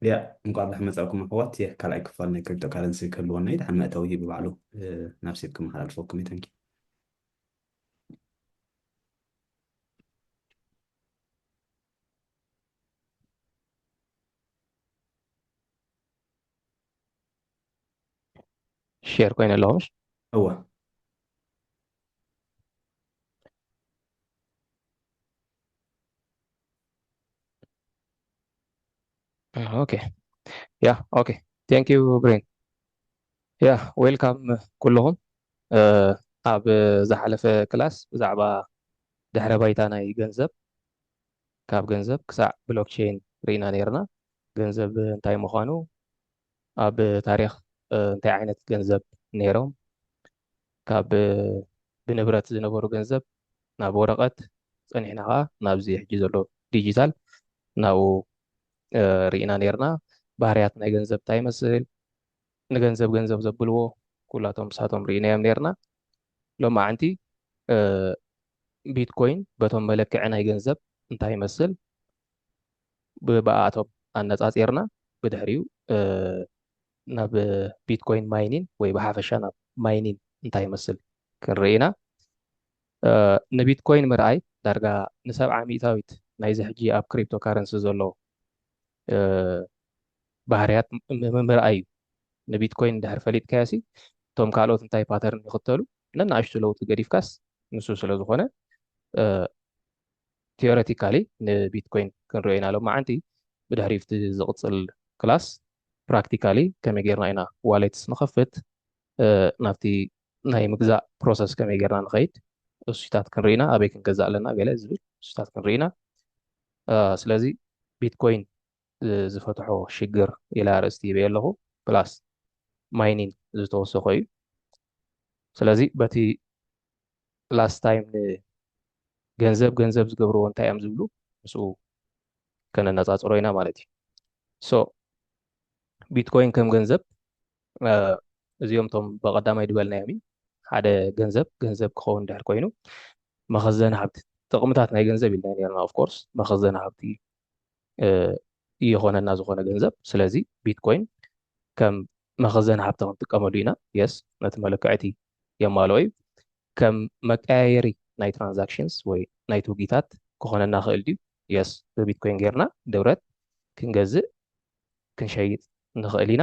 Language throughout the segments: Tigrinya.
ያ እንኳዕ ብደሓን መጻእኩም ኣሕዋት። የ ካልኣይ ክፋል ናይ ክሪፕቶ ካረንሲ ክህልወና እዩ። ድሓን መእተዊ ሂቡ ባዕሉ ናብ ሴት ክመሓላልፈኩም እዩ። ተንኪ ሼር ኮይነ ኣለኹ ምሽ እወ ኦኬ ያ ኦኬ thank you ብሬን ያ ዌልካም ኩልኹም ኣብ ዝሓለፈ ክላስ ብዛዕባ ድሕረ ባይታ ናይ ገንዘብ ካብ ገንዘብ ክሳዕ ብሎክቸይን ርኢና ነርና ገንዘብ እንታይ ምዃኑ ኣብ ታሪክ እንታይ ዓይነት ገንዘብ ነይሮም ካብ ብንብረት ዝነበሩ ገንዘብ ናብ ወረቐት ጸኒሕና ከዓ ናብዚ ሕጂ ዘሎ ዲጂታል ናብኡ ርኢና ነርና ባህርያት ናይ ገንዘብ እንታይ ይመስል ንገንዘብ ገንዘብ ዘብልዎ ኩላቶም ንሳቶም ርኢናዮም ነርና ሎማዓንቲ ቢትኮይን በቶም መለክዒ ናይ ገንዘብ እንታይ ይመስል ብኣቶም ኣነፃፂርና ብድሕሪኡ ናብ ቢትኮይን ማይኒን ወይ ብሓፈሻ ናብ ማይኒን እንታይ ይመስል ክንርኢ ኢና ንቢትኮይን ምርኣይ ዳርጋ ንሰብዓ ሚእታዊት ናይዚ ሕጂ ኣብ ክሪፕቶ ካረንሲ ዘሎ ባህርያት ምርኣይ እዩ ንቢትኮይን እንድሕር ፈሊጥካዮ ሲ እቶም ካልኦት እንታይ ፓተርን ይኽተሉ ነናእሽቱ ለውጢ ገዲፍካስ ንሱ ስለ ዝኾነ ቲዮሬቲካሊ ንቢትኮይን ክንሪኦ ኢና ሎም መዓንቲ ብድሕሪ ብቲ ዝቕፅል ክላስ ፕራክቲካሊ ከመይ ጌርና ኢና ዋሌትስ ንኸፍት ናብቲ ናይ ምግዛእ ፕሮሰስ ከመይ ጌርና ንኸይድ እሱታት ክንርኢና ኣበይ ክንገዛእ ኣለና ገለ ዝብል እሱታት ክንርኢና ስለዚ ቢትኮይን ዝፈትሖ ሽግር ኢለ ኣርእስቲ ይበየ ኣለኹ plus mining ዝተወሰኾ እዩ ስለዚ በቲ last time ንገንዘብ ገንዘብ ዝገብርዎ እንታይ እዮም ዝብሉ ምስኡ ከነነፃፅሮ ኢና ማለት እዩ so ቢትኮይን ከም ገንዘብ እዚኦም ቶም በቀዳማይ ድበልናዮም እዩ ሓደ ገንዘብ ገንዘብ ክኸውን ድሕር ኮይኑ መኸዘን ሃብቲ ጥቕምታት ናይ ገንዘብ ኢልና ነርና of course መኸዘን ሃብቲ ይኾነና ዝኾነ ገንዘብ ስለዚ ቢትኮይን ከም መኸዘን ሃብቲ ክንጥቀመሉ ኢና yes ነቲ መለክዕቲ የማልኦ እዩ ከም መቀያየሪ ናይ transactions ወይ ናይ ትውጊታት ክኾነና ክእል ድዩ yes ብቢትኮይን ጌርና ንብረት ክንገዝእ ክንሸይጥ ንኽእል ኢና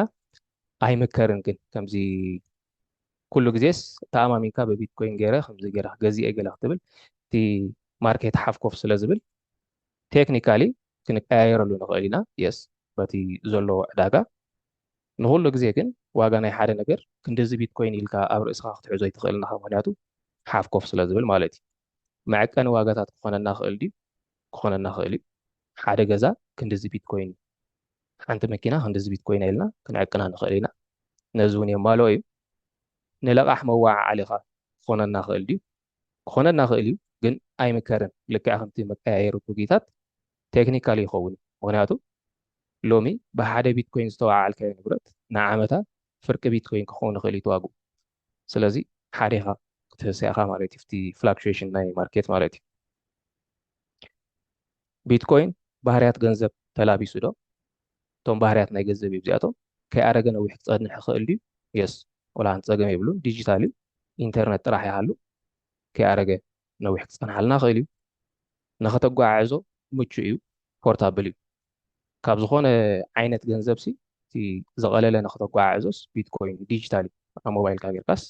ኣይምከርን ግን ከምዚ ኩሉ ግዜስ ተኣማሚንካ ብቢትኮይን ገይረ ከምዚ ገይረ ክገዝእ እየ ገለ ክትብል እቲ ማርኬት ሓፍኮፍ ስለ ዝብል ቴክኒካሊ ክንቀያየረሉ ንኽእል ኢና yes በቲ ዘሎ ዕዳጋ ንኩሉ ግዜ ግን ዋጋ ናይ ሓደ ነገር ክንድዚ ቢትኮይን ኢልካ ኣብ ርእስኻ ክትሕዞ ኣይትኽእልን ኢኻ ምክንያቱ ሓፍኮፍ ስለ ዝብል ማለት እዩ መዐቀኒ ዋጋታት ክኾነና ክእል ድዩ ክኾነና ክእል እዩ ሓደ ገዛ ክንድዚ ቢትኮይን ሓንቲ መኪና ክንድዚ ቢትኮይን ኢልና ክንዕቅና ንኽእል ኢና ነዚ እውን የማልኦ እዩ ንለቓሕ መዋዓዓሊኻ ክኾነና ክእል ድዩ ክኾነና ክእል እዩ ግን ኣይምከርን ልክዕ ከምቲ መቀያየሪ ቱጊታት ቴክኒካል ይኸውን እዩ ምክንያቱ ሎሚ ብሓደ ቢትኮይን ዝተወዓዓልካዮ ንብረት ንዓመታ ፍርቂ ቢትኮይን ክኸውን ይኽእል እዩ ዋግኡ ስለዚ ሓዲኻ ክትህሰ ኢኻ ማለት እዩ እቲ ፍላክቹዌሽን ናይ ማርኬት ማለት እዩ ቢትኮይን ባህርያት ገንዘብ ተላቢሱ ዶ እቶም ባህርያት ናይ ገንዘብ እዩ እዚኣቶም ከይኣረገ ነዊሕ ክፀንሕ ይኽእል ድዩ የስ ወላ ሓንቲ ፀገም የብሉን ዲጂታል እዩ ኢንተርነት ጥራሕ ይሃሉ ከይኣረገ ነዊሕ ክፀንሓልና ይኽእል እዩ ንኸተጓዓዕዞ ምቹ እዩ ፖርታብል እዩ ካብ ዝኾነ ዓይነት ገንዘብ ሲ እቲ ዝቐለለ ንኽተጓዓዕዞስ ቢትኮይን ዲጂታል እዩ ኣብ ሞባይልካ ጌርካስ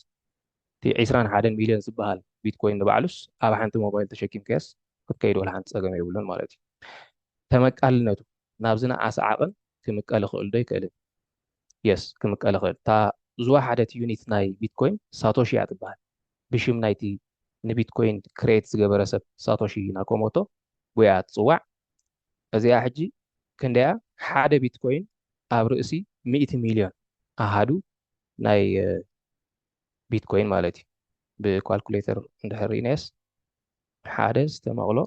እቲ ዒስራን ሓደን ሚልዮን ዝበሃል ቢትኮይን ንባዕሉስ ኣብ ሓንቲ ሞባይል ተሸኪምካዮስ ክትከይድ ወላ ሓንቲ ፀገም የብሉን ማለት እዩ ተመቃልነቱ ናብዚ ንዓስ ዓቕን ክምቀል ይኽእል ዶ ይክእልን የስ ክምቀል ይኽእል እታ ዝወሓደት ዩኒት ናይ ቢትኮይን ሳቶሺ እያ ትበሃል ብሽም ናይቲ ንቢትኮይን ክሬት ዝገበረ ሰብ ሳቶሺ ናኮሞቶ ጎያ ትፅዋዕ እዚኣ ሕጂ ክንደያ ሓደ ቢትኮይን ኣብ ርእሲ ሚእቲ ሚልዮን ኣሃዱ ናይ ቢትኮይን ማለት እዩ ብኳልኩሌተር እንድሕር ርኢናየስ ሓደ ዝተመቕሎ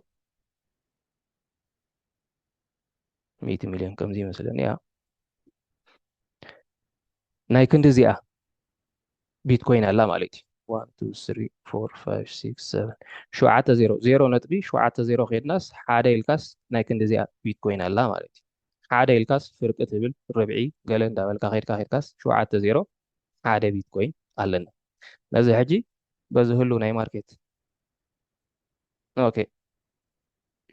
ሚእቲ ሚልዮን ከምዚ ይመስለኒ እያ ናይ ክንዲ እዚኣ ቢትኮይን ኣላ ማለት እዩ ሸውዓተ ዜሮ ዜሮ ነጥቢ ሸውዓተ ዜሮ ከድናስ ሓደ ኢልካስ ናይ ክንዲ እዚኣ ቢትኮይን ኣላ ማለት እዩ ሓደ ኢልካስ ፍርቂ ትብል፣ ርብዒ ገለ እንዳበልካ ከይድካ ከይድካስ ሸውዓተ ዜሮ ሓደ ቢትኮይን ኣለና። ነዚ ሕጂ በዚ ህሉ ናይ ማርኬት ኦኬ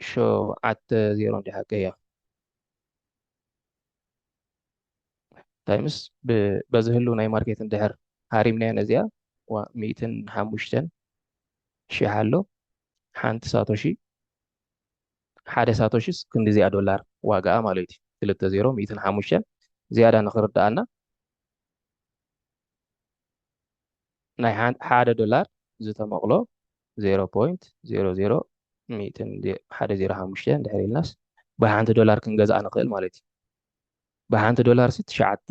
ሸውዓተ ዜሮ እንዲ ሓቀያ ታይምስ በዚ ህሉ ናይ ማርኬት እንድሕር ሃሪምናዮ ነዚኣ ሚእትን ሓሙሽተን ሺሕ ኣሎ። ሓንቲ ሳቶሺ ሓደ ሳቶሺስ ክንዲዚኣ ዶላር ዋጋኣ ማለት እዩ። ክልተ ዜሮ ሚእትን ሓሙሽተን ዝያዳ ንኽርድኣና ናይ ሓደ ዶላር ዝተመቕሎ ዜሮ ፖይንት ዜሮ ዜሮ ሚእትን ሓደ ዜሮ ሓሙሽተ እንድሕር ኢልናስ ብሓንቲ ዶላር ክንገዝኣ ንኽእል ማለት እዩ። ብሓንቲ ዶላር ሲ ትሽዓተ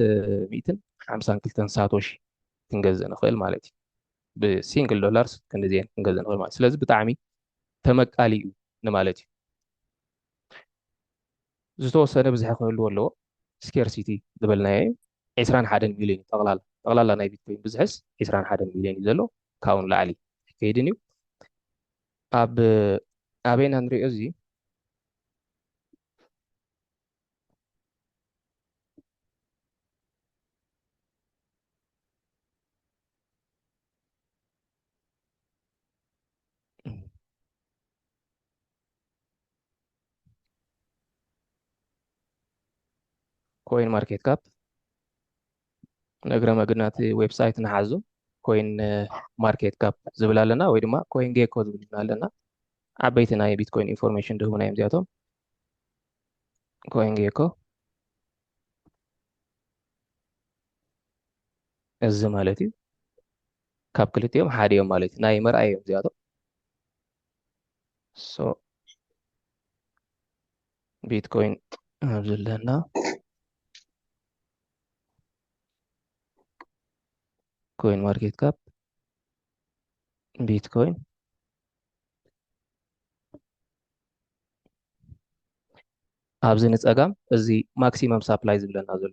ሚእትን ሓምሳን ክልተን ሳቶሺ ክንገዝእ ንኽእል ማለት እዩ። ብሲንግል ዶላርስ ክንዲዚአን ክንገዝእ ንኽእል ማለት ስለዚ ብጣዕሚ ተመቃሊ እዩ ንማለት እዩ። ዝተወሰነ ብዝሒ ክህልዎ ኣለዎ። ስኬርሲቲ ዝበልናዮ እዩ። ዕስራን ሓደን ሚሊዮን እዩ ጠቕላላ ጠቕላላ ናይ ቢትኮይን ብዝሕስ ዕስራን ሓደን ሚሊዮን እዩ ዘሎ። ካብኡ ንላዕሊ ኣይከይድን እዩ። ኣብ ኣበይና ንሪኦ እዚ ኮይን ማርኬት ካፕ ንእግረ መግናት ዌብሳይት ንሓዙ ኮይን ማርኬት ካፕ ዝብል ኣለና ወይ ድማ ኮይን ጌኮ ዝብል ኣለና። ዓበይቲ ናይ ቢትኮይን ኢንፎርሜሽን ድህቡና እዮም እዚኣቶም። ኮይን ጌኮ እዚ ማለት እዩ። ካብ ክልቲኦም ሓደ እዮም ማለት እዩ። ናይ መርኣይ እዮም እዚኣቶም። ሶ ቢትኮይን ኣብዚ ኣለና። ኮይን ማርኬት ካፕ ቢትኮይን ኣብዚ ንፀጋም እዚ ማክሲመም ሳፕላይ ዝብለና ዘሎ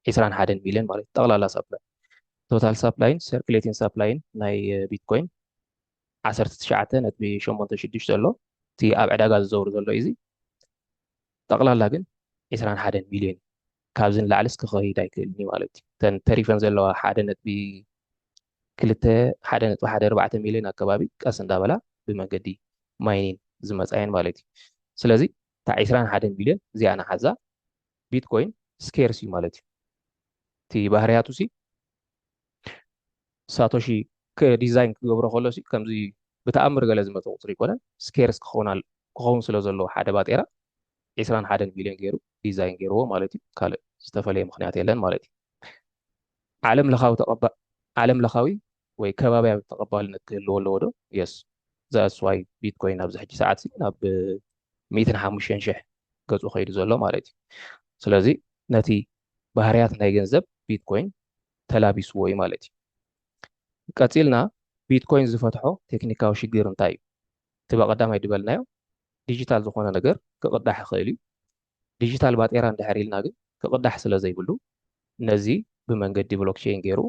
ዕስራን ሓደን ሚሊዮን ማለት ጠቕላላ ሳፕላይ ቶታል ሳፕላይን ሰርክሌቲን ሳፕላይን ናይ ቢትኮይን ዓሰርተ ትሽዓተ ነጥቢ ሸሞንተ ሽዱሽተ ኣሎ። እቲ ኣብ ዕዳጋ ዝዘውር ዘሎ እዩ። ጠቕላላ ግን ዕስራን ሓደን ሚሊዮን ካብዚ ንላዕልስ ክኸይድ ኣይክእልን እዩ ማለት እዩ። እተን ተሪፈን ዘለዋ ሓደ ነጥቢ ክልተ ሓደ ነጥቢ ሓደ ኣርባዕተ ሚሊዮን ኣከባቢ ቀስ እንዳበላ ብመንገዲ ማይኒን ዝመፃየን ማለት እዩ። ስለዚ እታ ዕስራን ሓደን ሚሊዮን እዚኣ ንሓዛ ቢትኮይን ስኬርስ እዩ ማለት እዩ። እቲ ባህርያቱ ሲ ሳቶሺ ዲዛይን ክገብሮ ከሎ ሲ ከምዚ ብተኣምር ገለ ዝመፀ ቁፅሪ ይኮነን። ስኬርስ ክኸውን ስለ ዘለዎ ሓደ ባጤራ ዕስራን ሓደን ሚሊዮን ገይሩ ዲዛይን ገይርዎ ማለት እዩ። ካልእ ዝተፈለየ ምክንያት የለን ማለት እዩ። ዓለም ለኻዊ ተቐባ ዓለም ለኻዊ ወይ ከባቢያዊ ተቐባልነት ክህልዎ ኣለዎ ዶ? የስ። ዛስዋይ ቢትኮይን ኣብዚ ሕጂ ሰዓት ሲ ናብ ሚእትን ሓሙሽተን ሽሕ ገፁ ከይዱ ዘሎ ማለት እዩ። ስለዚ ነቲ ባህርያት ናይ ገንዘብ ቢትኮይን ተላቢስዎ እዩ ማለት እዩ። ቀፂልና ቢትኮይን ዝፈትሖ ቴክኒካዊ ሽግር እንታይ እዩ? እቲ በቐዳማይ ድበልናዮ ዲጂታል ዝኾነ ነገር ክቕዳሕ ይኽእል እዩ። ዲጂታል ባጤራ እንድሕር ኢልና ግን ክቕዳሕ ስለ ዘይብሉ ነዚ ብመንገዲ ብሎክቼን ገይሩ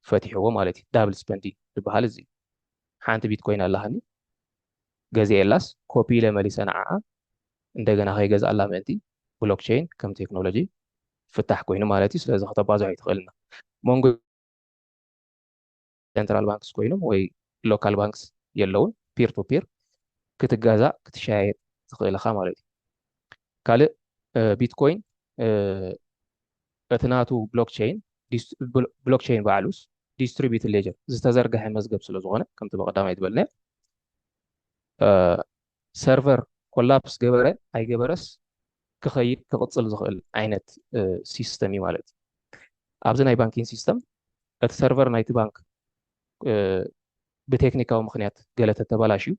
ፈቲሕዎ ማለት እዩ። ዳብል ስፐንዲ ዝበሃል እዚ ሓንቲ ቢትኮይን ኣለሃኒ ገዚኤላስ ኮፒ ኢለ መሊሰ ንዓኣ እንደገና ከይገዝኣላ ምእንቲ ብሎክቼን ከም ቴክኖሎጂ ፍታሕ ኮይኑ ማለት እዩ። ስለዚ ከተባዝሖ ይትኽእልና መንጎ ሴንትራል ባንክስ ኮይኖም ወይ ሎካል ባንክስ የለውን ፒር ቱ ፒር ክትጋዛእ ክትሸያየጥ ትኽእል ኢኻ ማለት እዩ። ካልእ ቢትኮይን እቲ ናቱ ብሎክቸይን ብሎክቸይን ባዕሉስ ዲስትሪቢዩትድ ሌጀር ዝተዘርገሐ መዝገብ ስለ ዝኾነ ከምቲ ብቐዳማይ ዝበልናዮ ሰርቨር ኮላፕስ ገበረ ኣይገበረስ ክኸይድ ክቕፅል ዝኽእል ዓይነት ሲስተም እዩ ማለት እዩ። ኣብዚ ናይ ባንኪንግ ሲስተም እቲ ሰርቨር ናይቲ ባንክ ብቴክኒካዊ ምክንያት ገለ ተተባላሽዩ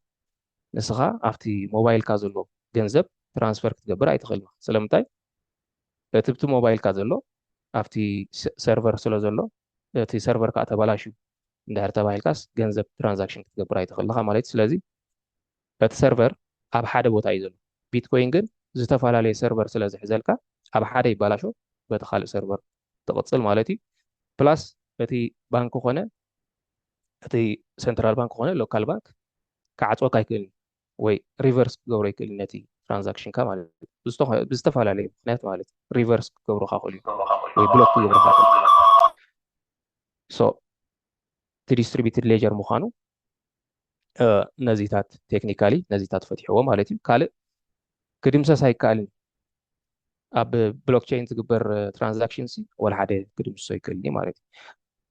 ንስኻ ኣብቲ ሞባይልካ ዘሎ ገንዘብ ትራንስፈር ክትገብር ኣይትኽእልን። ስለምንታይ? እቲ ብቲ ሞባይልካ ዘሎ ኣብቲ ሰርቨር ስለ ዘሎ እቲ ሰርቨር ከዓ ተባላሽዩ እንድሕር ተባሂልካስ ገንዘብ ትራንዛክሽን ክትገብር ኣይትኽእልኻ ማለት እዩ። ስለዚ እቲ ሰርቨር ኣብ ሓደ ቦታ እዩ ዘሎ። ቢትኮይን ግን ዝተፈላለየ ሰርቨር ስለ ዝሕዘልካ ኣብ ሓደ ይባላሾ በቲ ካልእ ሰርቨር ትቕፅል ማለት እዩ። ፕላስ እቲ ባንክ ኮነ እቲ ሴንትራል ባንክ ኮነ ሎካል ባንክ ክዓፅወካ ኣይክእልን ወይ ሪቨርስ ክገብሮ ኣይክእልን ነቲ ትራንዛክሽንካ ማለት እዩ። ብዝተፈላለዩ ምክንያት ማለት እዩ ሪቨርስ ክገብሩካ ክእሉ ወይ ብሎክ ክገብሩካ ክእሉ። So እቲ distributed ledger ምዃኑ ነዚታት ቴክኒካሊ ነዚታት ፈትሕዎ ማለት እዩ። ካልእ ክድምሰስ ኣይከኣልን። ኣብ ብሎክቸይን ዝግበር ትራንዛክሽን ሲ ወላ ሓደ ክድምስሶ ኣይክእልን ማለት እዩ።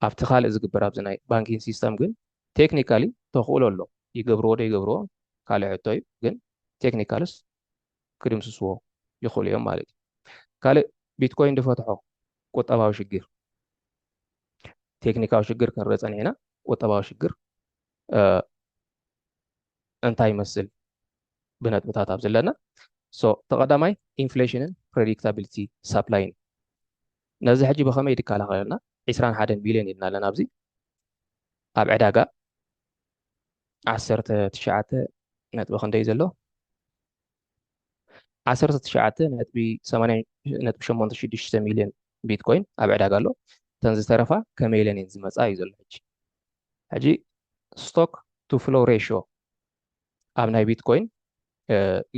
ኣብቲ ካልእ ዝግበር ኣብዚ ናይ ባንኪንግ ሲስተም ግን ቴክኒካሊ ተኽእሎ ኣሎ። ይገብርዎ ዶ ይገብርዎ ካልእ ሕቶ እዩ። ግን ቴክኒካልስ ክድምስስዎ ይኽእሉ እዮም ማለት እዩ። ካልእ ቢትኮይን ዝፈትሖ ቁጠባዊ ሽግር፣ ቴክኒካዊ ሽግር ክንርኢ ጸኒሕና፣ ቁጠባዊ ሽግር እንታይ ይመስል ብነጥብታት ኣብ ዘለና። So ተቐዳማይ ኢንፍሌሽንን ፕሬዲክታቢሊቲ ሳፕላይን። ነዚ ሕጂ ብኸመይ ድከላኸለልና? ዕስራን ሓደን ቢልዮን ኢልና ኣለና ኣብዚ ኣብ ዕዳጋ ዓሰርተ ትሽዓተ ነጥቢ ክንደይ ዘሎ ዓሰርተ ትሽዓተ ነጥቢ ሰማንያ ነጥቢ ሸሞንተ ሽዱሽተ ሚልዮን ቢትኮይን ኣብ ዕዳጋ ኣሎ። እተን ዝተረፋ ከመይ ኢለን እየን ዝመፃ እዩ ዘሎ። ሕጂ ሕጂ ስቶክ ቱ ፍሎ ሬሽዮ ኣብ ናይ ቢትኮይን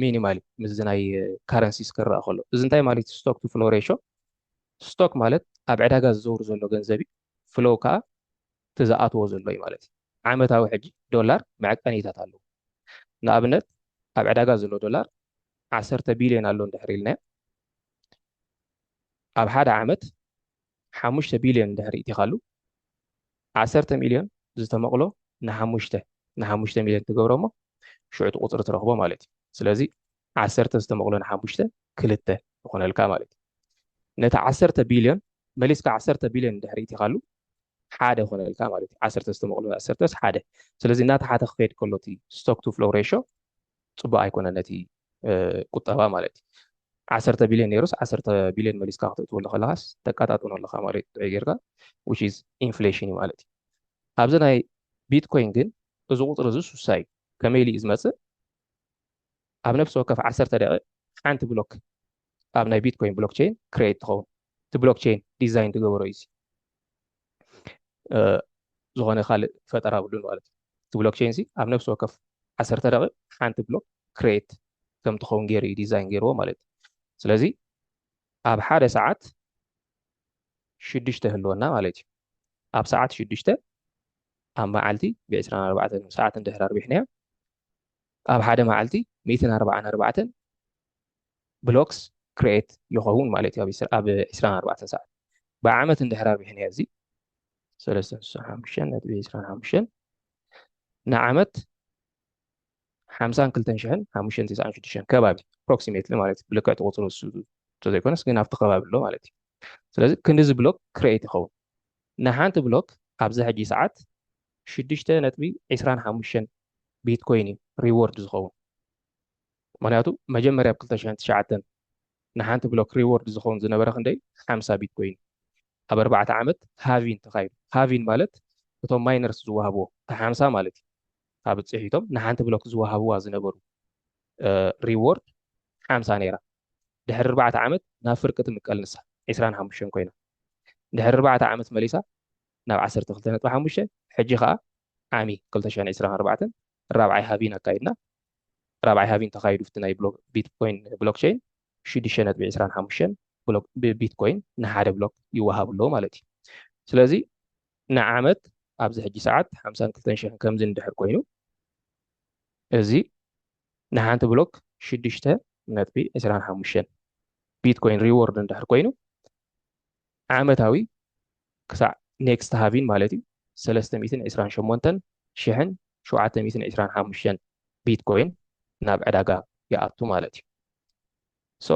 ሚኒማል ምስ ናይ ካረንሲስ ክረኣ ከሎ እዚ እንታይ ማለት እዩ? ስቶክ ቱ ፍሎ ሬሽዮ ስቶክ ማለት ኣብ ዕዳጋ ዝዘውር ዘሎ ገንዘብ እዩ። ፍሎው ከዓ እቲ ዝኣትዎ ዘሎ እዩ ማለት እዩ። ዓመታዊ ሕጂ ዶላር መዐቀኒታት ኣለዎ። ንኣብነት ኣብ ዕዳጋ ዘሎ ዶላር ዓሰርተ ቢልዮን ኣሎ እንድሕር ኢልናዮ ኣብ ሓደ ዓመት ሓሙሽተ ቢልዮን እንድሕር ኢቲኻሉ ዓሰርተ ሚልዮን ዝተመቕሎ ንሓሙሽተ ንሓሙሽተ ሚልዮን ትገብሮ እሞ ሽዑ እቲ ቁፅሪ ትረኽቦ ማለት እዩ። ስለዚ ዓሰርተ ዝተመቕሎ ንሓሙሽተ ክልተ ይኾነልካ ማለት እዩ። ነቲ ዓሰርተ ቢልዮን መሊስካ ዓሰርተ ቢልዮን እንድሕር ኢቲኻሉ ሓደ ይኾነልካ ማለት እዩ። ዓሰርተ ዝተመቕሎ ዓሰርተስ ሓደ። ስለዚ እናተሓተ ክኸይድ ከሎ እቲ ስቶክ ቱ ፍሎ ሬሽዮ ፅቡቅ ኣይኮነ ነቲ ቁጠባ ማለት እዩ። ዓሰርተ ቢልዮን ነይሩስ ዓሰርተ ቢልዮን መሊስካ ክተእትወሉ ከለካስ ተቃጣጥኖ ኣለካ ማለት ጥዑይ ጌርካ which is inflation እዩ ማለት እዩ። ኣብዚ ናይ ቢትኮይን ግን እዚ ቁፅሪ እዚ ሱሳ እዩ። ከመይ ኢሉ እዩ ዝመፅእ? ኣብ ነፍሲ ወከፍ ዓሰርተ ደቂቕ ሓንቲ ብሎክ ኣብ ናይ ቢትኮይን ብሎክቸይን ክሬት ትኸውን። እቲ ብሎክቸይን ዲዛይን ዝገበሮ እዩ ዝኾነ ካልእ ፈጠራ ብሉን ማለት እዩ። እቲ ብሎክቸይን ሲ ኣብ ነፍሲ ወከፍ ዓሰርተ ደቂቕ ሓንቲ ብሎክ ክሬት ከም ትኸውን ገይሩ እዩ ዲዛይን ገይርዎ ማለት እዩ። ስለዚ ኣብ ሓደ ሰዓት ሽዱሽተ ህልወና ማለት እዩ። ኣብ ሰዓት ሽዱሽተ ኣብ መዓልቲ ብ ዕስራን ኣርባዕተን ሰዓት እንድሕር ኣርቢሕናዮ ኣብ ሓደ መዓልቲ ሚእትን ኣርባዓን ኣርባዕተን ብሎክስ ክሬት ይኸውን ማለት እዩ ኣብ ዕስራን ኣርባዕተን ሰዓት። ብዓመት እንድሕር ኣርቢሕናዮ እዚ ሰለስተ ስሳ ሓሙሽተ ነጥቢ ዕስራን ሓሙሽተን ንዓመት ሓምሳን ክልተን ሽሕን ሓሙሽተን ተስዓን ሽዱሽተን ከባቢ ኣፕሮክሲሜትሊ ማለት እዩ። ብልክዕ እቲ ቁፅሪ እሱ ተዘይኮነስ ግን ኣብቲ ከባቢ ኣሎ ማለት እዩ። ስለዚ ክንድዚ ብሎክ ክሬት ይኸውን። ንሓንቲ ብሎክ ኣብዚ ሕጂ ሰዓት ሽዱሽተ ነጥቢ ዕስራን ሓሙሽተን ቢትኮይን እዩ ሪዎርድ ዝኸውን። ምክንያቱ መጀመርያ ብ ክልተ ሽሕን ትሽዓተን ንሓንቲ ብሎክ ሪዎርድ ዝኸውን ዝነበረ ክንደይ ሓምሳ ቢትኮይን ኣብ ኣርባዕተ ዓመት ሃቪን ተኻይዱ። ሃቪን ማለት እቶም ማይነርስ ዝወሃብዎ እቲ ሓምሳ ማለት እዩ። ካብ ፅሒቶም ንሓንቲ ብሎክ ዝወሃብዋ ዝነበሩ ሪዎርድ ሓምሳ ነይራ። ድሕሪ ኣርባዕተ ዓመት ናብ ፍርቂ ትምቀል ንሳ ዕስራን ሓሙሽተን ኮይና ድሕሪ ኣርባዕተ ዓመት መሊሳ ናብ ዓሰርተ ክልተ ነጥቢ ሓሙሽተ። ሕጂ ከዓ ዓሚ ክልተ ሽሕን ዕስራን ኣርባዕተን ራብዓይ ሃቪን ኣካይድና። ራብዓይ ሃቪን ተኻይዱ ፍቲ ናይ ቢትኮይን ብሎክቸይን ሽዱሽተ ነጥቢ ዕስራን ሓሙሽተን ቢትኮይን ንሓደ ብሎክ ይወሃብ ኣለዎ ማለት እዩ። ስለዚ ንዓመት ኣብዚ ሕጂ ሰዓት ሓምሳን ክልተን ሽሕን ከምዚ እንድሕር ኮይኑ እዚ ንሓንቲ ብሎክ ሽዱሽተ ነጥቢ ዕስራን ሓሙሽተን ቢትኮይን ሪዎርድ እንድሕር ኮይኑ ዓመታዊ ክሳዕ ኔክስት ሃቪን ማለት እዩ ሰለስተ ሚእትን ዕስራን ሸሞንተን ሽሕን ሸውዓተ ሚእትን ዕስራን ሓሙሽተን ቢትኮይን ናብ ዕዳጋ ይኣቱ ማለት እዩ። ሶ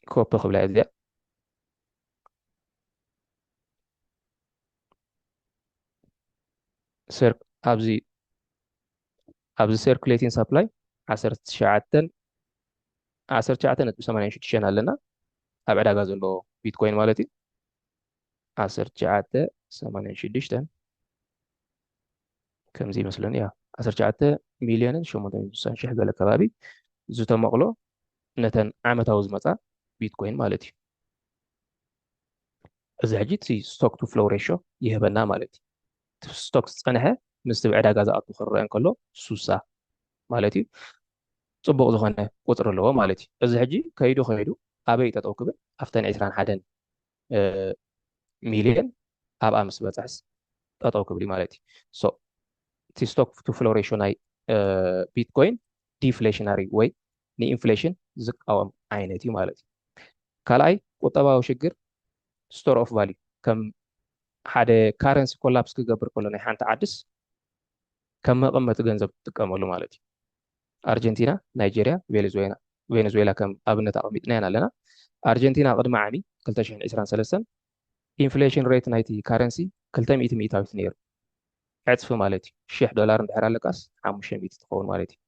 ኮፒ ክብላ እዚኣ ኣብዚ ኣብዚ ሰርኩሌቲንግ ሳፕላይ ዓሰርተ ትሽዓተ ዓሰርተ ትሽዓተ ነጥቢ ሰማንያን ሽዱሽተን ኣለና ኣብ ዕዳጋ ዘሎ ቢትኮይን ማለት እዩ። ዓሰርተ ትሽዓተ ሰማንያን ሽዱሽተን ከምዚ ይመስለኒ እያ። ዓሰርተ ትሽዓተ ሚልዮንን ሸሞንተ ሚእትን ስሳን ሽሕ ገለ ከባቢ ዝተመቕሎ ነተን ዓመታዊ ዝመፃ ቢትኮይን ማለት እዩ። እዚ ሕጂ እቲ ስቶክ ቱ ፍሎው ሬሽዮ ይህበና ማለት እዩ። እቲ ስቶክ ዝፀንሐ ምስቲ ብዕዳጋ ዝኣቱ ክረአ እንከሎ ሱሳ ማለት እዩ። ፅቡቕ ዝኾነ ቁፅሪ ኣለዎ ማለት እዩ። እዚ ሕጂ ከይዱ ከይዱ ኣበይ ጠጠው ክብል? ኣብተን ዕስራን ሓደን ሚልዮን ኣብኣ ምስ በፅሕስ ጠጠው ክብል እዩ ማለት እዩ። So እቲ stock to flow ratio ናይ ቢትኮይን ዲፍሌሽናሪ ወይ ንኢንፍሌሽን ዝቃወም ዓይነት እዩ ማለት እዩ። ካልኣይ ቁጠባዊ ሽግር፣ store of value፣ ከም ሓደ ካረንሲ ኮላፕስ ክገብር ከሎ ናይ ሓንቲ ዓድስ ከም መቐመጢ ገንዘብ ትጥቀመሉ ማለት እዩ። ኣርጀንቲና፣ ናይጀርያ፣ ቬኔዙዌላ ከም ኣብነት ኣቐሚጥናየን ኣለና። ኣርጀንቲና ቅድሚ ዓሚ ክልተ ሽሕን ዕስራን ሰለስተን ኢንፍሌሽን ሬት ናይቲ ካረንሲ ክልተ ሚእቲ ሚእታዊት ነይሩ። ዕፅፊ ማለት እዩ። ሽሕ ዶላር እንድሕር ኣለካስ ሓሙሽተ ሚእቲ ትኸውን ማለት እዩ።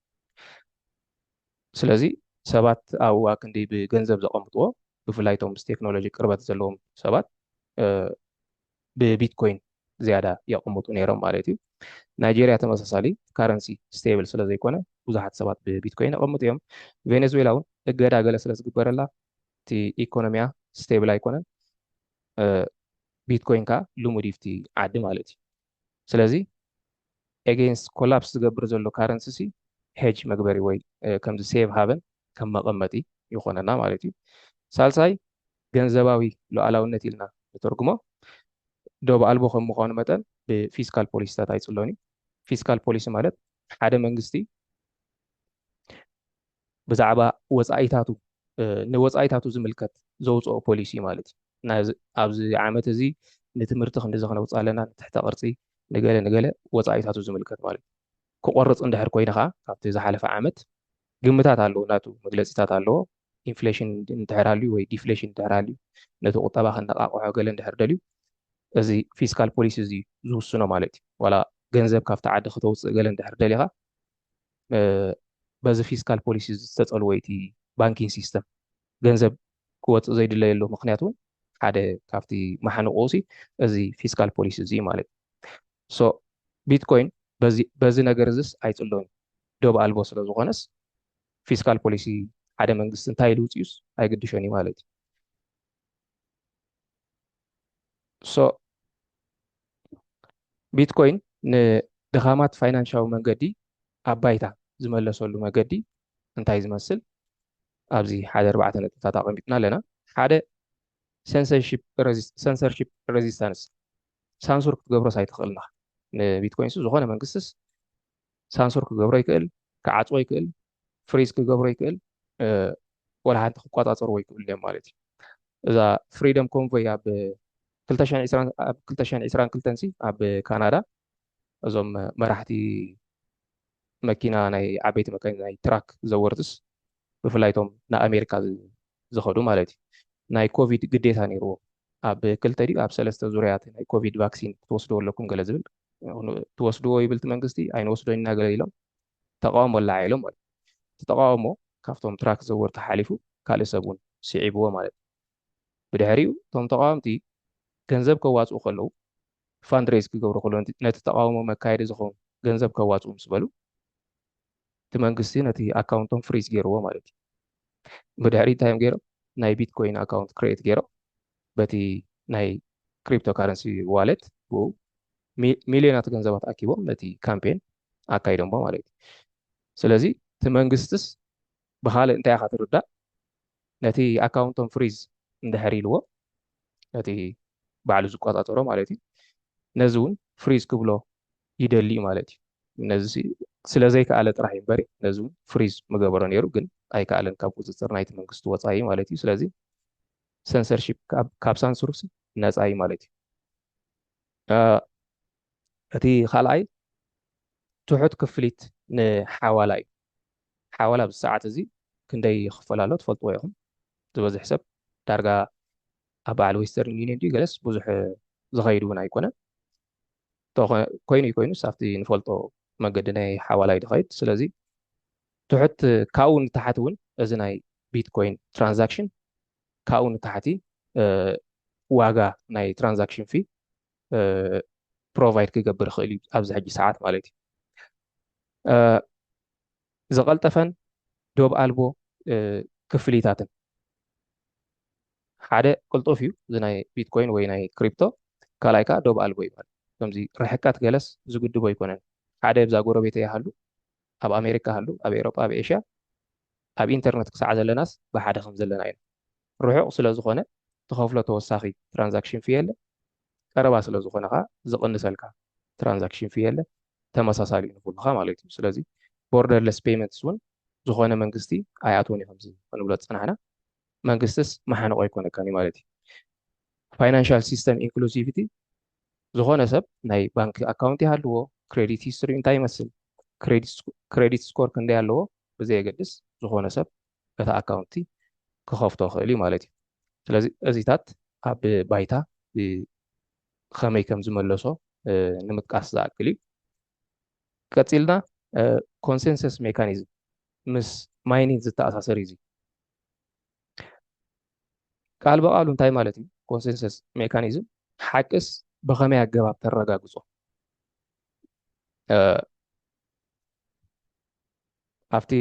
ስለዚ ሰባት ኣብኡ ኣክንዲ ብገንዘብ ዘቐምጥዎ፣ ብፍላይ እቶም ምስ ቴክኖሎጂ ቅርበት ዘለዎም ሰባት ብቢትኮይን ዝያዳ የቐምጡ ነይሮም ማለት እዩ። ናይጄርያ ተመሳሳሊ፣ ካረንሲ ስቴብል ስለ ዘይኮነ ብዙሓት ሰባት ብቢትኮይን የቐምጡ እዮም። ቬኔዙዌላ እውን እገዳ ገለ ስለ ዝግበረላ እቲ ኢኮኖሚያ ስቴብል ኣይኮነን። ቢትኮይን ከዓ ልሙድ እዩ ኣብቲ ዓዲ ማለት እዩ። ስለዚ ኤጌንስት ኮላፕስ ዝገብር ዘሎ ካረንሲ ሲ ሄጅ መግበሪ ወይ ከምዚ ሴቭ ሃቨን ከም መቐመጢ ይኾነና ማለት እዩ። ሳልሳይ ገንዘባዊ ሉዓላውነት ኢልና ንተርጉሞ። ዶብ ኣልቦ ከም ምዃኑ መጠን ብፊስካል ፖሊሲታት ኣይፅሎን እዩ። ፊስካል ፖሊሲ ማለት ሓደ መንግስቲ ብዛዕባ ወፃኢታቱ ንወፃኢታቱ ዝምልከት ዘውፅኦ ፖሊሲ ማለት እዩ። ኣብዚ ዓመት እዚ ንትምህርቲ ክንድዚ ክነውፅእ ኣለና፣ ንትሕተ ቅርፂ፣ ንገለ ንገለ ወፃኢታቱ ዝምልከት ማለት እዩ። ክቆርፅ እንድሕር ኮይኑ ከዓ ካብቲ ዝሓለፈ ዓመት ግምታት ኣለዎ፣ ናቱ መግለፂታት ኣለዎ። ኢንፍሌሽን እንድሕር ሃልዩ ወይ ዲፍሌሽን እንድሕር ሃልዩ፣ ነቲ ቁጠባ ከነቃቅሖ ገለ እንድሕር ደልዩ፣ እዚ ፊስካል ፖሊሲ እዚ ዝውስኖ ማለት እዩ። ዋላ ገንዘብ ካብቲ ዓዲ ክተውፅእ ገለ እንድሕር ደሊኻ፣ በዚ ፊስካል ፖሊሲ ዝተፀልወ እቲ ባንኪንግ ሲስተም ገንዘብ ክወፅእ ዘይድለየሉ ምክንያት እውን ሓደ ካብቲ መሓንቆ ሲ እዚ ፊስካል ፖሊሲ እዚ ማለት እዩ። ሶ ቢትኮይን በዚ ነገር እዚስ ኣይፅሎን እዩ። ዶብ ኣልቦ ስለ ዝኾነስ ፊስካል ፖሊሲ ሓደ መንግስቲ እንታይ ኢሉ ውፅኡስ ኣይግድሾን እዩ ማለት እዩ። ሶ ቢትኮይን ንድኻማት ፋይናንሻዊ መንገዲ ኣብ ባይታ ዝመለሰሉ መገዲ እንታይ ዝመስል ኣብዚ ሓደ ኣርባዕተ ነጥብታት ኣቐሚጥና ኣለና። ሓደ ሰንሰርሺፕ ሬዚስታንስ፣ ሳንሱር ክትገብሮስ ኣይትኽእልና። ንቢትኮይንስ ዝኾነ መንግስትስ ሳንሱር ክገብሮ ይክእል፣ ክዓፅዎ ይክእል፣ ፍሪዝ ክገብሮ ይክእል፣ ወላ ሓንቲ ክቆፃፀርዎ ይክእሉ እዮም ማለት እዩ። እዛ ፍሪደም ኮንቮይ ኣብ ክልተ ሽሕን ዕስራን ክልተን ሲ ኣብ ካናዳ እዞም መራሕቲ መኪና ናይ ዓበይቲ መካይን ናይ ትራክ ዘወርትስ ብፍላይ እቶም ንኣሜሪካ ዝኸዱ ማለት እዩ ናይ ኮቪድ ግዴታ ነይርዎ ኣብ ክልተ ድዩ ኣብ ሰለስተ ዙርያት ናይ ኮቪድ ቫክሲን ክትወስድዎ ኣለኩም ገለ ዝብል ትወስድዎ ይብል እቲ መንግስቲ ኣይንወስዶን ኢና ገለ ኢሎም ተቃውሞ ኣላዓሎም ማለት እቲ ተቃውሞ ካብቶም ትራክ ዘወርቲ ሓሊፉ ካልእ ሰብ እውን ስዒብዎ ማለት ብድሕሪኡ እቶም ተቃወምቲ ገንዘብ ከዋፅኡ ከለዉ ፋንድሬዝ ክገብሩ ከለዉ ነቲ ተቃውሞ መካየዲ ዝኸውን ገንዘብ ከዋፅኡ ምስ በሉ እቲ መንግስቲ ነቲ ኣካውንቶም ፍሪዝ ገይርዎ ማለት እዩ ብድሕሪ እንታይ እዮም ገይሮም ናይ ቢትኮይን ኣካውንት ክሬት ገይሮም በቲ ናይ ክሪፕቶ ካረንሲ ዋሌት ብኡ ሚሊዮናት ገንዘባት ኣኪቦም ነቲ ካምፔን ኣካይዶሞ ማለት እዩ ስለዚ እቲ መንግስትስ ብካልእ እንታይ ኢኻ ትርዳእ ነቲ ኣካውንቶም ፍሪዝ እንድሕር ኢልዎ ነቲ ባዕሉ ዝቆፃፀሮ ማለት እዩ ነዚ እውን ፍሪዝ ክብሎ ይደሊ እዩ ማለት እዩ ነዚ ስለዘይከኣለ ጥራሕ እዩ እምበሪ ነዚ እውን ፍሪዝ ምገበሮ ነይሩ ግን ኣይከኣለን ካብ ቁፅፅር ናይቲ መንግስቲ ወፃኢ ማለት እዩ ስለዚ ሰንሰርሺፕ ካብ ሳንሱር ነፃ እዩ ማለት እዩ እቲ ካልኣይ ትሑት ክፍሊት ንሓዋላ እዩ ሓዋላ ኣብዚ ሰዓት እዚ ክንደይ ይኽፈል ኣሎ ትፈልጥዎ ኢኹም ዝበዝሕ ሰብ ዳርጋ ኣብ በዓል ዌስተርን ዩኒየን ድዩ ገለስ ብዙሕ ዝኸይድ እውን ኣይኮነን ኮይኑ ኮይኑ ሳብቲ ንፈልጦ መገዲ ናይ ሓዋላ እዩ ዝኸይድ ስለዚ ትሑት ካብኡ ንታሕቲ እውን እዚ ናይ ቢትኮይን ትራንዛክሽን ካብኡ ንታሕቲ ዋጋ ናይ ትራንዛክሽን ፊ ፕሮቫይድ ክገብር ይኽእል እዩ ኣብዚ ሕጂ ሰዓት ማለት እዩ ዝቐልጠፈን ዶብ ኣልቦ ክፍሊታትን ሓደ ቅልጡፍ እዩ እዚ ናይ ቢትኮይን ወይ ናይ ክሪፕቶ ካልኣይ ከዓ ዶብ ኣልቦ ይበሃል ከምዚ ርሕቀት ገለስ ዝግድቦ ኣይኮነን ሓደ ብዛ ጎረቤተ ይሃሉ ኣብ ኣሜሪካ ሃሉ ኣብ ኤሮጳ ኣብ ኤሽያ ኣብ ኢንተርነት ክሳዕ ዘለናስ ብሓደ ከም ዘለና ኢና። ርሑቕ ስለ ዝኾነ ትኸፍሎ ተወሳኺ ትራንዛክሽን ፊ የለ፣ ቀረባ ስለ ዝኾነ ከዓ ዝቕንሰልካ ትራንዛክሽን ፊ የለ፣ ተመሳሳሊ ንኩሉኻ ማለት እዩ። ስለዚ ቦርደርለስ ፔመንትስ እውን ዝኾነ መንግስቲ ኣይኣትዎን እዩ ከምዚ ክንብሎ ዝፀናሕና፣ መንግስትስ መሓንቆ ኣይኮነካን እዩ ማለት እዩ። ፋይናንሻል ሲስተም ኢንክሉሲቪቲ፣ ዝኾነ ሰብ ናይ ባንክ ኣካውንት ይሃልዎ፣ ክሬዲት ሂስትሪ እንታይ ይመስል፣ ክሬዲት ስኮር ክንደይ ኣለዎ ብዘየገድስ ዝኾነ ሰብ እቲ ኣካውንቲ ክኸፍቶ ይኽእል እዩ ማለት እዩ። ስለዚ እዚታት ኣብ ባይታ ብኸመይ ከም ዝመለሶ ንምጥቃስ ዝኣክል እዩ። ቀፂልና ኮንሰንሰስ ሜካኒዝም ምስ ማይኒንግ ዝተኣሳሰር እዩ። ቃል ብቃሉ እንታይ ማለት እዩ? ኮንሰንሰስ ሜካኒዝም ሓቅስ ብኸመይ ኣገባብ ተረጋግጾ? ኣብቲ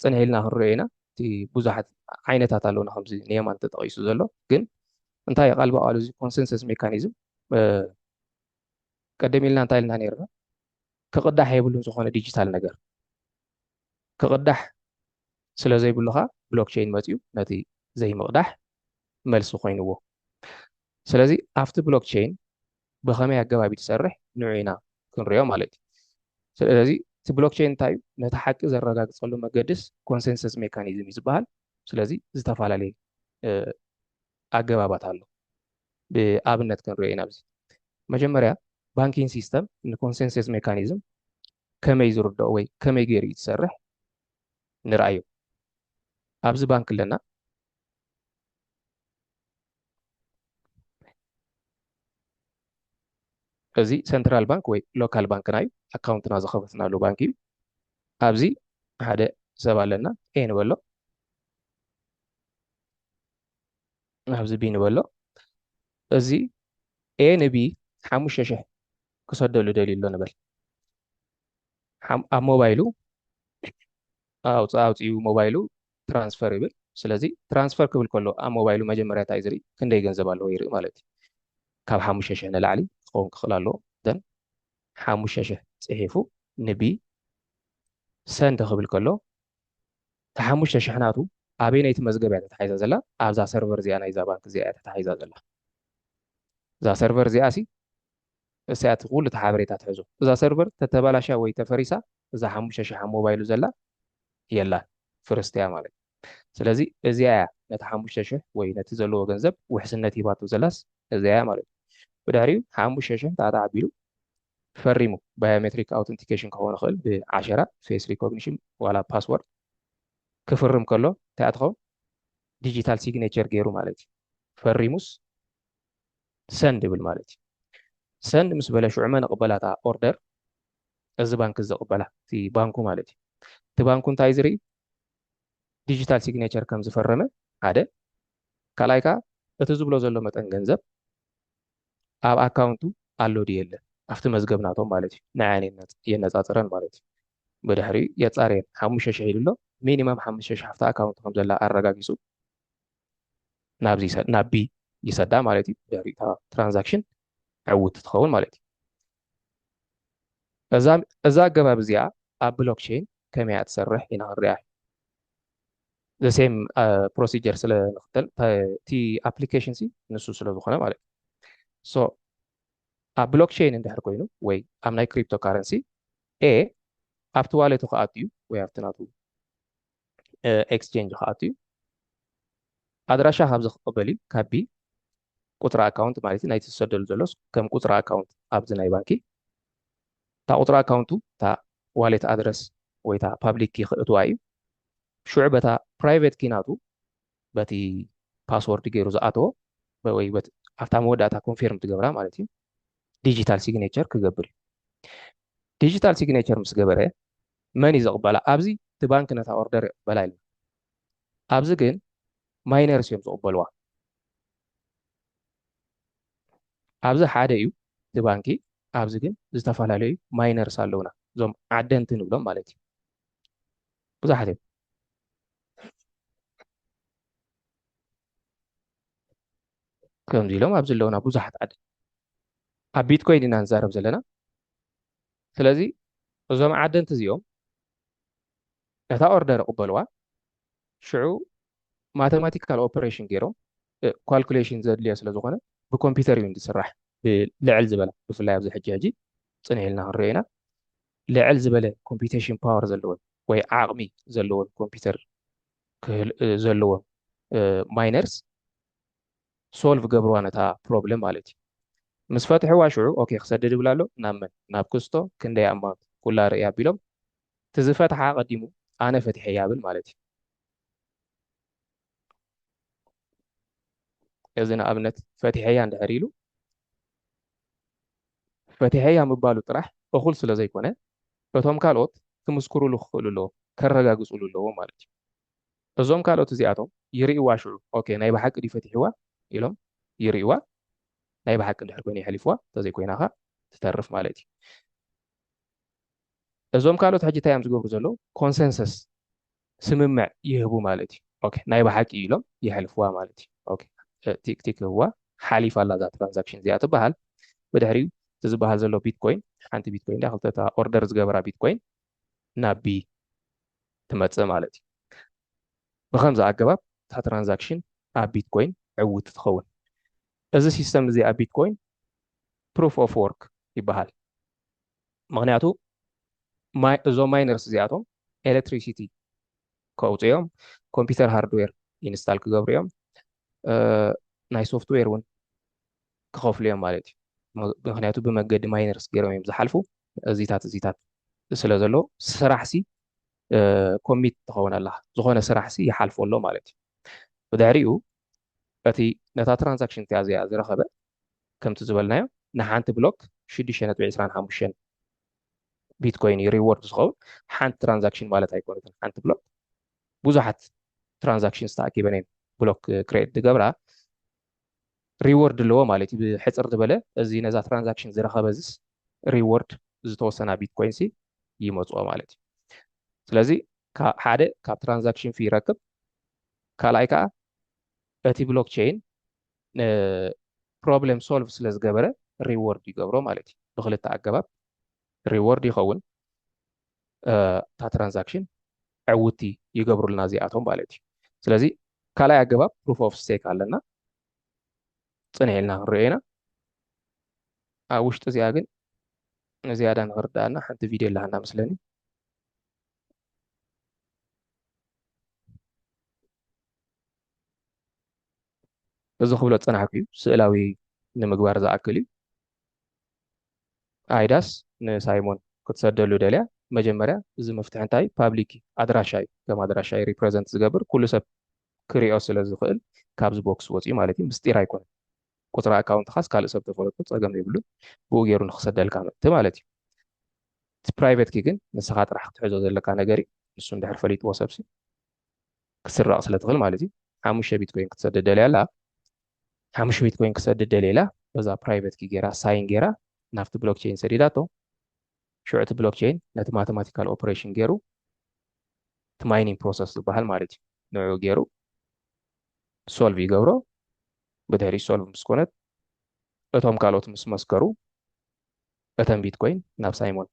ፅንሕ ኢልና ክንሪኦ ኢና። እቲ ብዙሓት ዓይነታት ኣለውና ከምዚ ንየማን ተጠቂሱ ዘሎ። ግን እንታይ ቃል ብቃሉ እዚ ኮንሰንሰስ ሜካኒዝም? ቀደም ኢልና እንታይ ኢልና ነርና? ክቕዳሕ የብሉን ዝኾነ ዲጂታል ነገር። ክቕዳሕ ስለ ዘይብሉ ከዓ ብሎክቸይን መፅዩ ነቲ ዘይምቕዳሕ መልሲ ኮይንዎ። ስለዚ ኣብቲ ብሎክቸይን ብኸመይ ኣገባብ እዩ ዝሰርሕ ንዑ ኢና ክንሪኦ ማለት እዩ። ስለዚ እቲ ብሎክቸይን እንታይ እዩ? ነቲ ሓቂ ዘረጋግፀሉ መገድስ ኮንሰንሰስ ሜካኒዝም እዩ ዝበሃል። ስለዚ ዝተፈላለየ ኣገባባት ኣሎ። ብኣብነት ክንሪኦ ኢና ኣብዚ። መጀመርያ ባንኪንግ ሲስተም ንኮንሰንሰስ ሜካኒዝም ከመይ ዝርድኦ ወይ ከመይ ገይሩ እዩ ዝሰርሕ ንርኣዮ። ኣብዚ ባንክ ኣለና። እዚ ሰንትራል ባንክ ወይ ሎካል ባንክና እዩ። ኣካውንትና ዝኸፈትናሉ ባንክ እዩ። ኣብዚ ሓደ ሰብ ኣለና፣ ኤ ንበሎ። ኣብዚ ቢ ንበሎ። እዚ ኤ ንቢ ሓሙሽተ ሽሕ ክሰደሉ ደልዩ ኣሎ ንበል። ኣብ ሞባይሉ ኣውፅኣ ኣውፅኡ ሞባይሉ ትራንስፈር ይብል። ስለዚ ትራንስፈር ክብል ከሎ ኣብ ሞባይሉ መጀመርያ እንታይ ዝርኢ? ክንደይ ገንዘብ ኣለዎ ይርኢ ማለት እዩ። ካብ ሓሙሽተ ሽሕ ንላዕሊ ክኸውን ክኽእል ኣለዎ። ዘን ሓሙሽተ ሽሕ ፅሒፉ ንቢ ሰንድ ክብል ከሎ እቲ ሓሙሽተ ሽሕ ናቱ ኣበየነይቲ መዝገብ እያ ተታሒዛ ዘላ? ኣብዛ ሰርቨር እዚኣ ናይዛ ባንክ እዚኣ እያ ተታሒዛ ዘላ። እዛ ሰርቨር እዚኣ ሲ እሳያ እቲ ኩሉ እቲ ሓበሬታ ትሕዞ። እዛ ሰርቨር ተተባላሻ ወይ ተፈሪሳ እዛ ሓሙሽተ ሽሕ ኣብ ሞባይሉ ዘላ የላን፣ ፍርስቲ እያ ማለት እዩ። ስለዚ እዚኣ እያ ነቲ ሓሙሽተ ሽሕ ወይ ነቲ ዘለዎ ገንዘብ ውሕስነት ሂባቶ ዘላስ እዚኣ እያ ማለት እዩ። ብድሕሪኡ ሓሙሽተ ሽሕ ጣጣ ኣቢሉ ፈሪሙ ባዮሜትሪክ ኣውተንቲኬሽን ክኸውን ይኽእል ብዓሸራ ፌስ ሪኮግኒሽን ዋላ ፓስወርድ ክፍርም ከሎ እንታይ ትኸውን ዲጂታል ሲግኔቸር ገይሩ ማለት እዩ። ፈሪሙስ ሰንድ ይብል ማለት እዩ። ሰንድ ምስ በለ ሽዑ መን ይቕበላ እታ ኦርደር? እዚ ባንክ ዝቕበላ እቲ ባንኩ ማለት እዩ። እቲ ባንኩ እንታይ ዝርኢ? ዲጂታል ሲግኔቸር ከም ዝፈረመ ሓደ፣ ካልኣይ ከዓ እቲ ዝብሎ ዘሎ መጠን ገንዘብ ኣብ ኣካውንቱ ኣሎ ድዩ የለን ኣብቲ መዝገብ ናቶም ማለት እዩ። ንዓን የነፃፅረን ማለት እዩ። ብድሕሪኡ የፃርየን ሓሙሽተ ሽሕ ኢሉ ኣሎ። ሚኒመም ሓሙሽተ ሽሕ ኣብቲ ኣካውንት ከም ዘላ ኣረጋጊፁ ናብ ቢ ይሰዳ ማለት እዩ። ድሕሪኡ እታ ትራንዛክሽን ዕውት ትኸውን ማለት እዩ። እዛ ኣገባብ እዚኣ ኣብ ብሎክቸይን ከመይ እያ ትሰርሕ ኢና ክንሪኣ። ዘ ሴም ፕሮሲጀር ስለ ንኽተል እቲ ኣፕሊኬሽን ሲ ንሱ ስለ ዝኾነ ማለት እዩ። ሶ ኣብ ብሎክቸይን እንድሕር ኮይኑ ወይ ኣብ ናይ ክሪፕቶ ካረንሲ ኤ ኣብቲ ዋሌቱ ክኣቱ እዩ ወይ ኣብቲ ናቱ ኤክስቼንጅ ክኣቱ እዩ። ኣድራሻ ካብዚ ክቕበል እዩ ካብ ቢ ቁፅሪ ኣካውንት ማለት እዩ ናይቲ ዝሰደሉ ዘሎስ ከም ቁፅሪ ኣካውንት ኣብዚ ናይ ባንኪ እታ ቁፅሪ ኣካውንቱ እታ ዋሌት ኣድረስ ወይ እታ ፓብሊክ ኪ ክእትዋ እዩ። ሽዑ በታ ፕራይቬት ኪ ናቱ በቲ ፓስወርድ ገይሩ ዝኣተዎ ወይ ኣብታ መወዳእታ ኮንፌርም ትገብራ ማለት እዩ። ዲጂታል ሲግኔቸር ክገብር እዩ። ዲጂታል ሲግኔቸር ምስ ገበረ መን እዩ ዘቕበላ? ኣብዚ እቲ ባንክ ነታ ኦርደር ይቕበላ ኢልና። ኣብዚ ግን ማይነርስ እዮም ዝቕበልዋ። ኣብዚ ሓደ እዩ እቲ ባንኪ፣ ኣብዚ ግን ዝተፈላለዩ ማይነርስ ኣለውና፣ እዞም ዓደንቲ ንብሎም ማለት እዩ። ብዙሓት እዮም። ከምዚ ኢሎም ኣብዚ ኣለውና ብዙሓት ዓደንቲ። ኣብ ቢትኮይን ኢና ንዛረብ ዘለና። ስለዚ እዞም ዓደንቲ እዚኦም ነታ ኦርደር ይቕበልዋ። ሽዑ ማተማቲካል ኦፐሬሽን ገይሮም፣ ካልኩሌሽን ዘድልዮ ስለ ዝኾነ ብኮምፒውተር እዩ ዝስራሕ። ልዕል ዝበለ፣ ብፍላይ ኣብዚ ሕጂ ሕጂ ጽንሕ ኢልና ክንሪኦ ኢና፣ ልዕል ዝበለ ኮምፒቴሽን ፓወር ዘለወን ወይ ዓቕሚ ዘለወን ኮምፒውተር ዘለዎም ማይነርስ ሶልቭ ገብርዋ ነታ ፕሮብለም ማለት እዩ። ምስ ፈትሕዋ ሽዑ ኦኬ ክሰድድ ይብል ኣሎ። ናብ መን? ናብ ክስቶ። ክንደይ ኣማውንት? ኩላ ርእያ ኣቢሎም፣ እቲ ዝፈትሓ ኣቐዲሙ ኣነ ፈቲሐያ ይብል ማለት እዩ። እዚ ንኣብነት ፈቲሐያ እንድሕር ኢሉ፣ ፈቲሐያ ምባሉ ጥራሕ እኹል ስለ ዘይኮነ፣ እቶም ካልኦት ክምስክሩሉ ክኽእሉ ኣለዎም፣ ከረጋግጹሉ ኣለዎም ማለት እዩ። እዞም ካልኦት እዚኣቶም ይርእይዋ ሽዑ፣ ኦኬ ናይ ብሓቂ ድዩ ፈቲሕዋ ኢሎም ይርእይዋ። ናይ ብሓቂ እንድሕር ኮይነ የሕሊፍዋ፣ እንተዘይኮይና ኸኣ ትተርፍ ማለት እዩ። እዞም ካልኦት ሕጂ እንታይ እዮም ዝገብሩ ዘለዉ? ኮንሰንሰስ፣ ስምምዕ ይህቡ ማለት እዩ። ኦኬ ናይ ብሓቂ ኢሎም የሕልፍዋ ማለት እዩ። ኦኬ ቲክ ቲክ ይህብዋ፣ ሓሊፋ ኣላ እዛ ትራንዛክሽን እዚኣ ትበሃል። ብድሕሪኡ እቲ ዝበሃል ዘሎ ቢትኮይን፣ ሓንቲ ቢትኮይን ድያ ክልተ፣ እታ ኦርደር ዝገበራ ቢትኮይን ናብ ቢ ትመጽእ ማለት እዩ። ብኸምዚ ኣገባብ እታ ትራንዛክሽን ኣብ ቢትኮይን ዕውቲ ትኸውን። እዚ ሲስተም እዚ ኣብ ቢትኮይን ፕሩፍ ኦፍ ወርክ ይበሃል። ምኽንያቱ ማይ-፣ እዞም ማይነርስ እዚኣቶም ኤሌክትሪሲቲ ከውፅኦም፣ ኮምፒውተር ሃርድዌር ኢንስታል ክገብሩ እዮም፣ እ፣ ናይ ሶፍትዌር እውን ክኸፍሉ እዮም ማለት እዩ። ም-፣ ምኽንያቱ ብመገዲ ማይነርስ ገይሮም እዮም ዝሓልፉ። እዚታት እዚታት ስለ ዘሎ ስራሕሲ፣ እ፣ ኮሚት ትኸውን ኣለኻ። ዝኾነ ስራሕሲ ይሓልፎ ኣሎ ማለት እዩ። ብድሕሪኡ እቲ ነታ ትራንዛክሽን እቲኣ እዚኣ ዝረኸበ፣ ከምቲ ዝበልናዮ ንሓንቲ ብሎክ ሽዱሽተ ነጥቢ ዕስራን ሓሙሽተን ቢትኮይን እዩ ሪዎርድ ዝኸውን። ሓንቲ ትራንዛክሽን ማለት ኣይኮነትን። ሓንቲ ብሎክ ብዙሓት ትራንዛክሽን ዝተኣኪበን እየን ብሎክ ክሬት ዝገብራ። ሪዎርድ ኣለዎ ማለት እዩ። ብሕፅር ዝበለ እዚ ነዛ ትራንዛክሽን ዝረኸበ ዝስ ሪዎርድ ዝተወሰና ቢትኮይን ሲ ይመፅኦ ማለት እዩ። ስለዚ ካ-፣ ሓደ ካብ ትራንዛክሽን ፊ ይረክብ፣ ካልኣይ ከዓ እቲ ብሎክቸይን ፕሮብለም ሶልቭ ስለ ዝገበረ ሪዎርድ ይገብሮ ማለት እዩ። ብክልተ ኣገባብ ሪዎርድ ይኸውን፣ እ፣ እታ ትራንዛክሽን ዕውቲ ይገብሩልና እዚኣቶም ማለት እዩ። ስለዚ ካልኣይ ኣገባብ ፕሩፍ ኦፍ ስቴክ ኣለና፣ ጽንሕ ኢልና ክንሪኦ ኢና። ኣብ ውሽጢ እዚኣ ግን ንዝያዳ ንኽርዳኣና ሓንቲ ቪድዮ ኣለሃና መስለኒ። እዚ ክብሎ ዝጸናሕኩ እዩ፣ ስእላዊ ንምግባር ዝኣክል እዩ። ኣይዳስ ንሳይሞን ክትሰደሉ ደልያ፣ መጀመርያ እዚ መፍትሒ እንታይ ፓብሊክ ኣድራሻ እዩ፣ ከም ኣድራሻ እዩ ሪፕረዘንት ዝገብር፣ ኩሉ ሰብ ክሪኦ ስለ ዝኽእል ካብዚ ቦክስ ወፂኡ ማለት እዩ፣ ምስጢር ኣይኮነን። ቁፅሪ ኣካውንትኻስ ካልእ ሰብ ተፈለጦ ጸገም የብሉን፣ ብኡ ገይሩ ንክሰደልካ ምእንቲ ማለት እዩ። እቲ ፕራይቬት ኪ ግን ንስኻ ጥራሕ ክትሕዞ ዘለካ ነገር እዩ። ንሱ እንድሕር ፈሊጥዎ ሰብሲ ክትስረቕ ስለ ትኽእል ማለት እዩ። ሓሙሽተ ቢትኮይን ክትሰድድ ደልያ ኣላ። ሓሙሽተ ቢትኮይን ክትሰድድ ደልያ ኣላ። በዛ ፕራይቬት ኪ ገይራ፣ ሳይን ገይራ፣ ናብቲ ብሎክቸይን ሰዲዳቶ። ሽዑ እቲ ብሎክቸይን ነቲ ማተማቲካል ኦፕሬሽን ገይሩ፣ እቲ ማይኒንግ ፕሮሰስ ዝበሃል ማለት እዩ፣ ንዕኡ ገይሩ ሶልቭ ይገብሮ። ብድሕሪ ሶልቭ ምስ ኮነት፣ እቶም ካልኦት ምስ መስከሩ፣ እተን ቢትኮይን ናብ ሳይሞን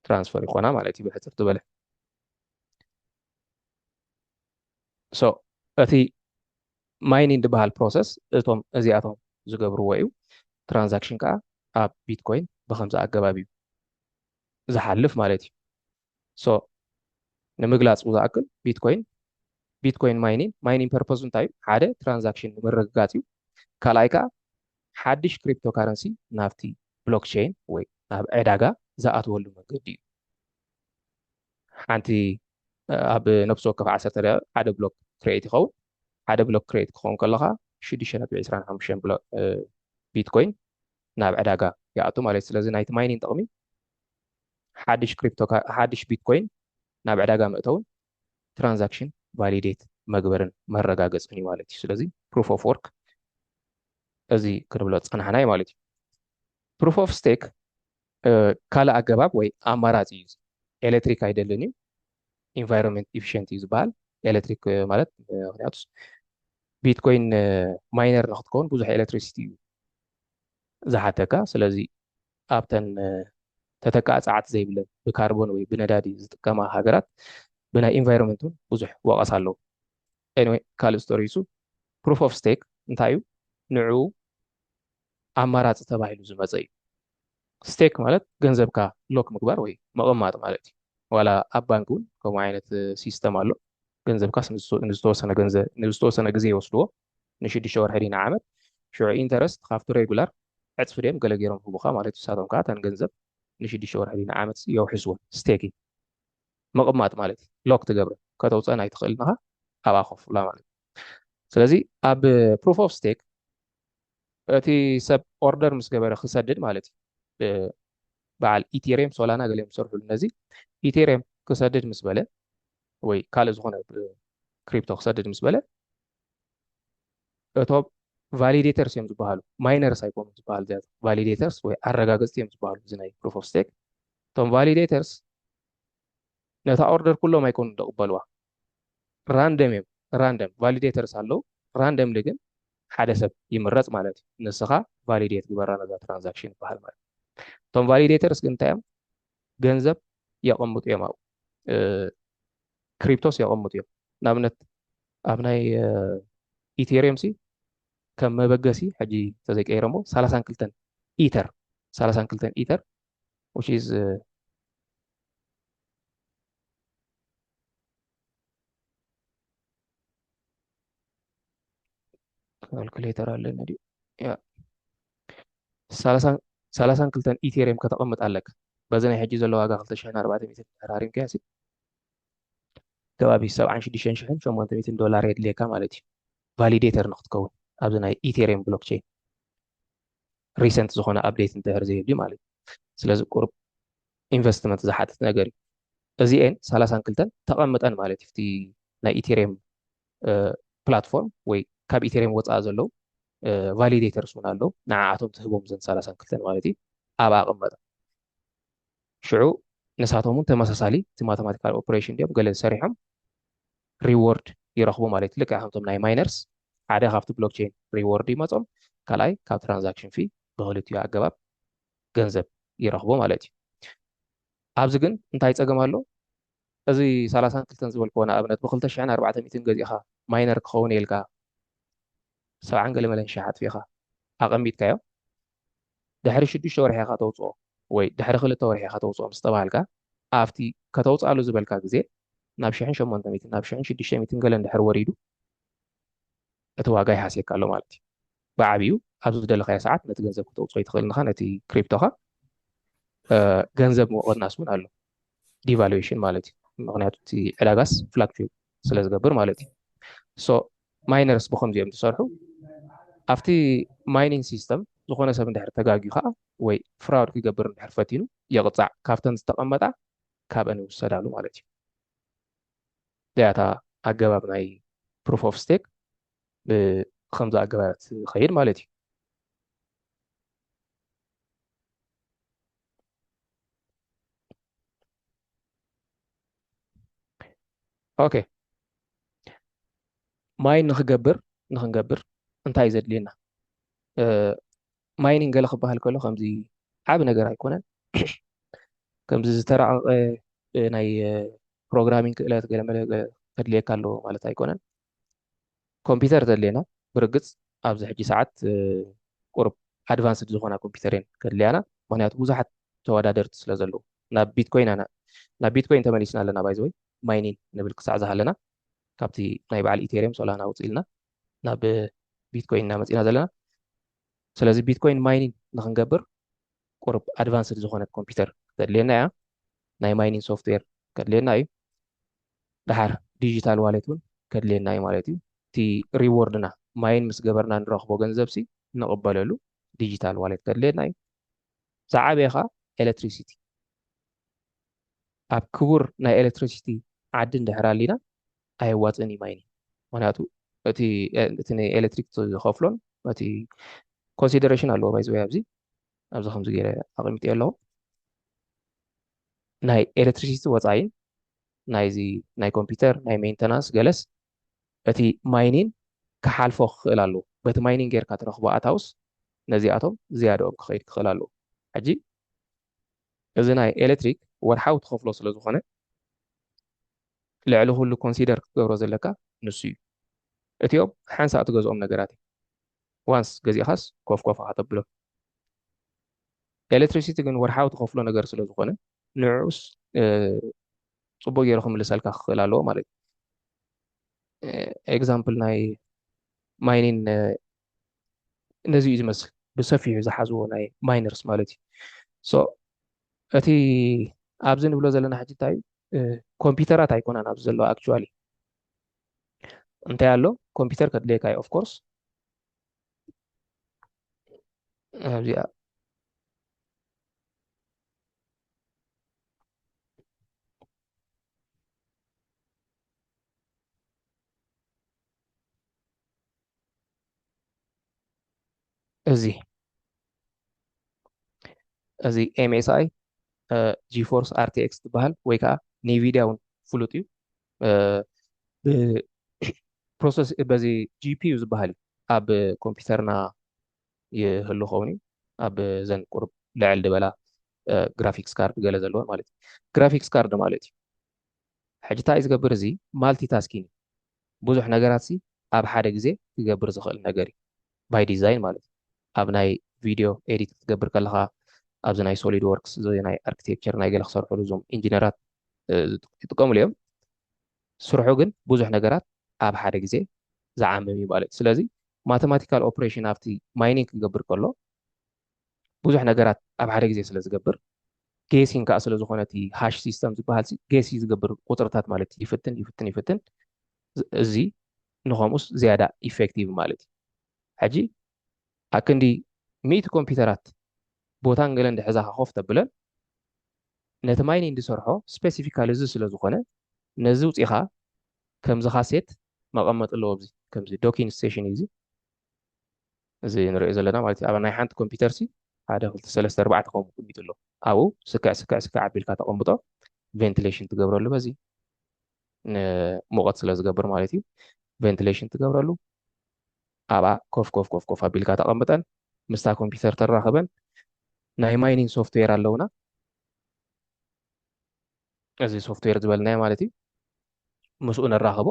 ትራንስፈር ይኾና ማለት እዩ፣ ብሕጽር ዝበለ። ሶ፣ እቲ ማይኒንግ ዝበሃል ፕሮሰስ እቶም እዚኣቶም ዝገብርዎ እዩ። ትራንዛክሽን ከዓ ኣብ ቢትኮይን ብኸምዚ ኣገባብ እዩ ዝሓልፍ ማለት እዩ። ሶ፣ ንምግላጽ ዝኣክል ቢትኮይን፣ ቢትኮይን ማይኒንግ፣ ማይኒንግ ፐርፐዙ እንታይ እዩ? ሓደ ትራንዛክሽን ንምርግጋጽ እዩ። ካልኣይ ከዓ ሓድሽ ክሪፕቶ ካረንሲ ናብቲ ብሎክቸይን ወይ ናብ ዕዳጋ ዝኣትወሉ መንገዲ እዩ። ሓንቲ፣ እ፣ ኣብ ነፍሲ ወከፍ ዓሰርተ ደቂቕ ሓደ ብሎክ ክሬት ይኸውን። ሓደ ብሎክ ክሬት ክኸውን ከለኻ ሽዱሽተ ነጥቢ ዕስራን ሓሙሽተን ብሎ-፣ እ፣ ቢትኮይን ናብ ዕዳጋ ይኣቱ ማለት እዩ። ስለዚ ናይቲ ማይኒንግ ጥቕሚ ሓድሽ ክሪፕቶ ካ-፣ ሓድሽ ቢትኮይን ናብ ዕዳጋ መእተውን ትራንዛክሽን ቫሊዴት መግበርን መረጋገፅን እዩ ማለት እዩ። ስለዚ ፕሩፍ ኦፍ ወርክ እዚ ክንብሎ ዝፀናሕና እዩ ማለት እዩ። ፕሩፍ ኦፍ ስቴክ፣ እ፣ ካልእ ኣገባብ ወይ ኣማራፂ እዩ። ኤሌክትሪክ ኣይደልን እዩ፣ ኢንቫይሮንመንት ኢፊሽንት እዩ ዝበሃል። ኤሌክትሪክ፣ እ፣ ማለት፣ እ፣ ምክንያቱስ ቢትኮይን፣ እ፣ ማይነር ንክትከውን ብዙሕ ኤሌክትሪሲቲ እዩ ዝሓተካ። ስለዚ ኣብተን፣ እ፣ ተተካእ ጸዓት ዘይብለን ብካርቦን ወይ ብነዳዲ ዝጥቀማ ሃገራት ብናይ environment እውን ብዙሕ ወቐሳ ኣለዎ። Anyway፣ ካልእ ስቶሪ እሱ። Proof of stake እንታይ እዩ? ንዑ ኣማራፂ ተባሂሉ ዝመፀ እዩ። ስቴክ ማለት ገንዘብካ ሎክ ምግባር ወይ ምቕማጥ ማለት እዩ። ዋላ ኣብ ባንክ እውን ከምኡ ዓይነት ሲስተም ኣሎ። ገንዘብካስ ንዝተ- ንዝተወሰነ ገንዘብ ንዝተወሰነ ግዜ ይወስድዎ፣ ንሽዱሽተ ወርሒ ድዩ ንዓመት። ሽዑ ኢንተረስት ካብቲ ሬጉላር ዕፅፊ ድዮም ገለ ገይሮም ህቡኻ ማለት እዩ። ንሳቶም ከዓ እተን ገንዘብ ንሽዱሽተ ወርሒ ድዩ ንዓመት የውሕስዎ። ስቴኪንግ ምቕማጥ ማለት እዩ። ሎክ ትገብረ፣ ከተውፀን ኣይትኽእልን ኢኻ፣ ኣብኣ ከፍላ ማለት እዩ። ስለዚ ኣብ ፕሩፍ ኦፍ ስቴክ እቲ ሰብ ኦርደር ምስ ገበረ ክሰድድ ማለት እዩ። በዓል ኢቴሪየም፣ ሶላና ገሊኦም ዝሰርሕሉ ነዚ ኢቴሪየም ክሰድድ ምስ በለ ወይ ካልእ ዝኾነ ክሪፕቶ ክሰድድ ምስ በለ እቶም ቫሊዴተርስ እዮም ዝበሃሉ፣ ማይነርስ ኣይኮኑን ዝበሃሉ እዚኣቶም። ቫሊዴተርስ ወይ ኣረጋገፅቲ እዮም ዝበሃሉ እዚ ናይ ፕሩፍ ኦፍ ስቴክ። እቶም ቫሊዴተርስ ነታ ኦርደር ኩሎም ኣይኮኑን ዝቕበልዋ፣ ራንደም እዮም። ራንደም ቫሊዴተርስ ኣለዉ። ራንደምሊ ግን ሓደ ሰብ ይምረፅ ማለት እዩ። ንስኻ ቫሊዴት ግበራ ነዛ ትራንዛክሽን ይበሃል ማለት እዩ። እቶም ቫሊዴተርስ ግን እንታይ እዮም? ገንዘብ የቐምጡ እዮም ኣብኡ። ክሪፕቶስ የቐምጡ እዮም። ንኣብነት ኣብ ናይ ኢቴሪየም ሲ ከም መበገሲ ሕጂ ተዘይቀይረሞ ሰላሳን ክልተን ኢተር፣ ሰላሳን ክልተን ኢተር which is ካልኩሌተር ኣለኒ ድዩ? ያ ሰላሳን ክልተን ኢቴሪየም ከተቐምጥ ኣለካ። በዚ ናይ ሕጂ ዘሎ ዋጋ ክልተ ሽሕን ኣርባዕተ ሚእትን ተራሪምካዮ ሲ ከባቢ ሰብዓን ሽዱሽተን ሽሕን ሸሞንተ ሚእትን ዶላር የድልየካ ማለት እዩ። ቫሊዴተር ንክትከውን ኣብዚ ናይ ኢቴሪየም ብሎክቸይን ሪሰንት ዝኾነ ኣፕዴት እንድሕር ዘየድልዩ ማለት እዩ። ስለዚ ቁሩብ ኢንቨስትመንት ዝሓትት ነገር እዩ። እዚኤን ሰላሳን ክልተን ተቐምጠን ማለት እዩ። እቲ ናይ ኢቴሪየም ፕላትፎርም ወይ ካብ ኢቴሪየም ወፃኢ ዘለዉ ቫሊዴተርስ እውን ኣለዉ። ንዓኣቶም ትህቦም ዘን ሰላሳን ክልተን ማለት እዩ። ኣብኣ ኣቐመጠ። ሽዑ ንሳቶም እውን ተመሳሳሊ እቲ ማተማቲካል ኦፕሬሽን ድዮም ገለ ሰሪሖም ሪዎርድ ይረኽቡ ማለት እዩ። ልክዕ ከምቶም ናይ ማይነርስ ሓደ ካብቲ ብሎክቸይን ሪዎርድ ይመፆም፣ ካልኣይ ካብ ትራንዛክሽን ፊ ብክልቲኡ ኣገባብ ገንዘብ ይረኽቡ ማለት እዩ። ኣብዚ ግን እንታይ ፀገም ኣሎ? እዚ ሰላሳን ክልተን ዝበልክዎ ንኣብነት ብክልተ ሽሕን ኣርባዕተ ሚእትን ገዚእኻ ማይነር ክኸውን ኢልካ ሰብዓን ገለ መለን ሽሕ ኣጥፊእኻ ኣቐሚጥካዮ፣ ድሕሪ ሽዱሽተ ወርሒ ኢኻ ተውፅኦ ወይ ድሕሪ ክልተ ወርሒ ኢኻ ተውፅኦ ምስ ተባሃልካ ኣብቲ ከተውፅኣሉ ዝበልካ ግዜ ናብ ሽሕን ሸሞንተ ሚእትን ናብ ሽሕን ሽዱሽተ ሚእትን ገለ እንድሕር ወሪዱ እቲ ዋጋ ይሃስየካ ኣሎ ማለት እዩ። ብዓብዩ ኣብ ዝደለኻዮ ሰዓት ነቲ ገንዘብ ከተውፅኦ ይትኽእል ኢኻ፣ ነቲ ክሪፕቶኻ ገንዘብ ምቕናስ እውን ኣሎ፣ ዲቫሉዌሽን ማለት እዩ። ምክንያቱ እቲ ዕዳጋስ ፍላክቹዌት ስለ ዝገብር ማለት እዩ። ሶ ማይነርስ ብከምዚ እዮም ዝሰርሑ። ኣብቲ ማይኒንግ ሲስተም ዝኾነ ሰብ እንድሕር ተጋግዩ ከዓ ወይ ፍራውድ ክገብር እንድሕር ፈቲኑ ይቕፃዕ፣ ካብተን ዝተቐመጣ ካብአን ይውሰዳሉ ማለት እዩ። እዚኣታ ኣገባብ ናይ ፕሩፍ ኦፍ ስቴክ ብከምዚ ኣገባብ ትኸይድ ማለት እዩ። ኦኬ፣ ማይን ንክገብር ንክንገብር እንታይ እዩ ዘድልየና? ማይኒንግ ገለ ክበሃል ከሎ ከምዚ ዓቢ ነገር ኣይኮነን። ከምዚ ዝተራቐቐ ናይ ፕሮግራሚንግ ክእለት ገለመለ ከድልየካ ኣለዎ ማለት ኣይኮነን። ኮምፒውተር ተድልየና ብርግፅ ኣብዚ ሕጂ ሰዓት ቁሩብ ኣድቫንስድ ዝኾና ኮምፒውተር እየን ከድልያና፣ ምክንያቱ ብዙሓት ተወዳደርቲ ስለ ዘለዉ። ናብ ቢትኮይን ኣና ናብ ቢትኮይን ተመሊስና ኣለና። ባይዘወይ ማይኒን ንብል ክሳዕ ዝሃለና ካብቲ ናይ በዓል ኢቴሪየም ሶላና ውፅእ ኢልና ናብ ቢትኮይን እናመፂና ዘለና። ስለዚ ቢትኮይን ማይኒን ንክንገብር ቁሩብ ኣድቫንስድ ዝኾነት ኮምፒውተር ከተድልየና እያ። ናይ ማይኒን ሶፍትዌር ከድልየና እዩ። ደሓር ዲጂታል ዋሌት እውን ከድልየና እዩ ማለት እዩ። እቲ ሪዎርድና ማይን ምስ ገበርና ንረኽቦ ገንዘብ ሲ ንቕበለሉ ዲጂታል ዋሌት ከድልየና እዩ። ዝዓበየ ከዓ ኤሌክትሪሲቲ። ኣብ ክቡር ናይ ኤሌክትሪሲቲ ዓዲ እንድሕር ኣሊና ኣየዋፅእን እዩ ማይኒን። ምክንያቱ እቲ እቲ ንኤሌክትሪክ ዝኸፍሎን እቲ ኮንሲደሬሽን ኣለዎ። ባይዘወይ ኣብዚ ኣብዚ ከምዚ ገይረ ኣቐሚጠ ኣለኹ። ናይ ኤሌክትሪሲቲ ወፃኢን ናይዚ ናይ ኮምፒውተር ናይ ሜንተናንስ ገለስ እቲ ማይኒን ክሓልፎ ክኽእል ኣለዎ። በቲ ማይኒን ጌርካ ትረኽቦ ኣታውስ ነዚኣቶም ዝያድኦም ክኸይድ ክኽእል ኣለዎ። ሕጂ እዚ ናይ ኤሌክትሪክ ወርሓዊ ትኸፍሎ ስለ ዝኾነ ልዕሊ ኩሉ ኮንሲደር ክትገብሮ ዘለካ ንሱ እዩ። እቲኦም ሓንሳእ ትገዝኦም ነገራት እዮም። ዋንስ ገዚእኻስ ኮፍ ኮፍ ኢኻ ተብሎም። ኤሌክትሪሲቲ ግን ወርሓዊ ትኸፍሎ ነገር ስለ ዝኾነ ንዕኡስ ጽቡቅ ገይሩ ክምልሰልካ ክኽእል ኣለዎ ማለት እዩ። ኤግዛምፕል ናይ ማይኒን ነዚ እዩ ዝመስል፣ ብሰፊሑ ዝሓዝዎ ናይ ማይነርስ ማለት እዩ። ሶ እቲ ኣብዚ ንብሎ ዘለና ሕጂ እንታይ እዩ? ኮምፒውተራት ኣይኮናን ኣብዚ ዘለዋ ኣክቹዋሊ። እንታይ ኣሎ? ኮምፒውተር ከድልየካ እዩ ኦፍኮርስ። ኣብዚኣ እዚ እዚ ኤምኤስኣይ ጂፎርስ ኣርቲኤክስ ትበሃል ወይ ከዓ ኒቪድያ እውን ፍሉጥ እዩ። ፕሮሰስ በዚ ጂፒዩ ዝበሃል እዩ ኣብ ኮምፒውተርና ይህሉ ኸውን እዩ። ኣብ ዘን ቁርብ ልዕል ዝበላ ግራፊክስ ካርድ ገለ ዘለወን ማለት እዩ። ግራፊክስ ካርድ ማለት እዩ። ሕጂ እንታይ ዝገብር? እዚ ማልቲ ታስኪን ብዙሕ ነገራት ሲ ኣብ ሓደ ግዜ ክገብር ዝኽእል ነገር እዩ። ባይ ዲዛይን ማለት እዩ። ኣብ ናይ ቪዲዮ ኤዲት ክትገብር ከለኻ ኣብዚ ናይ ሶሊድ ወርክስ ናይ ኣርኪቴክቸር ናይ ገለ ክሰርሕሉ እዞም ኢንጂነራት ይጥቀምሉ እዮም። ስርሑ ግን ብዙሕ ነገራት ኣብ ሓደ ግዜ ዝዓምም እዩ ማለት እዩ። ስለዚ ማተማቲካል ኦፕሬሽን ኣብቲ ማይኒንግ ክገብር ከሎ ብዙሕ ነገራት ኣብ ሓደ ግዜ ስለ ዝገብር ጌሲንግ ከዓ ስለ ዝኾነ እቲ ሃሽ ሲስተም ዝበሃል ጌሲ ዝገብር ቁፅርታት ማለት እዩ። ይፍትን ይፍትን ይፍትን እዚ ንኸምኡስ ዝያዳ ኢፌክቲቭ ማለት እዩ። ሕጂ ኣክንዲ ሚእቲ ኮምፒውተራት ቦታን ገለን ድሕዛኻ ኮፍ ተብለን ነቲ ማይኒንግ ዝሰርሖ ስፔሲፊካሊ እዚ ስለ ዝኾነ ነዚ ውፂኻ ከምዚ ካሴት መቐመጢ ኣለዎ። ኣብዚ ከምዚ ዶኪንግ ስቴሽን እዩ እዚ እዚ ንሪኦ ዘለና ማለት እዩ። ኣብ ናይ ሓንቲ ኮምፒውተር ሲ ሓደ ክልተ ሰለስተ ኣርባዕተ ከምኡ ቅሚጡ ኣሎ። ኣብኡ ስክዕ ስክዕ ስክዕ ኣቢልካ ተቐምጦ ቬንቲሌሽን ትገብረሉ በዚ ንሙቐት ስለ ዝገብር ማለት እዩ። ቬንቲሌሽን ትገብረሉ ኣብኣ ኮፍ ኮፍ ኮፍ ኮፍ ኣቢልካ ተቐምጠን ምስታ ኮምፒውተር ተራኽበን ናይ ማይኒንግ ሶፍትዌር ኣለውና። እዚ ሶፍትዌር ዝበልናዮ ማለት እዩ። ምስኡ ነራኽቦ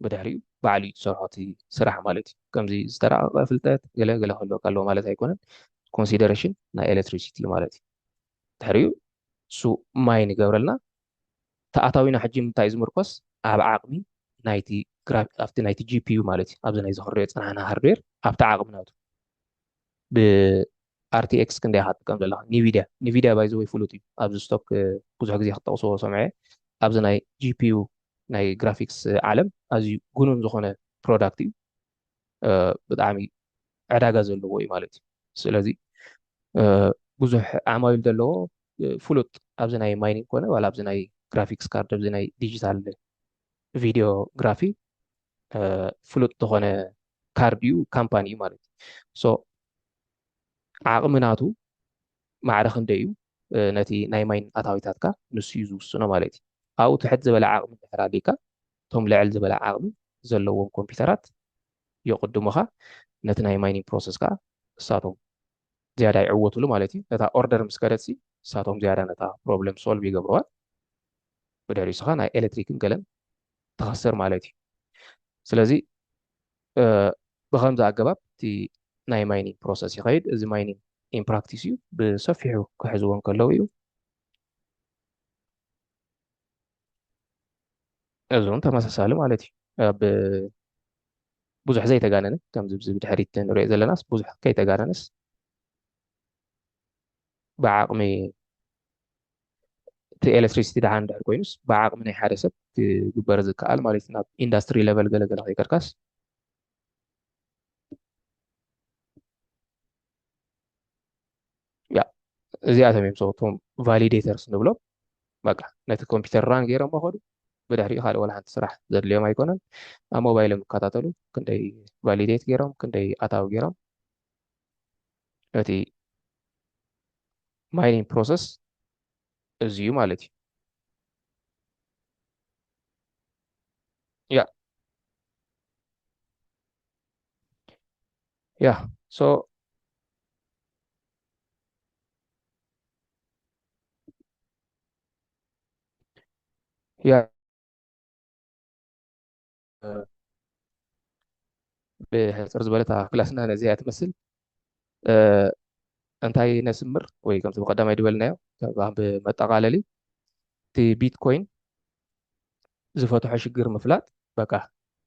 ብድሕሪኡ ባዕሉ እዩ ዝሰርሖ እቲ ስራሕ ማለት እዩ። ከምዚ ዝተራቐቐ ፍልጠት ገለ ገለ ክህልወካ ኣለዎ ማለት ኣይኮነን። ኮንሲደሬሽን ናይ ኤሌክትሪሲቲ ማለት እዩ። ድሕሪኡ እሱ ማይን ይገብረልና። ተኣታዊና ሕጂ ምንታይ እዩ ዝምርኮስ? ኣብ ዓቕሚ ናይቲ ግራፊ ኣብቲ ናይቲ ጂፒዩ ማለት እዩ። ኣብዚ ናይ ዝኽሪኦ ዝጸናሕና ሃርድዌር ኣብቲ ዓቕሚ ናቱ ብኣርቲኤክስ ክንደይ ኢኻ ትጥቀም ዘለኻ? ኒቪድያ ኒቪድያ ባይ ዘ ወይ ፍሉጥ እዩ። ኣብዚ ስቶክ ብዙሕ ግዜ ክጠቕስዎ ሰምዐ። ኣብዚ ናይ ጂፒዩ ናይ ግራፊክስ ዓለም ኣዝዩ ግኑን ዝኾነ ፕሮዳክት እዩ። ብጣዕሚ ዕዳጋ ዘለዎ እዩ ማለት እዩ። ስለዚ ብዙሕ ዓማዊል ዘለዎ ፍሉጥ ኣብዚ ናይ ማይኒንግ ኮነ ዋላ ኣብዚ ናይ ግራፊክስ ካርድ ኣብዚ ናይ ዲጂታል ቪዲዮግራፊ ፍሉጥ ዝኾነ ካርድ እዩ ካምፓኒ እዩ ማለት እዩ። ሶ ዓቕሚ ናቱ ማዕረ ክንደይ እዩ ነቲ ናይ ማይን ኣታዊታትካ ንሱ እዩ ዝውስኖ ማለት እዩ። ኣብኡ ትሕት ዝበለ ዓቕሚ እንድሕር ኣሊካ እቶም ልዕል ዝበለ ዓቕሚ ዘለዎም ኮምፒውተራት የቕድሙኻ። ነቲ ናይ ማይኒንግ ፕሮሰስ ከዓ እሳቶም ዝያዳ ይዕወትሉ ማለት እዩ። ነታ ኦርደር ምስ ከደትሲ እሳቶም ዝያዳ ነታ ፕሮብለም ሶልቭ ይገብርዋ። ብድሕሪኡ ስኻ ናይ ኤሌክትሪክን ገለን ትኸስር ማለት እዩ። ስለዚ ብኸምዚ ኣገባብ እቲ ናይ ማይኒንግ ፕሮሰስ ይኸይድ። እዚ ማይኒንግ ኢን ፕራክቲስ እዩ ብሰፊሑ ክሕዝዎ እንከለዉ እዩ። እዚ እውን ተመሳሳሊ ማለት እዩ። ኣብ ብዙሕ ዘይተጋነነ ከምዚ ብዚ ብድሕሪት ንሪኦ ዘለናስ ብዙሕ ከይተጋነነስ ብዓቕሚ እቲ ኤሌክትሪሲቲ ደሓን ድሕር ኮይኑስ ብዓቕሚ ናይ ሓደ ሰብ ክግበር ዝከኣል ማለት እዩ። ናብ ኢንዳስትሪ ለቨል ገለገለ ከይከድካስ ያ እዚኣቶም እዮም ሰብቶም ቫሊዴተርስ ንብሎም። በቃ ነቲ ኮምፒውተር ራን ገይሮም መኸዱ ብድሕሪኡ ካልእ ወላ ሓንቲ ስራሕ ዘድልዮም ኣይኮነን። ኣብ ሞባይሎም ይከታተሉ ክንደይ ቫሊዴት ገይሮም ክንደይ ኣታዊ ገይሮም ነቲ ማይኒንግ ፕሮሰስ እዚ እዩ ማለት እዩ። ያ ያ ሶ ያ ብሕፅር ዝበለታ ክላስና ነዚኣ ትመስል። እንታይ ነስምር ወይ ከምቲ ብቀዳማይ ዝበልናዮ ብመጠቃለሊ እቲ ቢትኮይን ዝፈትሖ ሽግር ምፍላጥ በቃ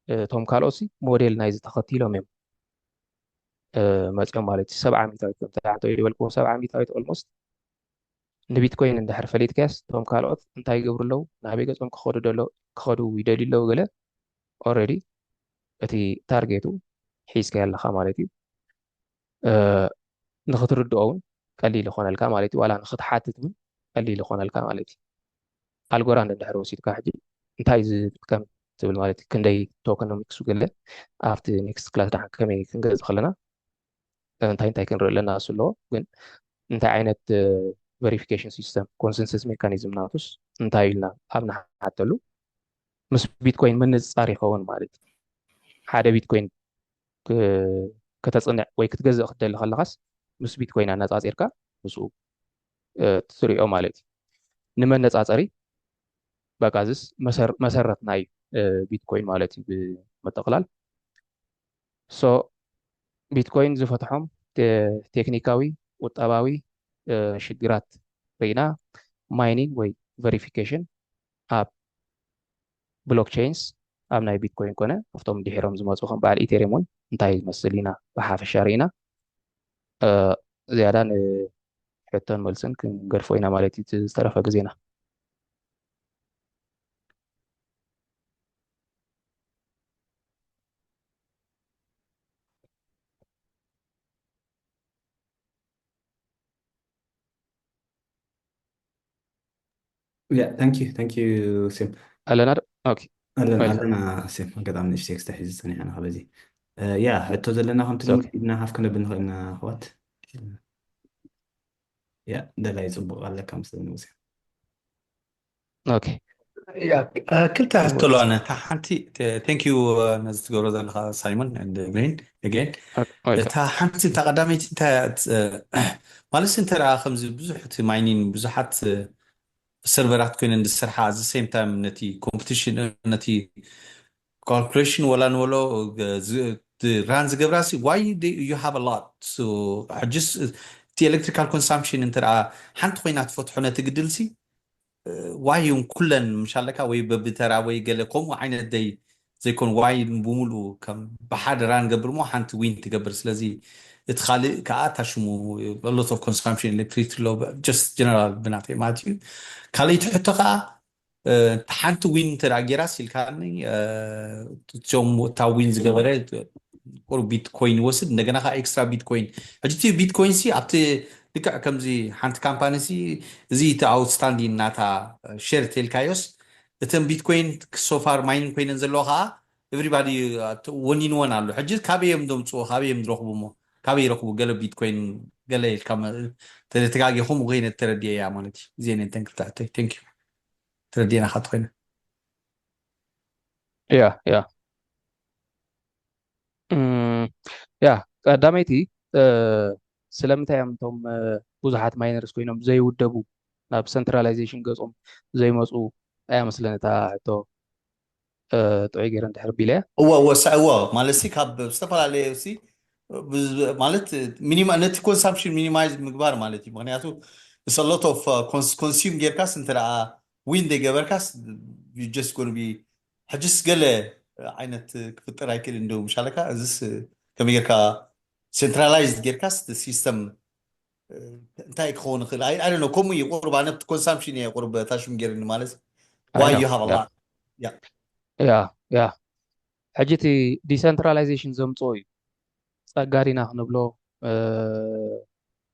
እቶም ካልኦት ሞዴል ናይዚ ተኸቲሎም እዮም መፅኦም ማለት እዩ። ሰብዓ ሚታዊት ከምቲ ሓንተ ዝበልክዎ ሰብዓ ሚታዊት ኦልሞስት ንቢትኮይን እንድሕር ፈሊጥካያስ እቶም ካልኦት እንታይ ይገብሩ ኣለዉ፣ ናበይ ገፆም ክኸዱ ደሎ ክኸዱ ይደልዩ ኣለዉ ገለ ኦረዲ እቲ ታርጌቱ ሒዝካዮ ኣለኻ ማለት እዩ። ንክትርድኦ እውን ቀሊል ይኾነልካ ማለት እዩ። ዋላ ንክትሓትት እውን ቀሊል ይኾነልካ ማለት እዩ። ኣልጎራንድ እንድሕር ወሲድካ ሕጂ እንታይ ዝጥቀም ትብል ማለት እዩ። ክንደይ ቶከኖሚክሱ ገለ ኣብቲ ኔክስት ክላስ ደሓን ከመይ ክንገዝ ከለና እንታይ እንታይ ክንርኢ ኣለና እሱ ኣለዎ። ግን እንታይ ዓይነት ቨሪፊኬሽን ሲስተም ኮንሰንሰስ ሜካኒዝም ናቱስ እንታይ ኢልና ኣብ ንሓተሉ ምስ ቢትኮይን ምንፅፃር ይኸውን ማለት እዩ። ሓደ ቢትኮይን ከተፅንዕ ወይ ክትገዝእ ክትደሊ ከለካስ ምስ ቢትኮይን ኣነፃፂርካ ምስኡ ትሪኦ ማለት እዩ። ንመነፃፀሪ በቃ እዚስ መሰረት ናይ ቢትኮይን ማለት እዩ ብምጥቕላል። ሶ ቢትኮይን ዝፈትሖም ቴክኒካዊ ቁጠባዊ ሽግራት ርኢና ማይኒንግ ወይ ቨሪፊኬሽን ኣብ ብሎክቸይንስ ኣብ ናይ ቢትኮይን ኮነ ኣብቶም ድሒሮም ዝመፁ ከም በዓል ኢቴሪየም እውን እንታይ ዝመስል ኢና ብሓፈሻ ርኢና። ዝያዳ ንሕቶን መልስን ክንገድፎ ኢና ማለት እዩ ዝተረፈ ግዜና። Yeah, thank you, thank you, Sim. ኣለና ዶ? ኦኬ። ኣለና Welcome. ኣለና ሴም፣ ኣጋጣሚ ንእሽተይ ክስተሒዝ ጸኒሐ ኢና። ካበዚ ያ ሕቶ ዘለና ከምቲ It's okay. ኢድና ሓፍ ክነብል ንኽእል ኢና ኣሕዋት። ያ ደላይ ጽቡቕ ኣለካ ምስ ንጉስ። ኦኬ። ያ ክልተ ሕቶ ኣለዋ። ነታ ሓንቲ thank you ነዚ ትገብሮ ዘለካ ሳይሞን and ብሌን again። ኦኬ። እታ ሓንቲ እታ ቀዳመይቲ እንታይ እያ? ማለት እንተ ደኣ ከምዚ ብዙሕ እቲ ማይኒን ብዙሓት ሰርቨራት ኮይነን ዝሰርሓ at the same time ነቲ ኮምፒቲሽን ነቲ ካልኩሌሽን ወላ ንበሎ ራን ዝገብራ ሲ why you have a lot so ሕጅስ እቲ ኤሌክትሪካል ኮንሳምፕሽን እንተ ደኣ ሓንቲ ኮይና ትፈትሖ ነቲ ግድል ሲ ዋይ እዮም ኩለን ምሻለካ ወይ በብተራ ወይ ገለ ከምኡ ዓይነት ደይ ዘይኮን ዋይ ብምሉኡ ከም ብሓደ ራን ገብር ሞ ሓንቲ ዊን ትገብር። ስለዚ እቲ ካልእ ከዓ እታ ሽሙ lot of consumption electricity ሎ just general ብናተይ ማለት እዩ። ካልኣይቲ ሕቶ ከዓ ሓንቲ ዊን እንተ ጌራ ሲልካኒ እታ ዊን ዝገበረ ቁር ቢትኮይን ይወስድ እንደገና ከዓ ኤክስትራ ቢትኮይን። ሕጂ እቲ ቢትኮይን ሲ ኣብቲ ልክዕ ከምዚ ሓንቲ ካምፓኒ ሲ እዚ እቲ ኣውትስታንዲንግ ናታ ሼር ተልካዮስ እተን ቢትኮይን so far ማይኒንግ ኮይነን ዘለዋ ከዓ everybody one in one ኣሎ። ሕጂ ካበይ እዮም ዘምፅዎ ካበይ እዮም ዝረኽቡ ሞ ካበይ ይረኽቡ ገለ ቢትኮይን ገለ ኢልካ ተጋጊኹም ኮይነ ተረዲኤ እያ ማለት እዩ። እዚአን እየን ተን ክልተ ሕቶይ። Thank you። ተረዲኤና ካት ኮይነ ያ ያ እም፣ ያ ቀዳመይቲ እ፣ ስለምንታይ እዮም እቶም እ፣ ብዙሓት ማይነርስ ኮይኖም ዘይውደቡ ናብ ሰንትራላይዜሽን ገጾም ዘይመፁ? ኣያ መስለን እታ ሕቶ እ፣ ጥዑይ ገይረ እንድሕር ቢለ እዎ እዎ ሳ እዎ ማለት ሲ ካብ ዝተፈላለየ ሲ ብዝ- ማለት ሚኒማ ነቲ ኮንሳምፕሽን ሚኒማይዝ ምግባር ማለት እዩ። ምክንያቱ it's a lot of consume ጌርካስ እንተ ደኣ ዊን ዘይገበርካስ just going to be ሕጅስ ገለ ዓይነት ክፍጥር ኣይክእል እንደው ምሻለካ እዚስ ከመይ ጌርካ ሴንትራላይዝ ጌርካስ ሲስተም እንታይ ክኸውን ይኽእል? ኣይ ኣይ ነው ከምኡ እዩ። ቁርብ ኣነ ኮንሳምፕሽን እየ ቁርብ ታሽም ጌርኒ ማለት why you have a lot ያ ያ ሕጂ እቲ ዲሰንትራላይዜሽን ዘምፅኦ እዩ። ፀጋ ዲና ክንብሎ እ፣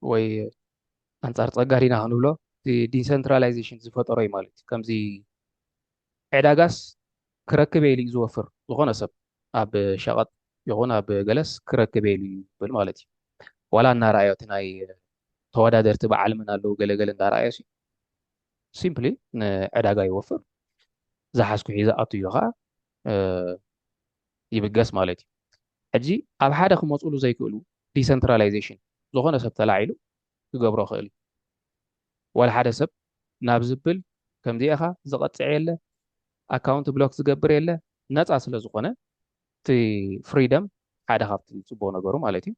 ወይ ኣንፃር ፀጋ ዲና ክንብሎ እቲ ዲሰንትራላይዜሽን ዝፈጠሮ እዩ ማለት እዩ። ከምዚ ዕዳጋስ ክረክብ እየ ኢሉ እዩ ዝወፍር ዝኾነ ሰብ ኣብ ሸቐጥ ይኹን ኣብ ገለስ ክረክብ እየ ኢሉ ይብል ማለት እዩ። ዋላ እናረኣዮ እቲ ናይ ተወዳደርቲ ብዓለምን ኣለዉ ገለገለ እንዳረኣዮ ሲምፕሊ ንዕዳጋ ይወፍር ዝሓዝኩ ሒዘ ኣቱ ኢሉ ከዓ እ፣ ይብገስ ማለት እዩ። ሕጂ ኣብ ሓደ ክመፅሉ ዘይክእሉ ዲሰንትራላይዜሽን ዝኾነ ሰብ ተላዒሉ ክገብሮ ክእል እዩ። ዋላ ሓደ ሰብ ናብ ዝብል ከምዚኣኻ ዝቐፅዕ የለ ኣካውንት ብሎክ ዝገብር የለ ነፃ ስለ ዝኾነ እቲ ፍሪደም ሓደ ካብቲ ፅቡቅ ነገሩ ማለት እዩ።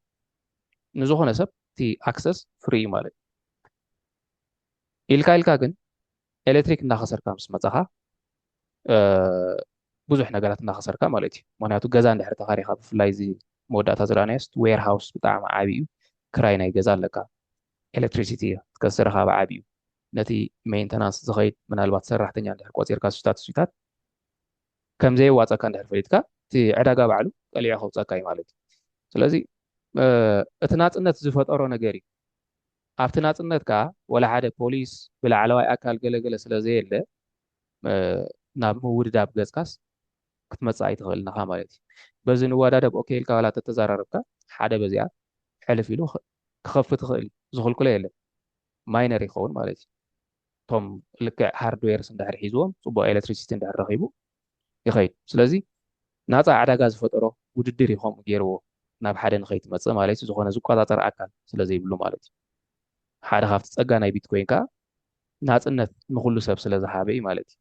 ንዝኾነ ሰብ እቲ ኣክሰስ ፍሪ እዩ ማለት እዩ። ኢልካ ኢልካ ግን ኤሌክትሪክ እንዳኸሰርካ ምስ መፃኻ ብዙሕ ነገራት እናኸሰርካ ማለት እዩ። ምክንያቱ ገዛ እንድሕር ተኻሪኻ ብፍላይ እዚ መወዳእታ ዝረኣናዮስ ዌርሃውስ ብጣዕሚ ዓብዩ ክራይ ናይ ገዛ ኣለካ። ኤሌክትሪሲቲ ትከስር ካብ ዓብዩ ነቲ ሜንተናንስ ዝኸይድ ምናልባት ሰራሕተኛ እንድሕር ቆፂርካ ስታት ስታት ከም ዘየዋፀካ እንድሕር ፈሊጥካ እቲ ዕዳጋ ባዕሉ ቀሊዑ ከውፀካ እዩ ማለት እዩ። ስለዚ እቲ ናፅነት ዝፈጠሮ ነገር እዩ። ኣብቲ ናፅነት ከዓ ወላ ሓደ ፖሊስ ብላዕለዋይ ኣካል ገለገለ ስለ ዘየለ ናብ ምውድዳብ ገፅካስ ክትመፅእ ኣይትኽእልን ኢኻ ማለት እዩ። በዚ ንወዳደብ ኦኬ ኢልካ ዋላ ተተዘራረብካ ሓደ በዚኣ ሕልፍ ኢሉ ክኸፍት ይኽእል እዩ። ዝኽልክሎ የለን። ማይነር ይኸውን ማለት እዩ። እቶም ልክዕ ሃርድዌርስ እንድሕር ሒዝዎም ፅቡቅ ኤሌክትሪሲቲ እንድሕር ረኺቡ ይኸይድ። ስለዚ ናፃ ዕዳጋ ዝፈጠሮ ውድድር እዩ ከምኡ ገይርዎ ናብ ሓደ ንኸይትመፅእ ማለት እዩ። ዝኾነ ዝቆፃፀር ኣካል ስለ ዘይብሉ ማለት እዩ። ሓደ ካብቲ ፀጋ ናይ ቢትኮይን ከዓ ናፅነት ንኩሉ ሰብ ስለ ዝሃበ እዩ ማለት እዩ።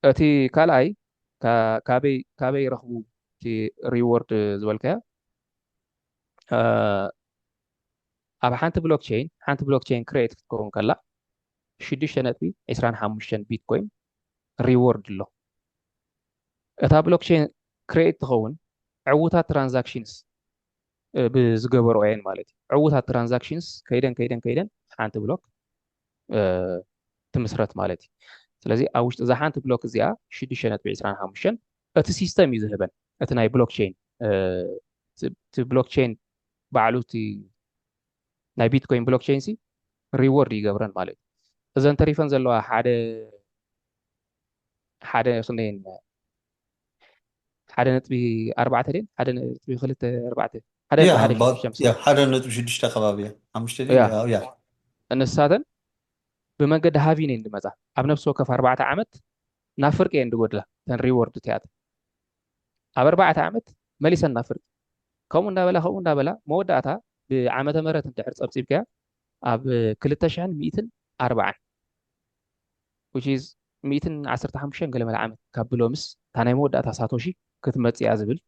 እቲ ካልኣይ ካበይ ካበይ ረኽቡ እቲ ሪዎርድ ዝበልካዮ ኣብ ሓንቲ ብሎክቸይን ሓንቲ ብሎክቸይን ክሬት ክትከውን ከላ ሽዱሽተ ነጥቢ ዕስራን ሓሙሽተን ቢትኮይን ሪዎርድ ኣሎ። እታ ብሎክቸይን ክሬት ትኸውን ዕውታት ትራንዛክሽንስ ብዝገበሮ እየን ማለት እዩ። ዕውታት ትራንዛክሽንስ ከይደን ከይደን ከይደን ሓንቲ ብሎክ ትምስረት ማለት እዩ። ስለዚ ኣብ ውሽጢ እዛ ሓንቲ ብሎክ እዚኣ ሽዱሽተ ነጥቢ ዕስራን ሓሙሽተን እቲ ሲስተም እዩ ዝህበን። እቲ ናይ ብሎክቸይን እቲ ብሎክቸይን ባዕሉ እቲ ናይ ቢትኮይን ብሎክቸይን ሲ ሪዎርድ ይገብረን ማለት እዩ። እዘን ተሪፈን ዘለዋ ሓደ ሓደ ክንደየን ሓደ ነጥቢ ኣርባዕተ ድን ሓደ ነጥቢ ክልተ ኣርባዕተ ሓደ ነጥቢ ሓደ ሽዱሽተ ሓደ ነጥቢ ሽዱሽተ ከባቢ ሓሙሽተ ድን ያ ንሳተን ብመንገዲ ሃቪን እየን ዝመፃ። ኣብ ነፍሲ ወከፍ ኣርባዕተ ዓመት ናብ ፍርቂ እየን ዝጎድላ ተን ሪዎርድ እቲኣተን። ኣብ ኣርባዕተ ዓመት መሊሰን ናብ ፍርቂ። ከምኡ እንዳበላ ከምኡ እንዳበላ መወዳእታ ብዓመተ ምህረት እንድሕር ፀብፂብካያ ኣብ ክልተ ሽሕን ሚእትን ኣርባዓን which is ሚእትን ዓሰርተ ሓሙሽተን ገለመለ ዓመት ካብ ብሎምስ እታ ናይ መወዳእታ ሳቶሺ ክትመፅእ እያ ዝብል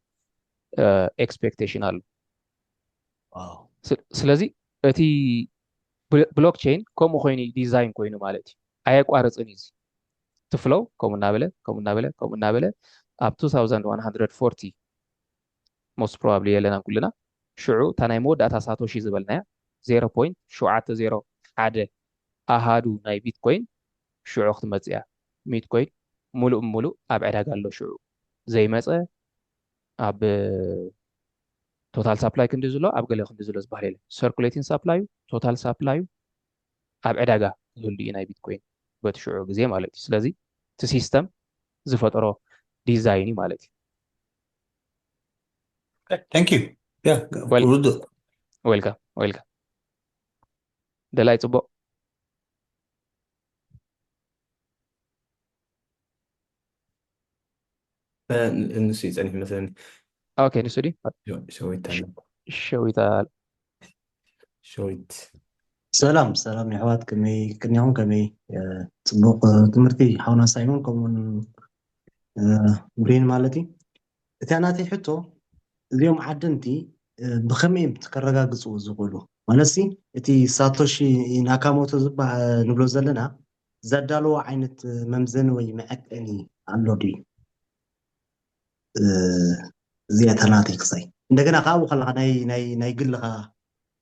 ኤክስፔክቴሽን ኣሎ። ስለዚ እቲ ብሎክቸይን ከምኡ ኮይኑ ዲዛይን ኮይኑ ማለት እዩ። ኣየቋርፅን እዩ። እቲ ፍሎው ከምኡ እናበለ ከምኡ እናበለ ከምኡ እናበለ ኣብ two thousand one hundred forty most probably የለናን ኩልና። ሽዑ እታ ናይ መወዳእታ ሳቶሺ ዝበልናያ ዜሮ ፖይንት ሸውዓተ ዜሮ ሓደ ኣሃዱ ናይ ቢትኮይን ሽዑ ክትመፅእ እያ። ቢትኮይን ሙሉእ ሙሉእ ኣብ ዕዳጋ ኣሎ። ሽዑ ዘይመፀ ኣብ ቶታል ሳፕላይ ክንዲ ዝሎ ኣብ ገለ ክንዲ ዝሎ ዝበሃል የለ። ሰርኩሌቲንግ ሳፕላዩ ቶታል ሳፕላዩ ኣብ ዕዳጋ ክህሉ እዩ ናይ ቢትኮይን በቲ ሽዑ ግዜ ማለት እዩ። ስለዚ እቲ ሲስተም ዝፈጠሮ ዲዛይን እዩ ማለት እዩ። Thank you. Yeah, Well- ርዱእ። ዌልካም ዌልካም ደላይ ፅቡቅ ንሱ ይፀኒሕ መስለኒ። ኦኬ ንሱ ድዩ ሸዊት ኣለ። ሸዊታ ሸዊት ሰላም ሰላም የሕዋት፣ ከመይ ቅድሚኹም ከመይ? እ፣ ጽቡቕ፣ እ፣ ትምህርቲ ሓውና ሳይሞን ከምኡውን እ፣ ብሬን ማለት እዩ። እቲያ ናተይ ሕቶ እዚኦም ዓደንቲ እ፣ ብኸመይ እዮም ከረጋግጽዎ ዝኽእሉ? ማለት ሲ እቲ ሳቶሺ ናካሞቶ ዝበሃል ንብሎ ዘለና ዘዳለዎ ዓይነት መምዘኒ ወይ መዐቀኒ ኣሎ ድዩ? እ፣ እዚኣ እታ ናተይ ክሳይ እንደገና ካብኡ ከለካ ናይ ናይ ናይ ግልኻ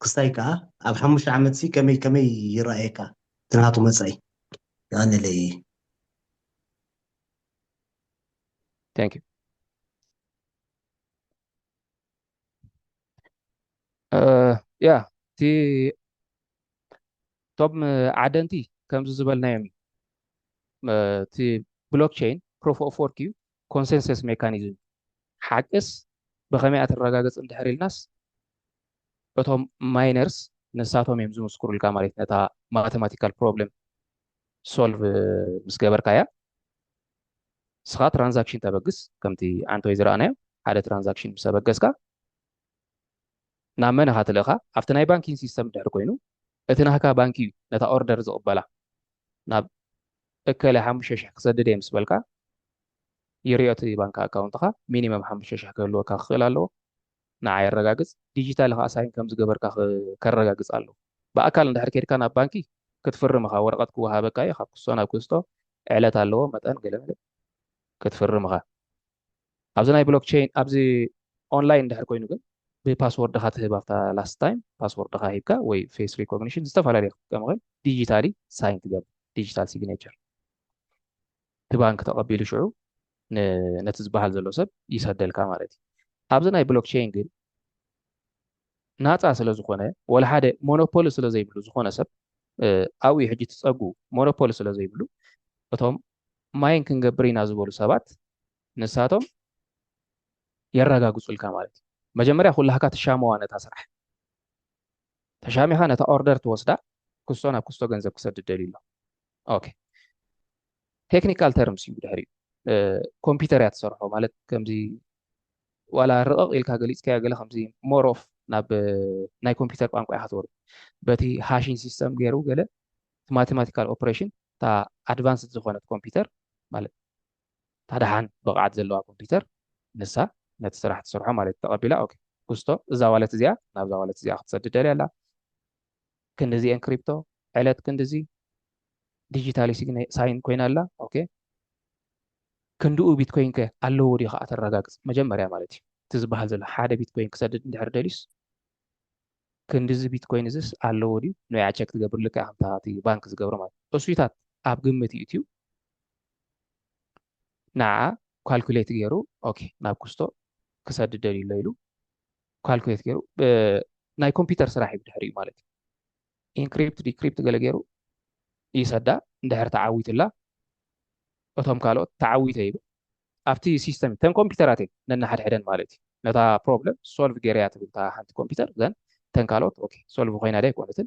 ክሳይ ከዓ ኣብ ሓሙሽተ ዓመት ሲ ከመይ ከመይ ይረኣየካ እቲ ናቱ መጻኢ? የቐንለይ። Thank you። እ፣ ያ እቲ እቶም ዓደንቲ ከምዚ ዝበልናዮም እዩ። እ፣ እቲ ብሎክቸይን ፕሩፍ ኦፍ ወርክ እዩ፣ ኮንሰንሰስ ሜካኒዝም። ሓቅስ ብኸመይ ትረጋገፅ እንድሕር ኢልናስ እቶም ማይነርስ ንሳቶም እዮም ዝምስክሩልካ ማለት ነታ ማቴማቲካል ፕሮብለም ሶልቭ ምስ ገበርካያ ንስኻ ትራንዛክሽን ተበግስ። ከምቲ ዓንቶይ ዝረኣናዮ ሓደ ትራንዛክሽን ምስ ኣበገስካ ናብ መን ኢኻ ትልእኻ? ኣብቲ ናይ ባንኪንግ ሲስተም ድሕር ኮይኑ እቲ ናህካ ባንኪ እዩ ነታ ኦርደር ዝቕበላ። ናብ እከለ ሓሙሽተ ሽሕ ክሰድድ እየ ምስ በልካ ይሪኦ እቲ ባንክ ኣካውንትኻ ሚኒመም ሓሙሽተ ሽሕ ክህልወካ ክኽእል ኣለዎ። ንዓ የረጋግጽ። ዲጂታል ከዓ ሳይን ከም ዝገበርካ ከረጋግጽ ኣለዎ። ብኣካል እንድሕር ኬድካ ናብ ባንኪ ክትፍርም ኢኻ፣ ወረቐት ክወሃበካ እዩ። ካብ ክስቶ ናብ ክስቶ ዕለት ኣለዎ፣ መጠን ገለ ክትፍርም ኢኻ። ኣብዚ ናይ ብሎክቸይን ኣብዚ ኦንላይን እንድሕር ኮይኑ ግን ብፓስወርድኻ ትህብ ኣብታ ላስት ታይም ፓስወርድኻ ሂብካ ወይ ፌስ ሪኮግኒሽን ዝተፈላለዩ ክትጥቀም ኽእል ዲጂታሊ ሳይን ትገብር ዲጂታል ሲግኔቸር እቲ ባንክ ተቐቢሉ ሽዑ ነቲ ዝበሃል ዘሎ ሰብ ይሰደልካ ማለት እዩ። ኣብዚ ናይ ብሎክቸይን ግን ናፃ ስለ ዝኾነ ወላ ሓደ ሞኖፖሊ ስለ ዘይብሉ ዝኾነ ሰብ ኣብኡ ሕጂ ትፀጉ ሞኖፖሊ ስለ ዘይብሉ እቶም ማይን ክንገብር ኢና ዝበሉ ሰባት ንሳቶም የረጋግፁልካ ማለት እዩ። መጀመርያ ኩላህካ ትሻመዋ ነታ ስራሕ ተሻሚኻ ነታ ኦርደር ትወስዳ ክስቶ ናብ ክስቶ ገንዘብ ክሰድድ ደልዩ ኣሎ። ኦኬ ቴክኒካል ተርምስ እዩ ድሕሪኡ ኮምፒውተር እያ ትሰርሖ ማለት ከምዚ ዋላ ርቕቕ ኢልካ ገሊፅካዮ ገለ ከምዚ ሞር ኦፍ ናብ ናይ ኮምፒውተር ቋንቋ ኢኻ ትወርድ በቲ ሃሽን ሲስተም ገይሩ ገለ ማቴማቲካል ኦፕሬሽን እታ ኣድቫንስድ ዝኾነት ኮምፒውተር ማለት እታ ደሓን ብቕዓት ዘለዋ ኮምፒውተር ንሳ ነቲ ስራሕ ትሰርሖ ማለት ተቐቢላ ኦኬ ክስቶ እዛ ዋለት እዚኣ ናብዛ ዋለት እዚኣ ክትሰድድ ደልያ ኣላ ክንድዚ ኤንክሪፕቶ ዕለት ክንድዚ ዲጂታሊ ሳይን ኮይና ኣላ ኦኬ ክንድኡ ቢትኮይን ከ ኣለዎ ድዩ ከዓ ተረጋግፅ መጀመርያ ማለት እዩ እቲ ዝበሃል ዘሎ ሓደ ቢትኮይን ክሰድድ እንድሕር ደልዩስ ክንድዚ ቢትኮይን እዚስ ኣለዎ ድዩ ንያ ቸክ ትገብር ልክዕ ከምታ እቲ ባንክ ዝገብሮ ማለት እሱይታት ኣብ ግምት እዩ እትዩ ንዓ ካልኩሌት ገይሩ ኦኬ ናብ ክስቶ ክሰድድ ደልዩ ኣሎ ኢሉ ካልኩሌት ገይሩ ናይ ኮምፒውተር ስራሕ እዩ ድሕሪኡ ማለት እዩ ኢንክሪፕት ዲክሪፕት ገለ ገይሩ ይሰዳ እንድሕር ተዓዊትላ እቶም ካልኦት ተዓዊተ ይብል ኣብቲ ሲስተም ተን ኮምፒውተራት እየን ነናሓድሕደን ማለት እዩ ነታ ፕሮብለም ሶልቭ ገይረያ ትብል እታ ሓንቲ ኮምፒውተር ዘን ተን ካልኦት ኦኬ ሶልቭ ኮይና ደ ኣይኮነትን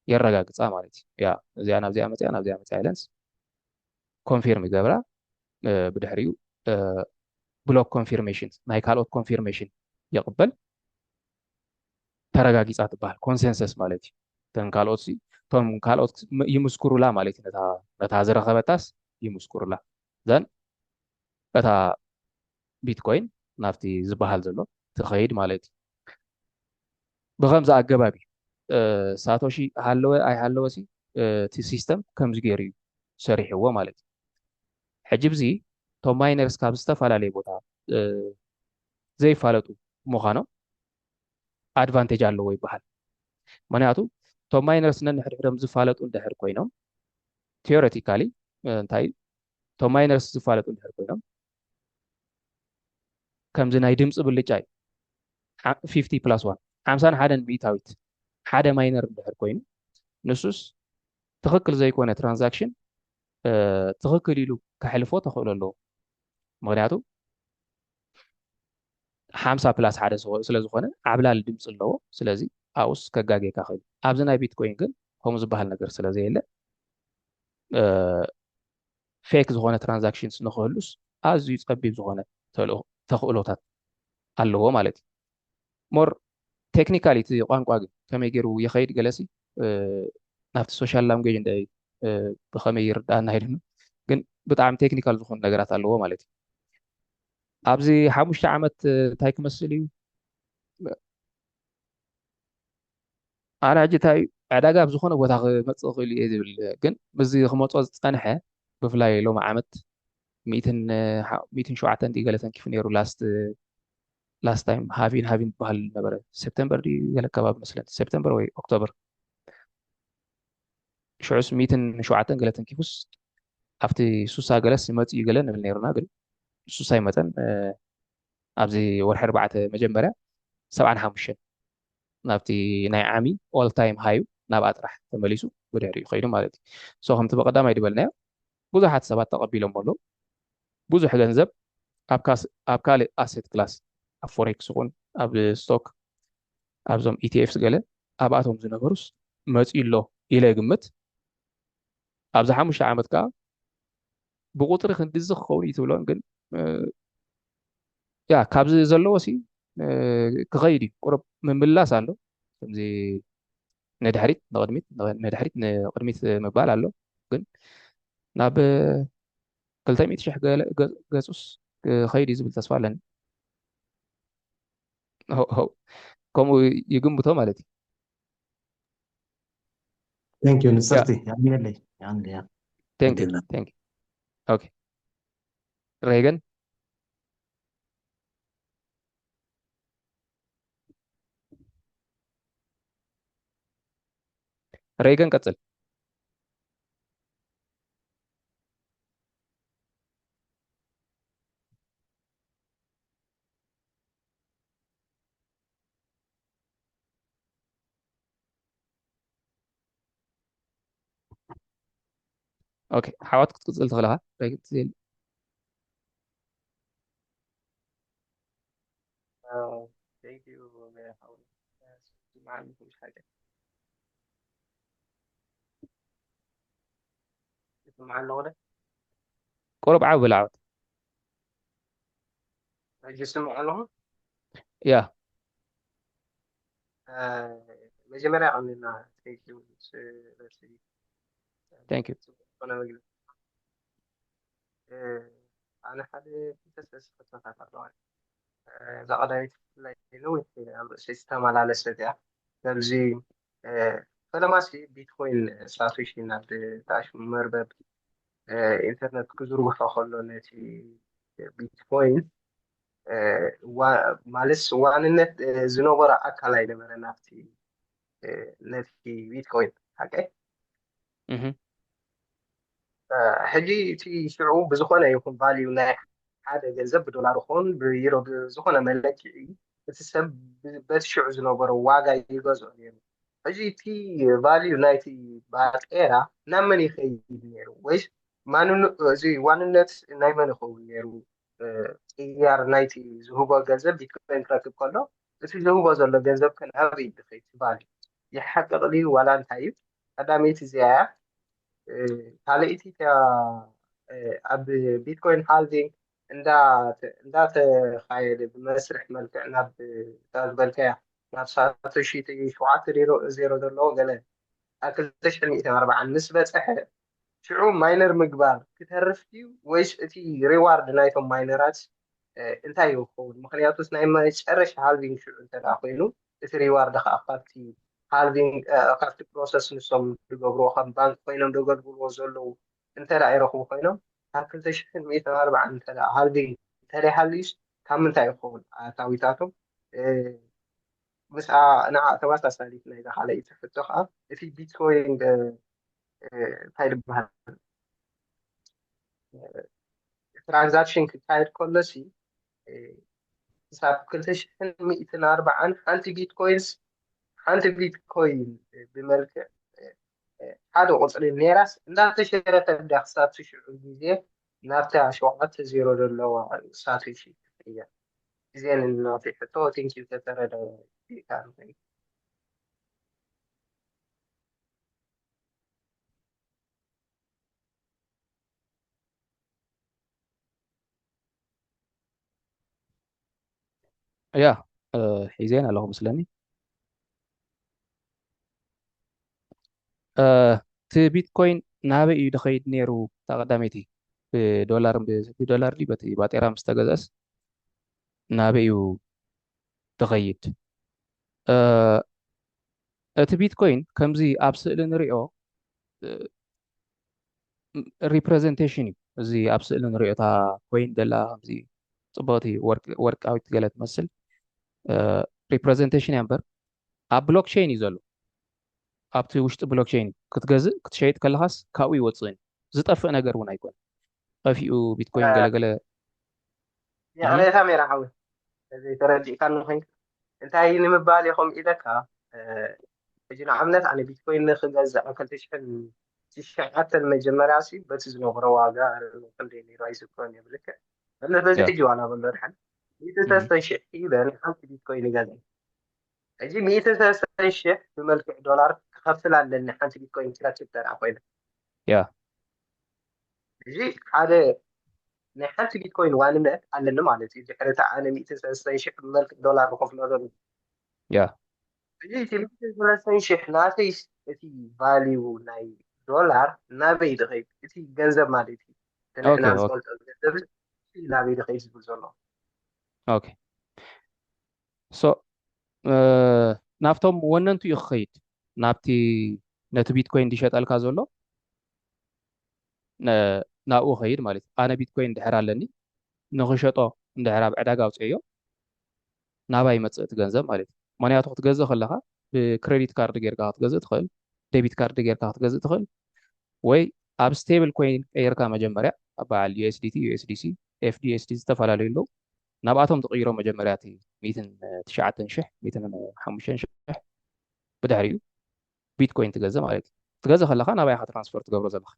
የረጋግፃ ማለት እዩ ያ እዚኣ ናብዚኣ መፅያ ናብዚኣ መፅያ ኢለንስ ኮንፊርም ይገብራ ብድሕሪኡ ብሎክ ኮንፊርሜሽን ናይ ካልኦት ኮንፊርሜሽን ይቕበል ተረጋጊፃ ትበሃል ኮንሰንሰስ ማለት እዩ እተን ካልኦት እቶም ካልኦት ይምስክሩላ ማለት እዩ ነታ ዝረኸበታስ ይምስክሩላ ዘን እታ ቢትኮይን ናብቲ ዝበሃል ዘሎ ትኸይድ ማለት እዩ ብኸምዚ ኣገባብ እዩ ሳቶሺ ሃለወ ኣይሃለወ እቲ ሲስተም ከምዚ ገይሩ እዩ ሰሪሕዎ ማለት እዩ ሕጂ ብዚ እቶም ማይነርስ ካብ ዝተፈላለየ ቦታ ዘይፋለጡ ምዃኖም ኣድቫንቴጅ ኣለዎ ይበሃል ምክንያቱ እቶም ማይነርስ ነንሕድሕዶም ዝፋለጡ እንድሕር ኮይኖም ቴዎሬቲካሊ እንታይ እቶም ማይነርስ ዝፋለጡ እንድሕር ኮይኖም ከምዚ ናይ ድምፂ ብልጫ እዩ ፊፍቲ ፕላስ ዋን ሓምሳን ሓደን ሚእታዊት ሓደ ማይነር እንድሕር ኮይኑ ንሱስ ትኽክል ዘይኮነ ትራንዛክሽን ትኽክል ኢሉ ከሕልፎ ተኽእሎ ኣለዎ ምክንያቱ ሓምሳ ፕላስ ሓደ ስለ ዝኾነ ዓብላሊ ድምፂ ኣለዎ ስለዚ ኣብኡስ ከጋጌካ ክእል ኣብዚ ናይ ቢትኮይን ግን ከምኡ ዝበሃል ነገር ስለ ዘየለ ፌክ ዝኾነ ትራንዛክሽንስ ንክህሉስ ኣዝዩ ፀቢብ ዝኾነ ተኽእሎታት ኣለዎ ማለት እዩ ሞር ቴክኒካል እቲ ቋንቋ ግን ከመይ ገይሩ ይኸይድ ገለሲ ናብቲ ሶሻል ላንጉጅ እንደ ብኸመይ ይርዳእና ኢሉኒ ግን ብጣዕሚ ቴክኒካል ዝኾኑ ነገራት ኣለዎ ማለት እዩ ኣብዚ ሓሙሽተ ዓመት እንታይ ክመስል እዩ ኣነ ሕጂ እንታይ ዕዳጋ ኣብ ዝኾነ ቦታ ክመፅእ ክእል እየ ዝብል ግን ምስዚ ክመፆ ዝፀንሐ ብፍላይ ሎሚ ዓመት ሚእትን ሸውዓተን ገለ ተንኪፉ ነይሩ ላስት ላስት ታይም ሃቪን ሃቪን ዝበሃል ነበረ ሴፕተምበር ድዩ ገለ ከባቢ መስለኒ ሴፕተምበር ወይ ኦክቶበር ሽዑስ ሚእትን ሸውዓተን ገለ ተንኪፉስ ኣብቲ ሱሳ ገለስ ይመፅእ እዩ ገለ ንብል ነይሩና ግን ሱሳ ይመፀን ኣብዚ ወርሒ ኣርባዕተ መጀመርያ ሰብዓን ሓሙሽተን ናብቲ ናይ ዓሚ ኦል ታይም ሃዩ ናብኣ ጥራሕ ተመሊሱ ብድሕሪኡ ከይዱ ማለት እዩ ሶ ከምቲ ብቀዳማይ ዝበልናዮ ብዙሓት ሰባት ተቐቢሎም ኣለዉ ብዙሕ ገንዘብ ኣብ ካልእ ኣሴት ክላስ ኣብ ፎሬክስ ይኹን ኣብ ስቶክ ኣብዞም ኢቲኤፍስ ገለ ኣብኣቶም ዝነበሩስ መፂኡ ኣሎ ኢለ ግምት ኣብዚ ሓሙሽተ ዓመት ከዓ ብቁፅሪ ክንድዚ ክኸውን እዩ ትብሎን ግን ያ ካብዚ ዘለዎ ሲ ክኸይድ እዩ ቁሩብ ምምላስ ኣሎ ከምዚ ንድሕሪት ንቅድሚት ንድሕሪት ንቅድሚት ምባል ኣሎ ግን ናብ ክልተ ሚእቲ ሺሕ ገለ ገ- ገጹስ ክኸይድ እዩ ዝብል ተስፋ ኣለኒ። ሆ- ሆ- ከምኡ ይግምቶ ማለት እዩ። Thank you ንጽርቲ። የቐንየለይ። የቐንየለይ። Thank you. Thank you. Okay. Reagan? Reagan ቀጽል። Okay፣ ሓዋት ክትቅጽል ትኽእል ኢኻ። Reagan ትዘል- Thank you. ይስምዓኒ ኣለኹ ዶ? ቁሩብ ዓው በል ዓወት። ሕጂ ይስምዕ ኣለኹ? ያ። መጀመርያ ቀኒልና thank you። Thank you። ዝኾነ መግለፂ ኣነ ሓደ ክልተ ሰለስተ ሕቶታት ኣለዋ። እዛ ቀዳመይቲ ብፍላይ ነዊሕ ኣብ ርእሰይ ዝተመላለሰት እያ። ከምዚ ፈለማሲ ቢትኮይን ሳቶሺ ናብ ታሽ መርበብ ኢንተርነት ክዝርግሖ ከሎ ነቲ ቢትኮይን ማለትስ ዋንነት ዝነበሮ ኣካል ኣይነበረ ናብቲ ነቲ ቢትኮይን ሓቀይ። ሕጂ እቲ ሽዑ ብዝኾነ ይኹን ቫልዩ ናይ ሓደ ገንዘብ ብዶላር ይኹን ብዩሮ ብዝኾነ መለክዒ እቲ ሰብ በቲ ሽዑ ዝነበሮ ዋጋ ይገዝኦ ነይሩ። ሕጂ እቲ ቫልዩ ናይቲ ባጤራ ናብ መን ይኸይድ ነይሩ? ወይስ እዚ ዋንነት ናይ መን ይኸውን ነይሩ? ቅያር ናይቲ ዝህቦ ገንዘብ ቢትኮይን ክረክብ ከሎ እቲ ዝህቦ ዘሎ ገንዘብ ከ ናበይ ድኸይድ ቫልዩ ይሓቅቕ ድዩ ዋላ እንታይ እዩ? ቀዳመይቲ እዚኣ እያ። ካልኣይቲ እቲኣ ኣብ ቢትኮይን ሃልቪንግ እንዳተኻየደ ብመስርሕ መልክዕ ናብ ዝበልካያ ናብ ሳቶሺ ሸውዓተ ዜሮ ዘለዎ ገለ ኣብ ክልተ ሽሕን ሚእትን ኣርባዓን ምስ በፀሐ ሽዑ ማይነር ምግባር ክተርፍ ድዩ ወይስ እቲ ሪዋርድ ናይቶም ማይነራት እንታይ ይኸውን? ምክንያቱስ ናይ መጨረሻ ሃልቪንግ ሽዑ እንተ ኮይኑ እቲ ሪዋርድ ከዓ ካብቲ ሃልቪንግ ካብቲ ፕሮሰስ ንሶም ዝገብርዎ ከም ባንክ ኮይኖም ዘገልግልዎ ዘለዉ እንተ ይረኽቡ ኮይኖም ካብ ክልተ ሽሕን ሚእትን ኣርባዓን እንተ ሃልቪንግ እንተደይሃልዩስ ካብ ምንታይ ይኸውን ኣታዊታቶም? ምስኣ ንዓ ተመሳሳሊት ናይዛ ካልኣይቲ ሕቶ ከዓ እቲ ቢትኮይን እንታይ ዝበሃል ትራንዛክሽን ክካየድ ከሎሲ ክሳብ ክልተ ሽሕን ሚእትን ኣርባዓን ሓንቲ ቢትኮይንስ ሓንቲ ቢትኮይን ብመልክዕ ሓደ ቁፅሪ ኔራስ እንዳተሸረተ እንዳ ክሳብ ሽዑ ግዜ ናብታ ሸውዓተ ዜሮ ዘለዋ ሳቶሺ ክትቅየር ግዜ ንናተይ ሕቶ ቲንኪዩ ተተረዳኢካ ንኸይድ። ያ ሒዘን ኣለኹ መስለኒ። እቲ ቢትኮይን ናበይ እዩ ዝኸይድ ነይሩ? እታ ቀዳመይቲ ብዶላር ብዶላር ድዩ በቲ ባጤራ ምስ ተገዝአስ ናበይ እዩ ዝኸይድ? እቲ ቢትኮይን ከምዚ ኣብ ስእሊ ንሪኦ ሪፕሬዘንቴሽን እዩ። እዚ ኣብ ስእሊ ንሪኦ እታ ኮይን ደላ ከምዚ ፅብቕቲ ወርቃዊት ገለ ትመስል ሪፕሬዘንቴሽን እያ እምበር ኣብ ብሎክቸይን እዩ ዘሎ። ኣብቲ ውሽጢ ብሎክቸይን ክትገዝእ ክትሸይጥ ከለኻስ ካብኡ ይወፅእን ዝጠፍእ ነገር እውን ኣይኮነ። ጠፊኡ ቢትኮይን ገለገለ ይቕሬታ ሜራ ሓዊ ዘይተረዲእካኒ ኮይንካ እንታይ ንምባል ኢኹም ኢለካ ሕጂ ንኣብነት ኣነ ቢትኮይን ንክገዝእ ኣብ ክልተ ሽሕን ትሽዓተን መጀመርያ ሲ በቲ ዝነበሮ ዋጋ ክንደይ ነይሩ ኣይዝክሮን እየ ብልክዕ በዚ ሕጂ ዋላ በሎ ድሓን ሚእቲ ሰለስተን ሽሕ ሂበ ንሓንቲ ቢትኮይን ይገዝእ ሕጂ ሚእቲ ሰለስተን ሽሕ ብመልክዕ ዶላር ክኸፍል ኣለኒ ሓንቲ ቢትኮይን ክረክብ ተራ ኮይነ ያ እዚ ሓደ ናይ ሓንቲ ቢትኮይን ዋንነት ኣለኒ ማለት እዩ። ድሕሪ እቲ ኣነ ሚእትን ሰለስተን ሽሕ ብመልክዕ ዶላር ዝኸፍሎ ዘሎ ያ እዚ እቲ ሚእትን ሰለስተን ሽሕ ናተይ እቲ ቫሊዩ ናይ ዶላር ናበይ ድኸይድ? እቲ ገንዘብ ማለት እዩ። እቲ ንሕና Okay, okay. ዝፈልጦ ገንዘብ ናበይ ድኸይድ ዝብል ዘሎ። Okay. So ናብቶም ወነንቱ እዩ ክኸይድ፣ ናብቲ ነቲ ቢትኮይን ዝሸጠልካ ዘሎ ናብኡ ኸይድ ማለት እዩ። ኣነ ቢትኮይን ድሕር ኣለኒ፣ ንኽሸጦ እንድሕር ኣብ ዕዳጋ ኣውፅእዮ፣ ናባይ ይመፅእ እቲ ገንዘብ ማለት እዩ። ምክንያቱ ክትገዝእ ከለኻ ብክሬዲት ካርድ ጌርካ ክትገዝእ ትኽእል፣ ዴቢት ካርድ ጌርካ ክትገዝእ ትኽእል፣ ወይ ኣብ ስቴብል ኮይን ቀይርካ መጀመርያ ኣብ በዓል ዩ ኤስ ዲ ቲ፣ ዩ ኤስ ዲ ሲ፣ ኤፍ ዲ ኤስ ዲ ዝተፈላለዩ ኣለዉ። ናብኣቶም ትቕይሮ መጀመርያ እቲ ሚእትን ትሽዓተን ሽሕ፣ ሚእትን ሓሙሽተን ሽሕ፣ ብድሕሪኡ ቢትኮይን ትገዝእ ማለት እዩ። ትገዝእ ከለኻ ናባይ ኢኻ ትራንስፈር ትገብሮ ዘለኻ።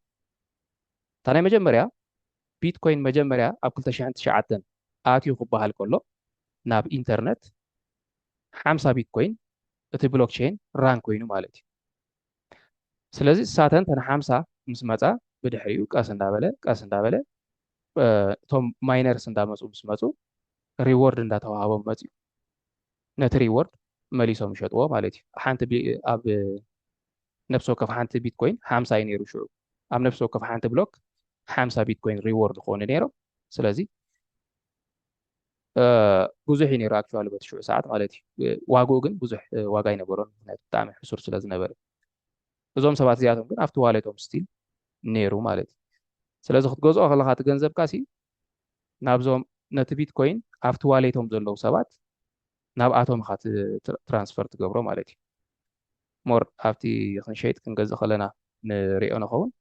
እታ ናይ መጀመርያ ቢትኮይን መጀመርያ ኣብ ክልተ ሽሕን ትሽዓተን ኣትዩ ክበሃል ከሎ ናብ ኢንተርነት ሓምሳ ቢትኮይን እቲ ብሎክቸይን ራን ኮይኑ ማለት እዩ። ስለዚ እሳተን ተን ሓምሳ ምስ መፃ ብድሕሪኡ ቀስ እንዳበለ ቀስ እንዳበለ እቶም ማይነርስ እንዳመፁ ምስ መፁ ሪዎርድ እንዳተዋሃቦም መፅኡ። ነቲ ሪዎርድ መሊሶም ይሸጥዎ ማለት እዩ። ሓንቲ ኣብ ነብሲ ወከፍ ሓንቲ ቢትኮይን ሓምሳ እዩ ነይሩ ሽዑ። ኣብ ነብሲ ወከፍ ሓንቲ ብሎክ ሓምሳ ቢትኮይን ሪዎርድ ክኾኑ ነይሮም። ስለዚ ብዙሕ እዩ ነይሩ ኣክቹዋሊ በቲ ሽዑ ሰዓት ማለት እዩ። ዋግኡ ግን ብዙሕ ዋጋ ኣይነበሮን፣ ምክንያቱ ብጣዕሚ ሕሱር ስለ ዝነበረ። እዞም ሰባት እዚኣቶም ግን ኣብቲ ዋሌቶም ስቲል ነይሩ ማለት እዩ። ስለዚ ክትገዝኦ ከለኻ እቲ ገንዘብካ ሲ ናብዞም ነቲ ቢትኮይን ኣብቲ ዋሌቶም ዘለዉ ሰባት ናብኣቶም ኢኻ ትራንስፈር ትገብሮ ማለት እዩ። ሞር ኣብቲ ክንሸይጥ ክንገዝእ ከለና ንሪኦ ንኸውን።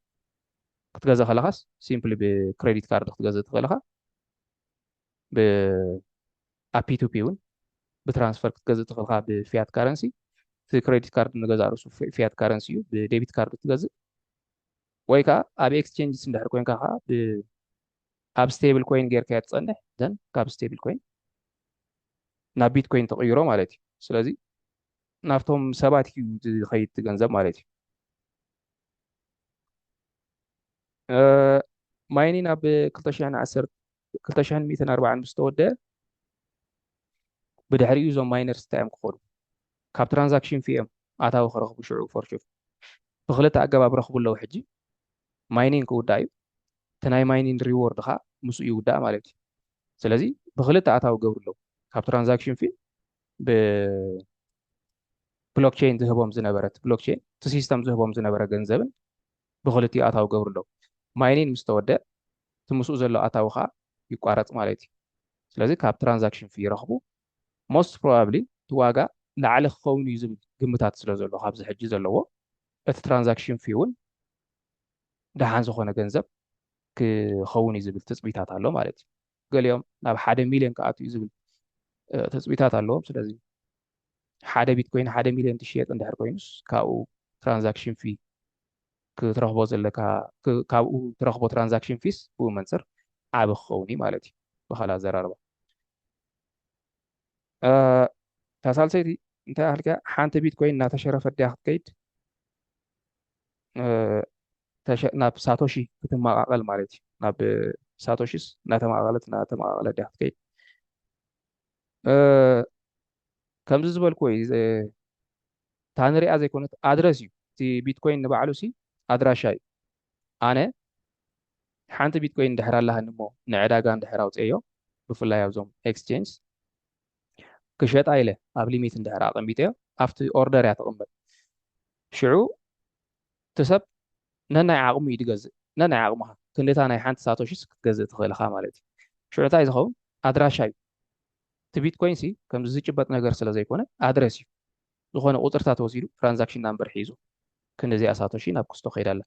ክትገዝእ ከለኻስ ሲምፕሊ ብክሬዲት ካርድ ክትገዝእ ትኽእል ኢኻ። ብ ኣብ ፒ ቱ ፒ እውን ብትራንስፈር ክትገዝእ ትኽእል ኢኻ ብፊያት ካረንሲ። እቲ ክሬዲት ካርድ ንገዛእ ርእሱ ፊያት ካረንሲ እዩ፣ ብዴቢት ካርድ ትገዝእ። ወይ ከዓ ኣብ ኤክስቼንጅስ እንድሕር ኮይንካ ከዓ ብ- ኣብ ስቴብል ኮይን ጌርካዮ ትፀንሕ፣ ዘን ካብ ስቴብል ኮይን ናብ ቢትኮይን ትቕይሮ ማለት እዩ። ስለዚ ናብቶም ሰባት እዩ ዝኸይድ እቲ ገንዘብ ማለት እዩ። ማይኒን ኣብ ክልተ ሽሕን ዓሰርተ ክልተ ሽሕን ሚእትን ኣርባዓን ምስ ተወደአ ብድሕሪኡ እዞም ማይነርስ እንታይ እዮም ክኾኑ? ካብ ትራንዛክሽን ፊ እዮም ኣታዊ ክረኽቡ ሽዑ ፎርሹር ብክልተ ኣገባብ ረኽቡ ኣለዉ። ሕጂ ማይኒን ክውዳእ እዩ፣ እቲ ናይ ማይኒን ሪዎርድ ከዓ ምስኡ ይውዳእ ማለት እዩ። ስለዚ ብክልተ ኣታዊ ገብሩ ኣለዉ፣ ካብ ትራንዛክሽን ፊ ብብሎክቸይን ዝህቦም ዝነበረ እቲ ብሎክቸይን እቲ ሲስተም ዝህቦም ዝነበረ ገንዘብን ብክልቲኡ ኣታዊ ገብሩ ኣለዉ። ማይኒን ምስ ተወደአ እቲ ምስኡ ዘሎ ኣታዊ ከዓ ይቋረፅ ማለት እዩ። ስለዚ ካብ ትራንዛክሽን ፊ ይረኽቡ። ሞስት ፕሮባብሊ እቲ ዋጋ ላዕሊ ክኸውን እዩ ዝብል ግምታት ስለ ዘሎ ካብዚ ሕጂ ዘለዎ እቲ ትራንዛክሽን ፊ እውን ደሓን ዝኾነ ገንዘብ ክኸውን እዩ ዝብል ትፅቢታት ኣሎ ማለት እዩ። ገሊኦም ናብ ሓደ ሚሊዮን ክኣቱ እዩ ዝብል ትፅቢታት ኣለዎም። ስለዚ ሓደ ቢትኮይን ሓደ ሚሊዮን ትሽየጥ እንድሕር ኮይኑስ ካብኡ ትራንዛክሽን ፊ ክትረኽቦ ዘለካ ካብኡ ትረኽቦ ትራንዛክሽን ፊስ ብኡ መንፅር ዓቢ ክኸውን እዩ ማለት እዩ። ብካልእ ኣዘራርባ እታ ሳልሰይቲ እንታይ ኣልካ ሓንቲ ቢትኮይን እናተሸረፈት ድያ ክትከይድ ናብ ሳቶሺ ክትመቃቀል ማለት እዩ። ናብ ሳቶሺስ እናተመቃቀለት እናተመቃቀለት ድያ ክትከይድ? ከምዚ ዝበልኩ ወይ እታ ንሪኣ ዘይኮነት ኣድረስ እዩ። እቲ ቢትኮይን ንባዕሉ ሲ ኣድራሻ እዩ። ኣነ ሓንቲ ቢትኮይን እንድሕር ኣለሃኒ እሞ ንዕዳጋ እንድሕር ኣውፅኤዮ ብፍላይ ኣብዞም ኤክስቼንጅ ክሸጣ ኢለ ኣብ ሊሚት እንድሕር ኣቐሚጠዮ ኣብቲ ኦርደር እያ ትቕመጥ። ሽዑ እቲ ሰብ ነናይ ዓቕሙ እዩ ዝገዝእ። ነናይ ዓቕምኻ ክንድታ ናይ ሓንቲ ሳቶሺስ ክትገዝእ ትኽእል ኢኻ ማለት እዩ። ሽዑ እንታይ ዝኸውን ኣድራሻ እዩ። እቲ ቢትኮይን ሲ ከምዚ ዝጭበጥ ነገር ስለ ዘይኮነ ኣድረስ እዩ። ዝኾነ ቁፅርታት ወሲዱ ትራንዛክሽን ናምበር ሒዙ ክንዲዚኣ ሳቶሺ ናብ ክስቶ ከይዳ ኣላ፣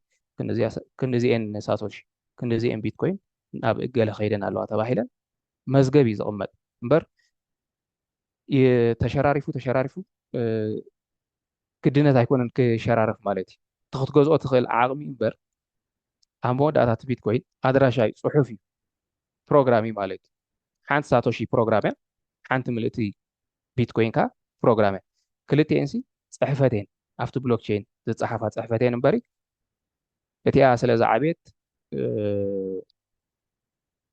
ክንዲዚኤን ሳቶሺ ክንዲዚኤን ቢትኮይን ናብ እገለ ከይደን ኣለዋ ተባሂለን መዝገብ እዩ ዝቕመጥ እምበር ተሸራሪፉ ተሸራሪፉ ግድነት ኣይኮነን ክሸራረፍ ማለት እዩ። እቲ ክትገዝኦ ትኽእል ዓቕሚ እምበር ኣብ መወዳእታ እቲ ቢትኮይን ኣድራሻ እዩ፣ ፅሑፍ እዩ፣ ፕሮግራም እዩ ማለት እዩ። ሓንቲ ሳቶሺ ፕሮግራም እያ፣ ሓንቲ ምልእቲ ቢትኮይን ከ ፕሮግራም እያ። ክልቲኤን ሲ ፅሕፈት እየን፣ ኣብቲ ብሎክቸይን ዝፀሓፋ ፅሕፈት እየን እምበሪ እቲኣ ስለ ዝዓበየት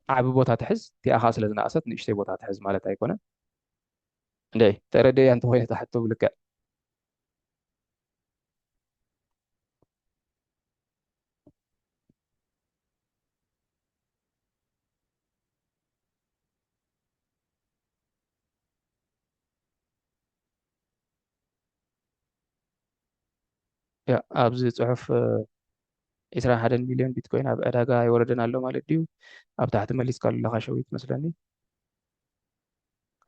ዓቢ ቦታ ትሕዝ፣ እቲኣ ከዓ ስለ ዝነኣሰት ንእሽተይ ቦታ ትሕዝ ማለት ኣይኮነን። እንደ ተረደያ እንተኮይነ እታ ሕቶ ብልክዕ ያ ኣብዚ ጽሑፍ ዒስራን ሓደን ሚልዮን ቢትኮይን ኣብ ዕዳጋ ኣይወረደን ኣሎ ማለት ድዩ? ኣብ ታሕቲ መሊስካሉ ኣለኻ ሸዊት መስለኒ።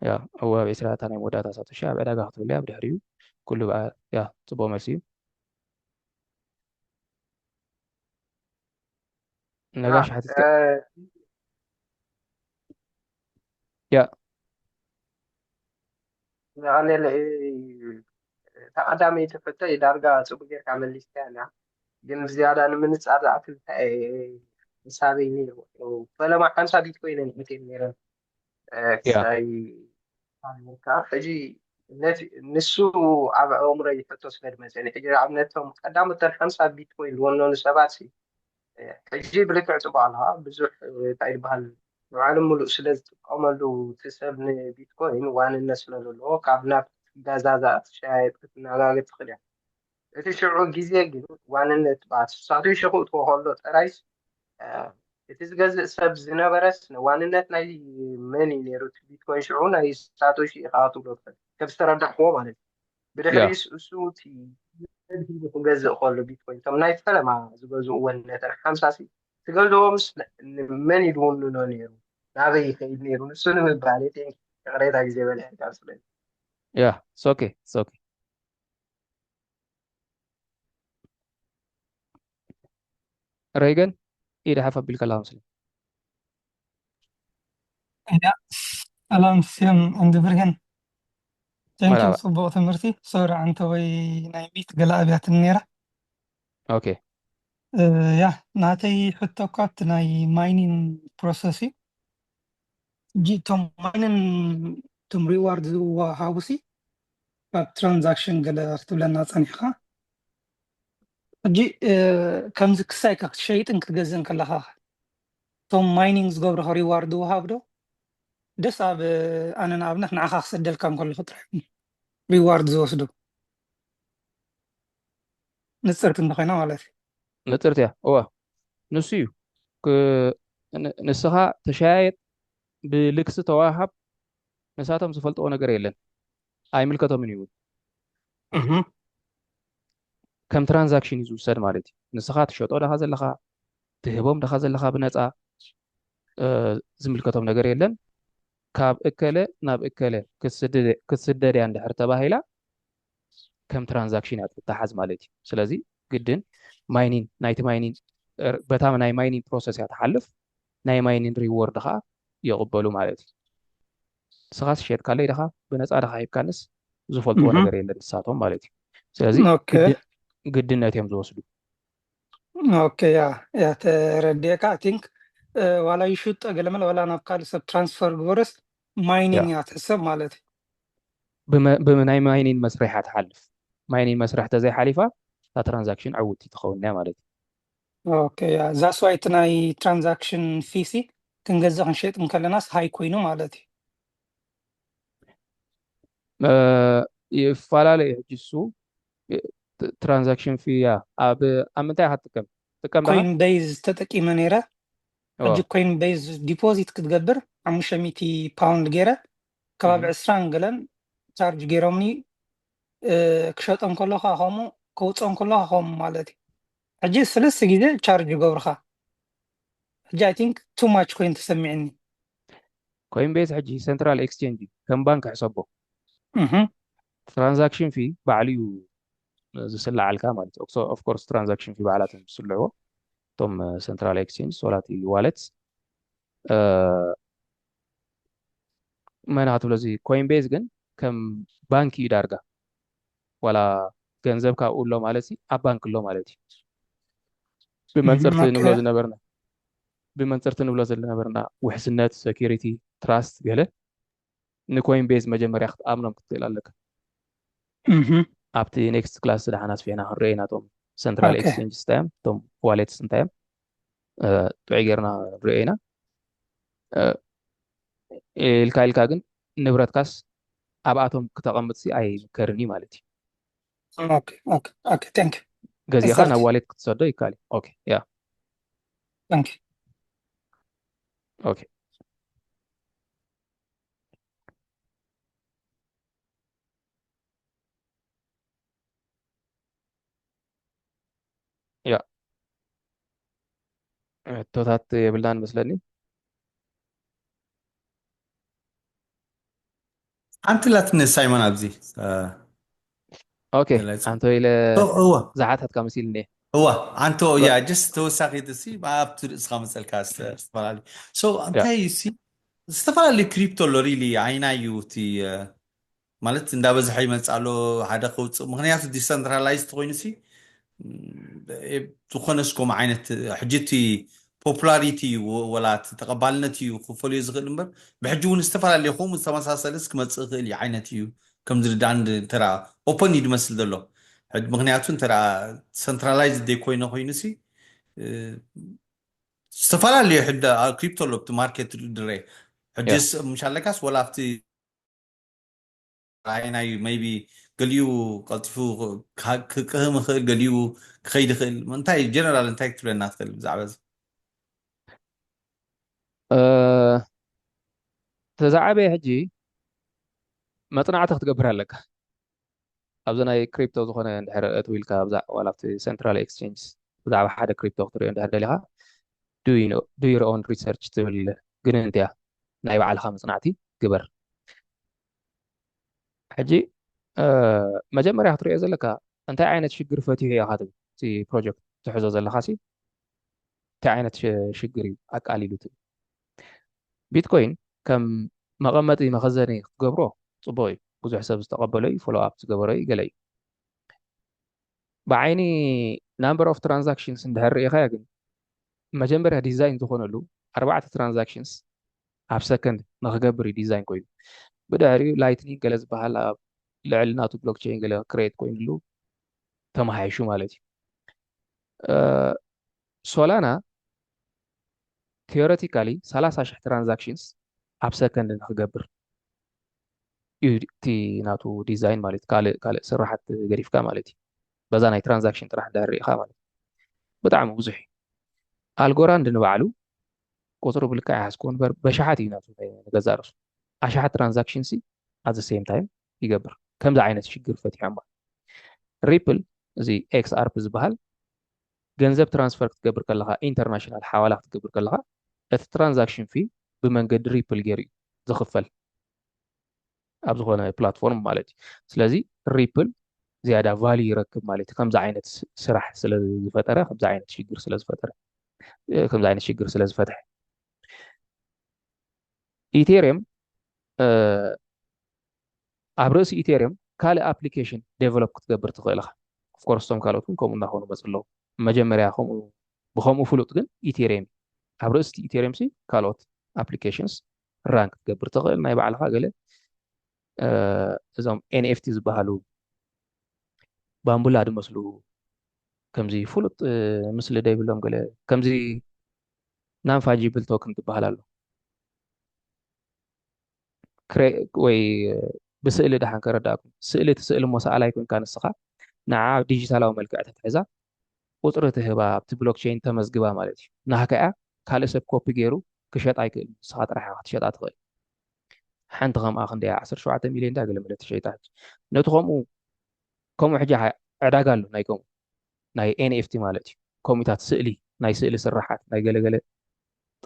ያ እወ ኣብ ዒስራ እታ ናይ መወዳእታ ሳቶሺ ኣብ ዕዳጋ ክትብለያ ብድሕሪኡ ኩሉ ብኣ ያ ጽቡቕ መልሲ እዩ። ነጋሽ ሓቲትካ ያ ኣሌለ እታ ቀዳመይቲ ሕቶ ዳርጋ ጽቡቅ ጌርካ መሊስካ ኣላ። ግን ብዝያዳ ንምንጻር ዝኣክል እንታይ ሓሳበይ ነይሩ፣ ፈለማ ሓምሳ ቢትኮይን እየን ነይረን ክሳይ ኣሜሪካ። ሕጂ ንሱ ኣብ ኣእምሮይ ሕቶ ስለ ዝመፀኒ ሕጂ ንኣብነቶም ቀዳሞተን ሓምሳ ቢትኮይን ዝወነኑ ሰባት ሕጂ ብልክዕ ፅቡቅ ኣለካ። ብዙሕ እንታይ ይበሃል ንባዕሉ ሙሉእ ስለ ዝጥቀመሉ እቲ ሰብ ንቢትኮይን ዋንነት ስለ ዘለዎ ካብ ናብ ገዛዛ ክትሸያየጥ ክትነጋገር ትኽእል እያ። እቲ ሽዑ ግዜ ግን ዋንነት ብኣት ሳቶሺ ክእትዎ ከሎ ጥራይስ እቲ ዝገዝእ ሰብ ዝነበረስ ዋንነት ናይ መን እዩ ነይሩ? እቲ ቢትኮይን ሽዑ ናይ ሳቶሺ ኢኻ ክትብሎ ትኽእል ከም ዝተረዳሕክዎ ማለት እዩ። ብድሕሪኡስ እሱ እቲ ክገዝእ ከሎ ቢትኮይን እቶም ናይ ፈለማ ዝገዝእዎ ነተን ሓምሳ ሲ ትገዝኦ ምስ መን እዩ ዝውንኖ ነይሩ ናበይ ይኸይድ ነይሩ ንሱ ንምባል ይቅሬታ ግዜ በልሕካ ስለ yeah it's okay it's okay ረይገን ኢድ ሓፍ ኣቢልካ ኣለካ መስለኝ ያ ሰላም ስዮም እንዲ ብርሄን ቴንኪ መርሓባ። ጽቡቕ ትምህርቲ ሶሪ ዓንተወይ ናይ ሚት ገለ ኣብያትን ነይራ okay እ፣ ያ ናተይ ሕቶ እኳ እቲ ናይ ማይኒን ፕሮሰስ እዩ ሕጂ እቶም ማይንን እቶም ሪዋርድ ዝወሃቡ ሲ ካብ ትራንዛክሽን ገለ ክትብለና ጸኒሕካ ሕጂ እ፣ ከምዚ ክሳይካ ክትሸይጥን ክትገዝእን ከለኻ እቶም ማይኒንግ ዝገብርኻ ሪዋርድ ወሃብ ዶ ደስ ኣብ ኣነ ንኣብነት ንዓኻ ክሰደልካ እንከለኹ ጥራሕ ሪዋርድ ዝወስዱ ንፅርቲ እንተኮይና ማለት እዩ ንፅርቲ እያ እዋ ንሱ እዩ ክ- ን- ንስኻ ተሸያየጥ ብልክሲ ተዋሃብ ንሳቶም ዝፈልጥዎ ነገር የለን ኣይምልከቶምን እዩ እውን እህ፣ ከም ትራንዛክሽን እዩ ዝውሰድ ማለት እዩ ንስኻ ትሸጦ ደኻ ዘለኻ ትህቦም ደኻ ዘለኻ ብነፃ እ፣ ዝምልከቶም ነገር የለን ካብ እከለ ናብ እከለ ክትስደድ ክትስደድ እያ እንድሕር ተባሂላ ከም ትራንዛክሽን እያ ትተሓዝ ማለት እዩ ስለዚ ግድን ማይኒን ናይቲ ማይኒን እ፣ በታ ናይ ማይኒን ፕሮሰስ እያ ትሓልፍ ናይ ማይኒን ሪዎርድ ከዓ ይቕበሉ ማለት እዩ ንስኻስ ሸጥካለይ ደኻ ብነፃ ደኻ ሂብካንስ ዝፈልጥዎ እህ። ነገር የለን ንሳቶም ማለት እዩ ስለዚ ኦኬ። ግድ- ግድነት እዮም ዝወስዱ ኦኬ ያ ያ ተረዲእካ I think ዋላ ይሽጦ ገለመለ ዋላ ናብ ካልእ ሰብ ትራንስፈር ግበርስ ማይኒንግ ያ። እያ ትሕሰብ ማለት እዩ ብመ- ብናይ ማይኒን መስርሕ እያ ትሓልፍ ማይኒን መስርሕ ተዘይሓሊፋ እታ ትራንዛክሽን ዕውቲ ትኸውን እያ ማለት እዩ ኦኬ ያ that's why እቲ ናይ ትራንዛክሽን ፊ ሲ ክንገዝእ ክንሸጥ እንከለናስ ሃይ ኮይኑ ማለት እዩ እ፣ ይፈላለ እዩ ሕጂ እሱ ትራንዛክሽን ፊ ያ ኣብ ኣብ ምንታይ ኢኻ ትጥቀም ትጥቀም ዲኻ ኮይን ቤዝ ተጠቂመ ነይረ እዋ፣ ሕጂ ኮይን ቤዝ ዲፖዚት ክትገብር ሓሙሽተ ሚእቲ ፓውንድ ገይረ ከባቢ እህ፣ ዕስራን ገለን ቻርጅ ገይሮምኒ እ፣ ክሸጦ እንከሎ ከዓ ከምኡ ከውፅኦ እንከሎ ከዓ ከምኡ ማለት እዩ ሕጂ ሰለስተ ግዜ ቻርጅ ይገብርካ ሕጂ I think too much ኮይኑ ተሰሚዕኒ ኮይን ቤዝ ሕጂ ሰንትራል ኤክስቼንጅ እዩ ከም ባንክ ሕሰቦ እህ፣ ትራንዛክሽን ፊ ባዕሉ እዩ ዝስልዓልካ ማለት እዩ ኦፍኮርስ ትራንዛክሽን ፊ ባዕላትን ዝስልዕዎ እቶም ሰንትራል ኤክስቼንጅ ሶላት ዋለት መን ክትብሎ እዚ ኮይን ቤዝ ግን ከም ባንክ እዩ ዳርጋ ዋላ ገንዘብ ካብኡ ኣሎ ማለት እዩ ኣብ ባንክ ኣሎ ማለት እዩ ብመንፅርቲ ኦኬ። ንብሎ ዝነበርና ብመንፅርቲ ንብሎ ዝነበርና ውሕስነት ሴኪሪቲ ትራስት ገለ ንኮይን ቤዝ መጀመርያ ክትኣምኖም ክትክእል ኣለካ እህ፣ ኣብቲ ኔክስት ክላስ ደሓን ኣስፊሕና ክንሪኦ ኢና እቶም ሰንትራል ኦኬ። ኤክስቼንጅ እንታይ እዮም እቶም ዋሌትስ እንታይ እዮም እ፣ ጥዑይ ጌርና ንሪኦ ኢና እ፣ ኢልካ ኢልካ ግን ንብረትካስ ኣብኣቶም ክተቐምጥሲ ኣይምከርን እዩ ማለት እዩ ኦኬ ኦኬ ኦኬ thank you ገዚእኻ Exactly. ናብ ዋሌት ክትሰዶ ይከኣል እዩ ኦኬ ያ thank you ኦኬ ሕቶታት የብልናን መስለኒ። ሓንቲ ላትኒ ሳይሞን ኣብዚ ኦኬ። ኣንቶ ኢለ ዝሓተትካ መሲልኒ። እዋ ኣንቶ እያ ጀስት ተወሳኺ ሲ ኣብቲ ርእስኻ መፀልካ ዝተፈላለዩ ሶ እንታይ ሲ ዝተፈላለዩ ክሪፕቶ ኣሎ ሪሊ ዓይና እዩ እቲ ማለት እንዳበዝሐ ይመፅእ ኣሎ ሓደ ከውፅእ ምክንያቱ ዲሰንትራላይዝ ተኮይኑ ሲ ዝኾነስ ከምኡ ዓይነት ሕጂ እቲ ፖፑላሪቲ እዩ ወላ እቲ ተቐባልነት እዩ ክፈልዮ ዝኽእል እምበር ብሕጂ እውን ዝተፈላለዩ ከምኡ ዝተመሳሰለስ ክመፅእ ይኽእል እዩ ዓይነት እዩ ከምዚ ዳንድ ተራ ኦፐን እዩ ዝመስል ዘሎ ምክንያቱ እንተ ሰንትራላይዝ ደይ ኮይነ ኮይኑ ሲ ዝተፈላለዩ ክሪፕቶ ኣሎ ኣብቲ ማርኬት ድረ ሕጅስ ምሻለካስ ወላ ኣብቲ ራእይናዩ maybe ገሊኡ ቀልጢፉ ክቅህም ይኽእል ገሊኡ ክኸይድ ይኽእል እንታይ ጀነራል እንታይ ክትብለና ትኽእል ብዛዕባ እዚ ተዛዓበየ ሕጂ መፅናዕቲ ክትገብር ኣለካ ኣብዚ ናይ ክሪፕቶ ዝኾነ እንድሕር እትው ኢልካ ዋላ ኣብቲ central exchange ብዛዕባ ሓደ ክሪፕቶ ክትሪኦ እንድሕር ደሊኻ do your own research ትብል ግን እንቲያ ናይ ባዕልኻ መፅናዕቲ ግበር ሕጂ መጀመርያ ክትሪኦ ዘለካ እንታይ ዓይነት ሽግር ፈቲሑ ኢኻ ትብል እቲ ፕሮጀክት ትሕዞ ዘለኻ ሲ እንታይ ዓይነት ሽግር እዩ ኣቃሊሉ ትብል ቢትኮይን ከም መቐመጢ መኸዘኒ ክትገብሮ ፅቡቅ እዩ ብዙሕ ሰብ ዝተቀበሎ እዩ follow up ዝገበሮ እዩ ገለ እዩ ብዓይኒ number of transactions እንድሕር ርኢኻዮ ግን መጀመርያ ዲዛይን ዝኾነሉ ኣርባዕተ transactions ኣብ ሰከንድ ንክገብር እዩ ዲዛይን ኮይኑ ብድሕሪኡ ላይትኒንግ ገለ ዝበሃል ኣብ ልዕሊ ናቱ ብሎክቸይን ገለ ክሬት ኮይኑሉ ተመሓይሹ ማለት እዩ ሶላና theoretically ሰላሳ ሽሕ transactions ኣብ ሰከንድ ንክገብር እዩ እቲ ናቱ ዲዛይን ማለት ካልእ ካልእ ስራሓት ገዲፍካ ማለት እዩ በዛ ናይ ትራንዛክሽን ጥራሕ እንድሕር ርኢኻ ማለት እዩ ብጣዕሚ ብዙሕ እዩ ኣልጎራንድ ንባዕሉ ቁፅሩ ብልካ ይሓዝኮ ንበር በሽሓት እዩ ናቱ ንገዛ ርእሱ ኣሽሓት ትራንዛክሽን ሲ at the same time ይገብር ከምዚ ዓይነት ሽግር ፈቲሖም ሪፕል እዚ ኤክስኣርፕ ዝበሃል ገንዘብ ትራንስፈር ክትገብር ከለካ ኢንተርናሽናል ሓዋላ ክትገብር ከለካ እቲ ትራንዛክሽን ፊ ብመንገዲ ሪፕል ገይሩ እዩ ዝኽፈል ኣብ ዝኾነ ፕላትፎርም ማለት እዩ ስለዚ ሪፕል ዝያዳ ቫልዩ ይረክብ ማለት እዩ ከምዚ ዓይነት ስራሕ ስለዝፈጠረ ከምዚ ዓይነት ሽግር ስለዝፈጠረ ከምዚ ዓይነት ሽግር ስለዝፈትሐ ኢቴሪየም ኣብ ርእሲ ኢቴሪየም ካልእ ኣፕሊኬሽን ዴቨሎፕ ክትገብር ትኽእል ኢኻ ኦፍኮርስ እቶም ካልኦት እውን ከምኡ እናኾኑ መፅ ኣለዉ መጀመርያ ከምኡ ብከምኡ ፍሉጥ ግን ኢቴሪየም ኣብ ርእሲ ኢቴሪየም ሲ ካልኦት ኣፕሊኬሽንስ ራን ክትገብር ትኽእል ናይ ባዕልኻ ገለ እዞም ኤንኤፍቲ ዝበሃሉ ባምቡላ ዝመስሉ ከምዚ ፍሉጥ ምስሊ ደይብሎም ገለ ከምዚ non fungible token ትበሃል ኣሎ ወይ ብስእሊ ደሓን ከረዳእኩም ስእሊ ትስእሊ እሞ ሰኣላይ ኮንካ ንስኻ ንዓ ዲጂታላዊ መልክዕ ተትሕዛ ቁፅሪ ትህባ ኣብቲ ብሎክቸይን ተመዝግባ ማለት እዩ ናህካ እያ ካልእ ሰብ ኮፒ ገይሩ ክሸጣ ኣይክእል ንስኻ ጥራሕ ክትሸጣ ትኽእል ሓንቲ ከምኣ ክንደያ 17 ሚሊዮን ዳ ገለመለ ትሸይጣ ነቲ ከምኡ ከምኡ ሕጂ ዕዳጋ ኣሎ ናይ ከምኡ ናይ ኤንኤፍቲ ማለት እዩ ከምኡታት ስእሊ ናይ ስእሊ ስራሓት ናይ ገለገለ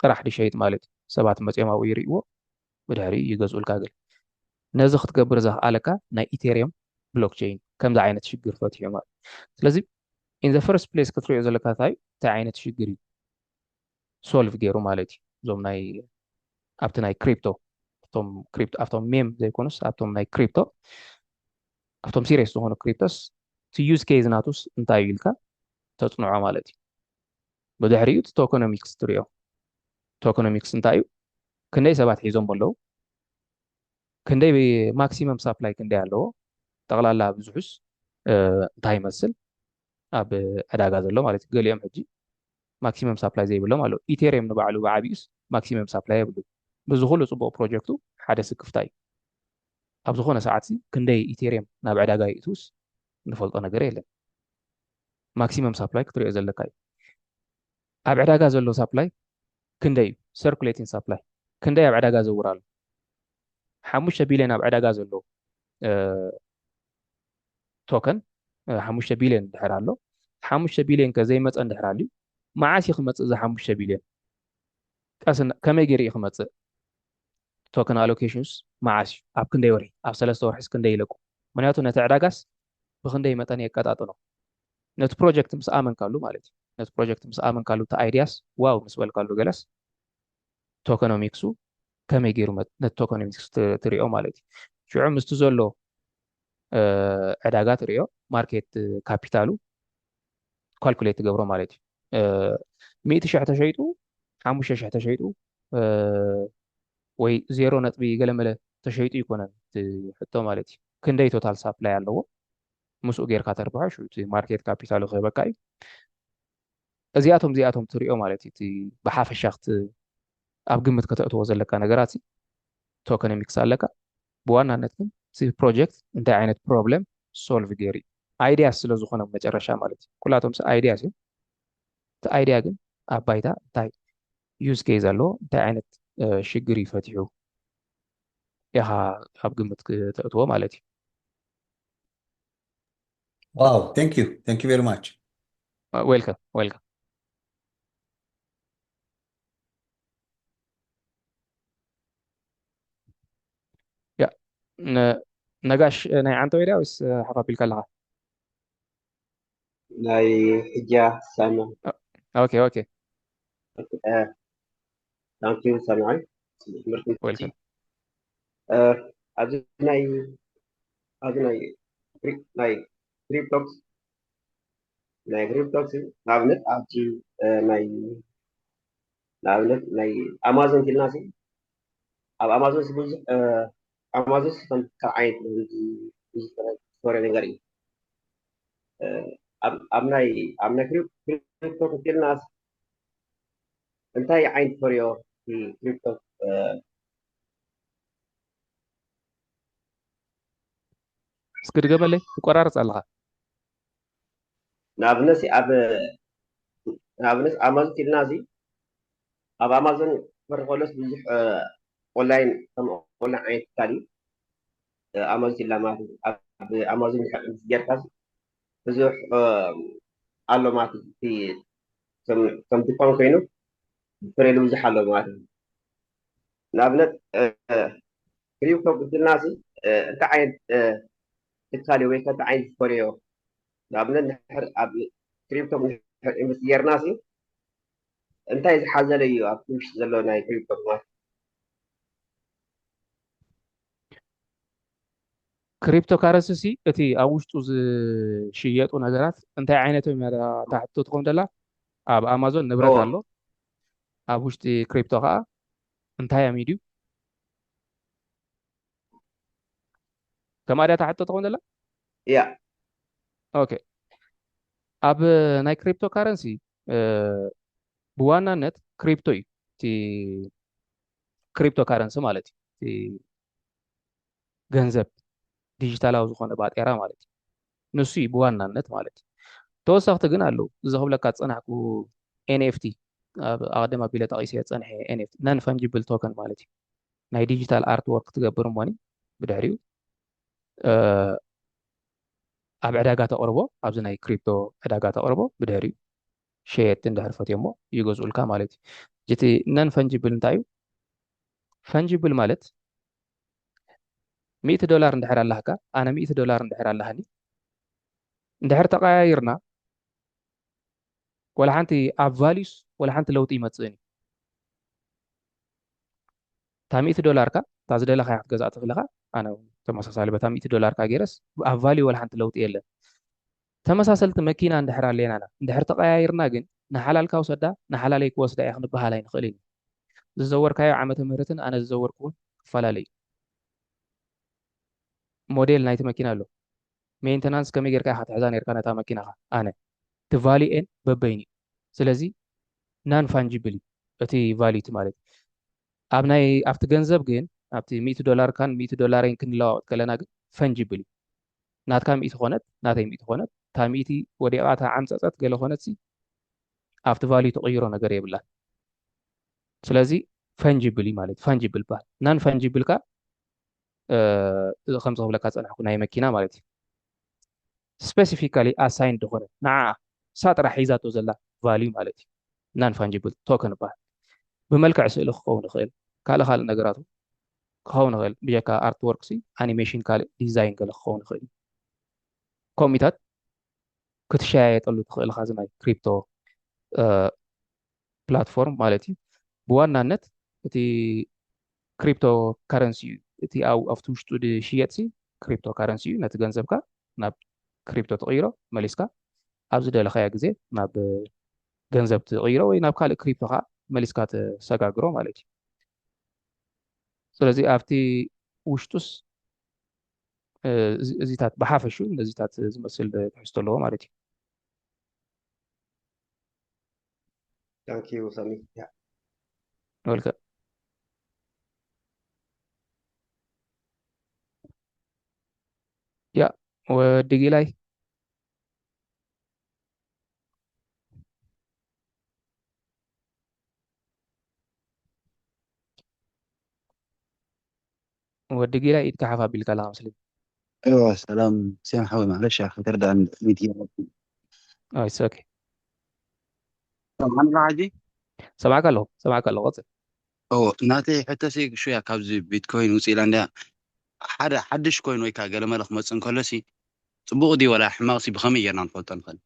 ጥራሕ ድሸይጥ ማለት እዩ ሰባት መፅኦም ኣብኡ ይርእይዎ ብድሕሪ ይገዝኡልካ ገለ ነዚ ክትገብር ዘኽኣለካ ናይ ኢቴሪየም ብሎክቸይን ከምዚ ዓይነት ሽግር ፈትሑ ማለት ስለዚ in the first place ክትሪኦ ዘለካ እንታይ እንታይ ዓይነት ሽግር እዩ ሶልቭ ገይሩ ማለት እዩ እዞም ናይ ኣብቲ ናይ ክሪፕቶ ኣብቶም ሜም ዘይኮኑስ ኣብቶም ናይ ክሪፕቶ ኣብቶም ሲሪየስ ዝኾኑ ክሪፕቶስ እቲ ዩዝ ኬዝ ናቱስ እንታይ እዩ ኢልካ ተፅንዖ ማለት እዩ ብድሕሪኡ እቲ ቶኮኖሚክስ ትሪኦ ቶኮኖሚክስ እንታይ እዩ ክንደይ ሰባት ሒዞም ኣለዉ ክንደይ ማክሲመም ሳፕላይ ክንደይ ኣለዎ ጠቕላላ ብዙሑስ እንታይ ይመስል ኣብ ዕዳጋ ዘሎ ማለት እዩ ገሊኦም ሕጂ ማክሲመም ሳፕላይ ዘይብሎም ኣለዉ ኢቴሪየም ንባዕሉ ብዓብዩስ ማክሲመም ሳፕላይ የብሉ በዚ ኩሉ ፅቡቅ ፕሮጀክቱ ሓደ ስክፍታ እዩ ኣብ ዝኾነ ሰዓት ክንደይ ኢቴሪየም ናብ ዕዳጋ ይእትውስ ንፈልጦ ነገር የለን ማክሲመም ሳፕላይ ክትሪኦ ዘለካ እዩ ኣብ ዕዳጋ ዘሎ ሳፕላይ ክንደይ እዩ circulating supply ክንደይ ኣብ ዕዳጋ ዘውር ኣሎ ሓሙሽተ ቢልዮን ኣብ ዕዳጋ ዘሎ ቶከን ሓሙሽተ ቢልዮን ድሕር ኣሎ ሓሙሽተ ቢልዮን ከ ዘይመፀ እንድሕር ኣልዩ መዓስ እዩ ክመፅእ? እዚ ሓሙሽተ ቢልዮን ቀስ ከመይ ገይሩ እዩ ክመፅእ? ቶክን ኣሎኬሽንስ መዓስ እዩ? ኣብ ክንደይ ወርሒ? ኣብ ሰለስተ ወርሒስ ክንደይ ይለቁ? ምክንያቱ ነቲ ዕዳጋስ ብክንደይ መጠን የቀጣጥኖ? ነቲ ፕሮጀክት ምስ ኣመንካሉ ማለት እዩ። ነቲ ፕሮጀክት ምስ ኣመንካሉ፣ እቲ ኣይዲያስ ዋው ምስ በልካሉ፣ ገለስ ቶኮኖሚክሱ ከመይ ገይሩ ነቲ ቶኮኖሚክስ ትሪኦ ማለት እዩ። ሽዑ ምስቲ ዘሎ ዕዳጋ ትሪኦ፣ ማርኬት ካፒታሉ ካልኩሌት ትገብሮ ማለት እዩ። ሚእቲ ሽሕ ተሸይጡ፣ ሓሙሽተ ሽሕ ተሸይጡ፣ ወይ ዜሮ ነጥቢ ገለመለ ተሸይጡ ይኮነን እቲ ሕቶ ማለት እዩ። ክንደይ ቶታል ሳፕላይ ኣለዎ፣ ምስኡ ጌርካ ተርብሖ፣ ሽዑ እቲ ማርኬት ካፒታሉ ክህበካ እዩ። እዚኣቶም እዚኣቶም ትሪኦ ማለት እዩ። እቲ ብሓፈሻ ክት ኣብ ግምት ከተእትዎ ዘለካ ነገራት ቶኮኖሚክስ ኣለካ። ብዋናነት ግን እቲ ፕሮጀክት እንታይ ዓይነት ፕሮብለም ሶልቭ ገይሩ እዩ? ኣይዲያስ ስለ ዝኾነ መጨረሻ ማለት እዩ። ኩላቶም ሲ ኣይዲያስ እዮም። እቲ ኣይዲያ ግን ኣብ ባይታ እንታይ ዩዝ ኬዝ ኣለዎ፣ እንታይ ዓይነት ሽግር እዩ ፈቲሑ ኢኻ ኣብ ግምት ክተእትዎ ማለት እዩ። Wow, thank you. Thank you very much. Welcome, welcome. ያ ነጋሽ፣ ናይ ዓንተወይ ድያ ወይስ ሓፍ ኣቢልካ ኣለኻ? ናይ ሕጃ ሳማ። ኦኬ ኦኬ። ታንኪዩ ሰማይ። Welcome. ኣብዚ ናይ ኣብዚ ናይ ናይ ክሪፕቶክስ ናይ ክሪፕቶክስ ንኣብነት ኣብዚ ናይ ንኣብነት ናይ ኣማዞን ኪልና ኣብ ኣማዞን ብዙሕ ኣማዞን ካብ ዓይነት ብዙሕ ፈረ ነገር እዩ። ኣብ ናይ ኣብ ናይ ክሪፕቶ ክልና እንታይ ዓይነት ፈርዮ ክሪፕቶ እስኪ ድገመለይ፣ ትቆራርፅ ኣለኻ። ንኣብነት ኣብ ንኣብነት ኣማዞን ኪልና እዚ ኣብ ኣማዞን ክፈሪ ከሎስ ብዙሕ ኦንላይን ከም ኦንላይን ዓይነት ትካል እዩ። ኣማዞን ኪላ ማለት እዩ። ኣብ ኣማዞን ጌርካ ብዙሕ ኣሎ ማለት እዩ። ከም ድኳን ኮይኑ ፍሬሉ ብዙሕ ኣሎ ማለት እዩ። ንኣብነት ክሪፕቶ ብድልና እዚ እንታይ ዓይነት ትካል ወይ ከ እንታይ ዓይነት ዝፈርዮ ንኣብነት ድሕር ኣብ ክሪፕቶ ድሕር ኢንቨስት ጌርና ሲ እንታይ ዝሓዘለ እዩ ኣብ ውሽጢ ዘሎ ናይ ክሪፕቶ ማለት ክሪፕቶ ካረንሲ ሲ እቲ ኣብ ውሽጡ ዝሽየጡ ነገራት እንታይ ዓይነት እዮም እያ እታ ሕቶ ትኸውን ደላ? ኣብ ኣማዞን ንብረት ኣሎ፣ ኣብ ውሽጢ ክሪፕቶ ከዓ እንታይ እዮም እዩ ድዩ? ከምኣ ድያ እታ ሕቶ ትኸውን ደላ? ያ ኦኬ። ኣብ ናይ ክሪፕቶ ካረንሲ ብዋናነት ክሪፕቶ እዩ እቲ ክሪፕቶ ካረንሲ ማለት እዩ። እቲ ገንዘብ ዲጂታላዊ ዝኾነ ባጤራ ማለት እዩ። ንሱ እዩ ብዋናነት ማለት እዩ። ተወሰኽቲ ግን ኣለዉ። እዚ ክብለካ ዝጸናሕኩ ኤን ኤፍ ቲ ኣብ ኣቐድም ኣቢለ ጠቒሰ ዝጸንሐ ኤን ኤፍ ቲ non fungible token ማለት እዩ። ናይ ዲጂታል ኣርት ወርክ ትገብር እሞኒ ብድሕሪኡ ኣብ ዕዳጋ ተቕርቦ፣ ኣብዚ ናይ ክሪፕቶ ዕዳጋ ተቕርቦ፣ ብድሕሪኡ ሸየጥቲ እንድሕር ፈትዮሞ ይገዝኡልካ ማለት እዩ። እቲ non fungible እንታይ እዩ? ፈንጂብል ማለት ሚእቲ ዶላር እንድሕር ኣላህካ ኣነ ሚእቲ ዶላር እንድሕር ኣላህኒ እንድሕር ተቐያይርና ወላ ሓንቲ ኣብ ቫሊዩስ ወላ ሓንቲ ለውጢ ይመፅእን እዩ። እታ ሚእቲ ዶላርካ እታ ዝደለኻያ ክትገዝኣ ትኽእልኻ ኣነ እውን ተመሳሳሊ በታ ሚእቲ ዶላርካ ገይረስ ኣብ ቫሊዩ ወላ ሓንቲ ለውጢ የለን። ተመሳሰልቲ መኪና እንድሕር ኣለናና እንድሕር ተቐያይርና ግን ንሓላልካ ውሰዳ ንሓላለይ ክወስዳ እየ ክንበሃል ኣይንኽእልን እዩ። ዝዘወርካዮ ዓመተ ምህረትን ኣነ ዝዘወርኩ እውን ክፈላለ እዩ። ሞዴል ናይቲ መኪና ኣሎ። ሜንተናንስ ከመይ ጌርካ ኢኻ ትሕዛ ነርካ ነታ መኪናኻ? ኣነ እቲ ቫሊኤን በበይኑ እዩ። ስለዚ non fungible እዩ እቲ ቫሊዩ ማለት እዩ። ኣብ ናይ ኣብቲ ገንዘብ ግን ኣብቲ ሚእቲ ዶላርካን ሚእቲ ዶላረይን ክንለዋወጥ ከለና ግን ፈንጂብል እዩ። ናትካ ሚእቲ ኮነት ናተይ ሚእቲ ኮነት እታ ሚእቲ ወዲቓ እታ ዓምፀፀት ገለ ኮነት ሲ ኣብቲ ቫሊዩ ትቕይሮ ነገር የብላን። ስለዚ ፈንጂብል እዩ ማለት ፈንጂብል ይበሃል። non fungible ከ ከምዚ ክብለካ ዝፀናሕኩ ናይ መኪና ማለት እዩ። ስፔሲፊካሊ ኣሳይንድ ዝኾነ ንዓ እሳ ጥራሕ ሒዛቶ ዘላ ቫሊዩ ማለት እዩ። non fungible token ይበሃል። ብመልክዕ ስእሊ ክኸውን ይኽእል፣ ካልእ ካልእ ነገራት ክኸውን ይኽእል። ብጀካ ኣርትወርክ ሲ ኣኒሜሽን ካልእ ዲዛይን ገለ ክኸውን ይኽእል። ከምኡታት ክትሸያየጠሉ ትኽእል ኢኻ እዚ ናይ ክሪፕቶ ፕላትፎርም ማለት እዩ። ብዋናነት እቲ ክሪፕቶ ካረንሲ እዩ፣ እቲ ኣብቲ ውሽጡ ዝሽየጥ ሲ ክሪፕቶ ካረንሲ እዩ። ነቲ ገንዘብካ ናብ ክሪፕቶ ትቕይሮ፣ መሊስካ ኣብ ዝደለኻዮ ግዜ ናብ ገንዘብ ትቕይሮ ወይ ናብ ካልእ ክሪፕቶ ከዓ መሊስካ ተሰጋግሮ ማለት እዩ። ስለዚ ኣብቲ ውሽጡስ እዚታት ብሓፈሹ ነዚታት ዝመስል ትሕዝቶ ኣለዎ ማለት እዩ። Thank you, Sami. Yeah. ወልከ ያ ወዲ ጊላይ ወዲ ጊላ ኢድካ ሓፍ ኣቢልካ ኣለካ መስለኒ። እዋ ሰላም ሲያም ሓወ ማለሻ ከተርዳእን ሚት ኦይ ሶኪ ሰማዕካ ሕጂ ሰማዕካ ኣለኹ ሰማዕካ ኣለኹ። ቀፅል። ኦ ናተይ ሕቶሲ ሹያ ካብዚ ቢትኮይን ውፅእ ኢላ እንድያ ሓደ ሓድሽ ኮይን ወይ ከዓ ገለመለ ክመፅእ እንከሎሲ ፅቡቕ ድዩ ወላ ሕማቕሲ ብኸመይ ጌርና ንፈልጦ ንኽእል?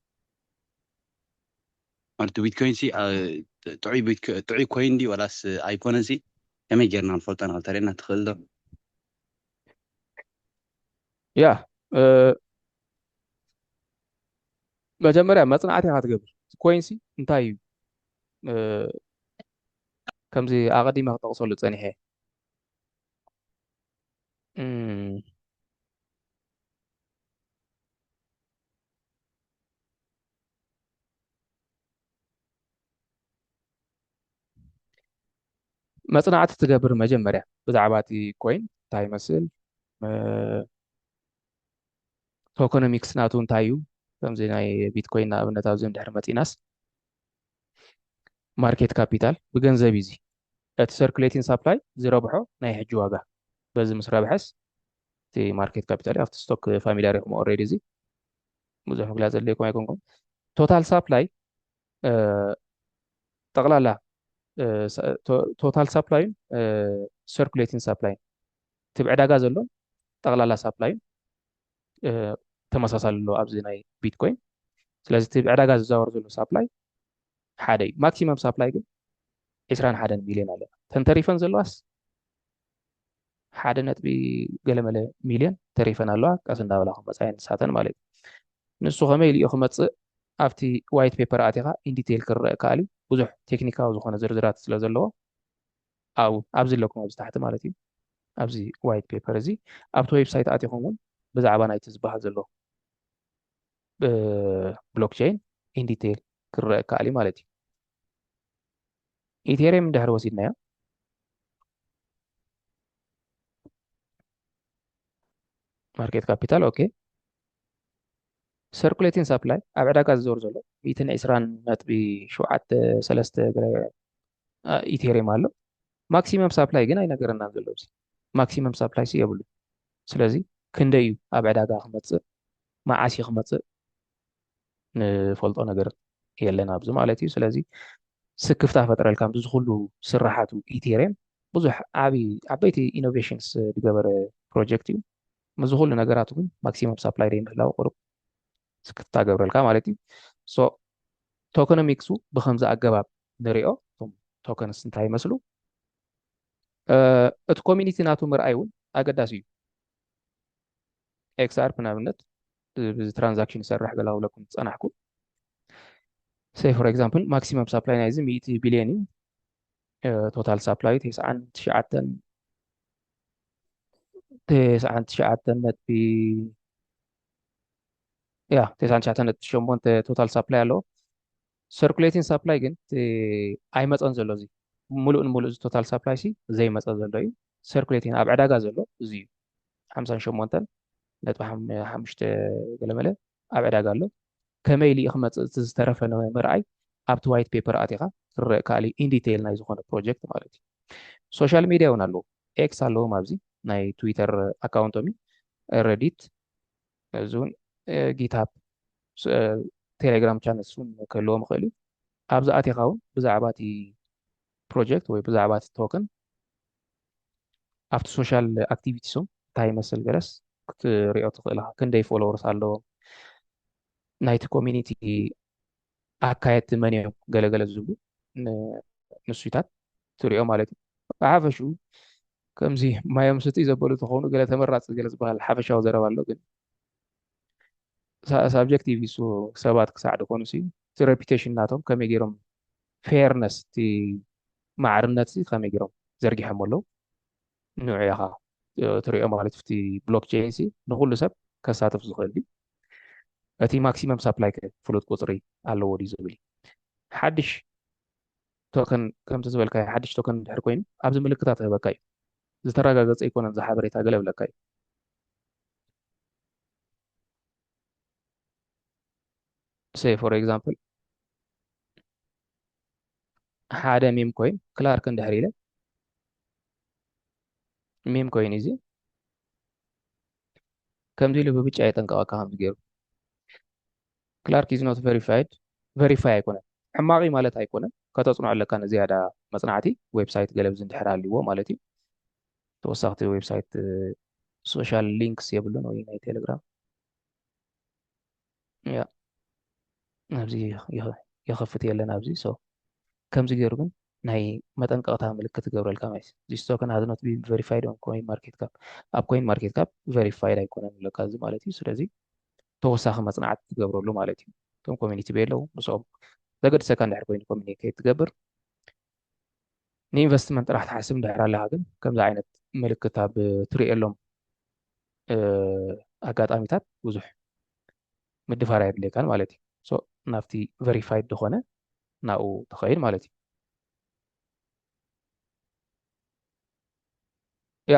ማለት ቢትኮይን ሲ ጥዑይ ኮይን ዲ ወላስ ኣይኮነን ሲ ከመይ ጌርና ንፈልጦ ንኽእል ተርእየና ትኽእል ዶ? ያ መጀመርያ መፅናዕቲ ኢኻ ትገብር። ኮይን ሲ እንታይ እዩ? ከምዚ ኣቐዲመ ክጠቕሰሉ ፀኒሐ መፅናዕቲ ትገብር መጀመርያ ብዛዕባ እቲ ኮይን እንታይ ይመስል፣ ቶኮኖሚክስ ናቱ እንታይ እዩ። ከምዚ ናይ ቢትኮይን ንኣብነት ኣብዚ እንድሕር መፂናስ ማርኬት ካፒታል ብገንዘብ እዩ እዚ እቲ ሰርኩሌቲንግ ሳፕላይ ዝረብሖ ናይ ሕጂ ዋጋ በዚ ምስ ረብሐስ እቲ ማርኬት ካፒታል ኣብቲ ስቶክ ፋሚሊያር ኢኹም ኦልሬዲ እዚ ብዙሕ ምግላፅ ዘድልየኩም ኣይኮንኩም። ቶታል ሳፕላይ ጠቕላላ ቶታል ሳፕላይን ሰርኩሌቲንግ ሳፕላይን እቲ ብዕዳጋ ዘሎን ጠቕላላ ሳፕላይን ተመሳሳሊ ኣሎ ኣብዚ ናይ ቢትኮይን። ስለዚ እቲ ብዕዳጋ ዝዛወር ዘሎ ሳፕላይ ሓደ እዩ። ማክሲመም ሳፕላይ ግን ዕስራን ሓደን ሚሊዮን ኣለና። ተንተሪፈን ዘለዋስ ሓደ ነጥቢ ገለመለ ሚሊዮን ተሪፈን ኣለዋ። ቀስ እንዳበላ ክመፃ እየን ንሳተን ማለት እዩ። ንሱ ከመይ ኢሉ እዩ ክመፅእ ኣብቲ ዋይት ፔፐር ኣቲኻ ኢንዲቴይል ክረአ ከኣል እዩ። ብዙሕ ቴክኒካዊ ዝኾነ ዝርዝራት ስለ ዘለዎ ኣብኡ ኣብዚ ኣለኩም ኣብዚ ታሕቲ ማለት እዩ። ኣብዚ ዋይት ፔፐር እዚ ኣብቲ ዌብሳይት ኣቲኹም እውን ብዛዕባ ናይቲ ዝበሃል ዘሎ ብሎክቸይን ኢንዲቴይል ክረአ ከኣል እዩ ማለት እዩ። ኢቴሪየም እንድሕር ወሲድናዮ ማርኬት ካፒታል ኦኬ። ሰርኩሌቲንግ ሳፕላይ ኣብ ዕዳጋ ዝዞር ዘሎ ሚእትን ዕስራን ነጥቢ ሸውዓተ ሰለስተ ኢቴሪየም ኣሎ። ማክሲመም ሳፕላይ ግን ኣይነገረናን ዘሎ እዚ ማክሲመም ሳፕላይ ሲ የብሉ። ስለዚ ክንደይ እዩ ኣብ ዕዳጋ ክመፅእ መዓስ እዩ ክመፅእ ንፈልጦ ነገር የለን ኣብዚ ማለት እዩ። ስለዚ ስክፍታ ፈጥረልካ ኣብዚ ዝኩሉ ስራሓቱ ኢቴሪየም ብዙሕ ዓቢ ዓበይቲ ኢኖቬሽንስ ዝገበረ ፕሮጀክት እዩ። ምስዚ ኩሉ ነገራቱ ግን ማክሲመም ሳፕላይ ደይ ምህላው ቁሩብ ስክፍታ ገብረልካ ማለት እዩ። ሶ ቶኮኖሚክሱ ብከምዚ ኣገባብ ንሪኦ እቶም ቶከንስ እንታይ ይመስሉ እቲ ኮሚኒቲ ናቱ ምርኣይ እውን ኣገዳሲ እዩ። ኤክስኣርፕ ንኣብነት ብዚ ትራንዛክሽን ይሰርሕ ገላ ክብለኩም ዝፀናሕኩ say for example maximum supply ናይዚ ሚእቲ ቢልዮን እዩ። ቶታል ሳፕላይ ተስዓን ትሽዓተን ተስዓን ትሽዓተን ነጥቢ ያ ተስዓን ትሽዓተን ነጥቢ ሸሞንተ ቶታል ሳፕላይ ኣለዎ። ሰርኩሌቲንግ ሳፕላይ ግን ኣይመፀን ዘሎ እዚ ሙሉእ ንሙሉእ እዚ ቶታል ሳፕላይ ሲ ዘይመፀ ዘሎ እዩ። ሰርኩሌቲንግ ኣብ ዕዳጋ ዘሎ እዚ እዩ። ሓምሳን ሸሞንተን ነጥቢ ሓሙሽተ ገለመለ ኣብ ዕዳጋ ኣሎ። ከመይ ኢሉ ክመፅእ እቲ ዝተረፈ ንምርኣይ ኣብቲ ዋይት ፔፐር ኣቲኻ ክረእ ከኣል ኢንዲቴይል ናይ ዝኾነ ፕሮጀክት ማለት እዩ። ሶሻል ሚድያ እውን ኣለዎ። ኤክስ ኣለዎም ኣብዚ ናይ ትዊተር ኣካውንቶም እዩ። ረዲት እዚ እውን ጊትሃብ ቴሌግራም ቻነልስ እውን ክህልዎም ይኽእል እዩ። ኣብዚ ኣቲኻ እውን ብዛዕባ እቲ ፕሮጀክት ወይ ብዛዕባ እቲ ቶክን ኣብቲ ሶሻል ኣክቲቪቲሶም እንታይ ይመስል ገለስ ክትሪኦ ትኽእል ኢኻ። ክንደይ ፎሎወርስ ኣለዎም፣ ናይቲ ኮሚኒቲ ኣካየድቲ መን እዮም፣ ገለገለ ዝብሉ ንሱታት ትሪኦ ማለት እዩ። ብሓፈሽኡ ከምዚ ማዮም ስቲ ዘበሉ ተኾኑ ገለ ተመራፂ ገለ ዝበሃል ሓፈሻዊ ዘረባ ኣሎ። ግን ሳብጀክቲቭ እሱ ሰባት ክሳዕ ድኾኑ ሲ እቲ ሬፒቴሽን ናቶም ከመይ ገይሮም ፌርነስ እቲ ማዕርነት ሲ ከመይ ገይሮም ዘርጊሖም ኣለዉ ንዑ ኢኻ ትሪኦ ማለት እቲ ብሎክቸይን ሲ ንኩሉ ሰብ ከሳትፍ ዝኽእል ድዩ? እቲ ማክሲመም ሳፕላይ ከ ፍሉጥ ቁፅሪ ኣለዎ ድዩ ዝብል እዩ። ሓድሽ ቶከን ከምቲ ዝበልካዮ ሓድሽ ቶከን ድሕር ኮይኑ ኣብዚ ምልክታት ህበካ እዩ። ዝተረጋገፀ ኣይኮነን ዝሓበሬታ ገለ ብለካ እዩ። Say for example ሓደ ሚም ኮይን ክላርክ እንድሕር ኢለ ሚም ኮይን እዚ ከምዚ ኢሉ ብብጫ የጠንቀቐካ ከምዚ ገይሩ ክላርክ is not verified verify ኣይኮነን ሕማቂ ማለት ኣይኮነን ከተፅንዖ ኣለካ ንዝያዳ መፅናዕቲ ዌብሳይት ገለብዚ እንድሕር ኣልዎ ማለት እዩ ተወሳኽቲ ዌብሳይት ሶሻል ሊንክስ የብሉን ወይ ናይ ቴሌግራም ያ ኣብዚ ይኸፍት የለን ኣብዚ so ከምዚ ገይሩ ግን ናይ መጠንቀቕታ ምልክት ትገብረልካ ማለት እዩ this token has not been verified on coin market cap ኣብ coin market cap verified ኣይኮነን ኣለካ እዚ ማለት እዩ ስለዚ ተወሳኺ መፅናዕቲ ትገብረሉ ማለት እዩ እቶም ኮሚኒቲ ቤለው ምስኦም ዘገድሰካ እንድሕር ኮይኑ ኮሚኒኬት ትገብር ንኢንቨስትመንት ጥራሕ ትሓስብ እንድሕር ኣለካ ግን ከምዚ ዓይነት ምልክት ኣብ ትሪኤሎም ኣጋጣሚታት ብዙሕ ምድፋር ኣየድልየካን ማለት እዩ ናብቲ ቨሪፋይድ ዝኾነ ናብኡ ትኸይድ ማለት እዩ ያ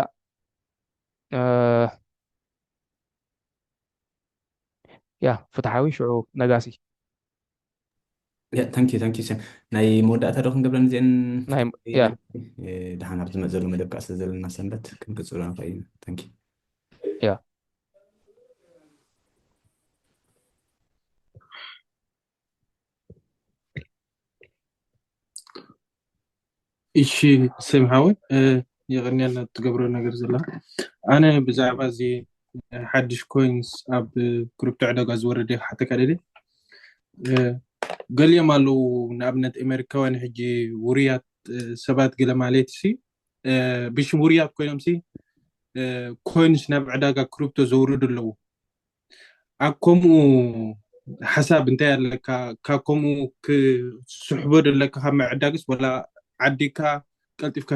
ያ ፍትሓዊ ሽዑ ነጋሲ Yeah, thank you, thank you, Sam. ናይ መወዳእታ ዶ ክንገብረን እዚአን ናይ ያ ደሓን ኣብ ዝመፅእ ዘሎ መደብ ከዓ ስለ ዘለና ሰንበት ክንቅፅሎ ንኽእል ኢና። Thank you. ያ እሺ ሴም ሓወይ የቐንየልና ትገብሮ ነገር ዘላ ኣነ ብዛዕባ እዚ ሓድሽ ኮይንስ ኣብ ክሪፕቶ ዕዳጋ ዝወረደ ሓተካ ደሊ ገሊኦም ኣለዉ ንኣብነት ኣሜሪካውያን ሕጂ ውሩያት ሰባት ገለ ማለት ሲ ብሽም ውሩያት ኮይኖም ሲ ኮይንስ ናብ ዕዳጋ ክሪፕቶ ዘውርዱ ኣለዉ ኣብ ከምኡ ሓሳብ እንታይ ኣለካ ካብ ከምኡ ክስሕቦ ደለካ ካብ ምዕዳግስ ወላ ዓዲካ ቀልጢፍካ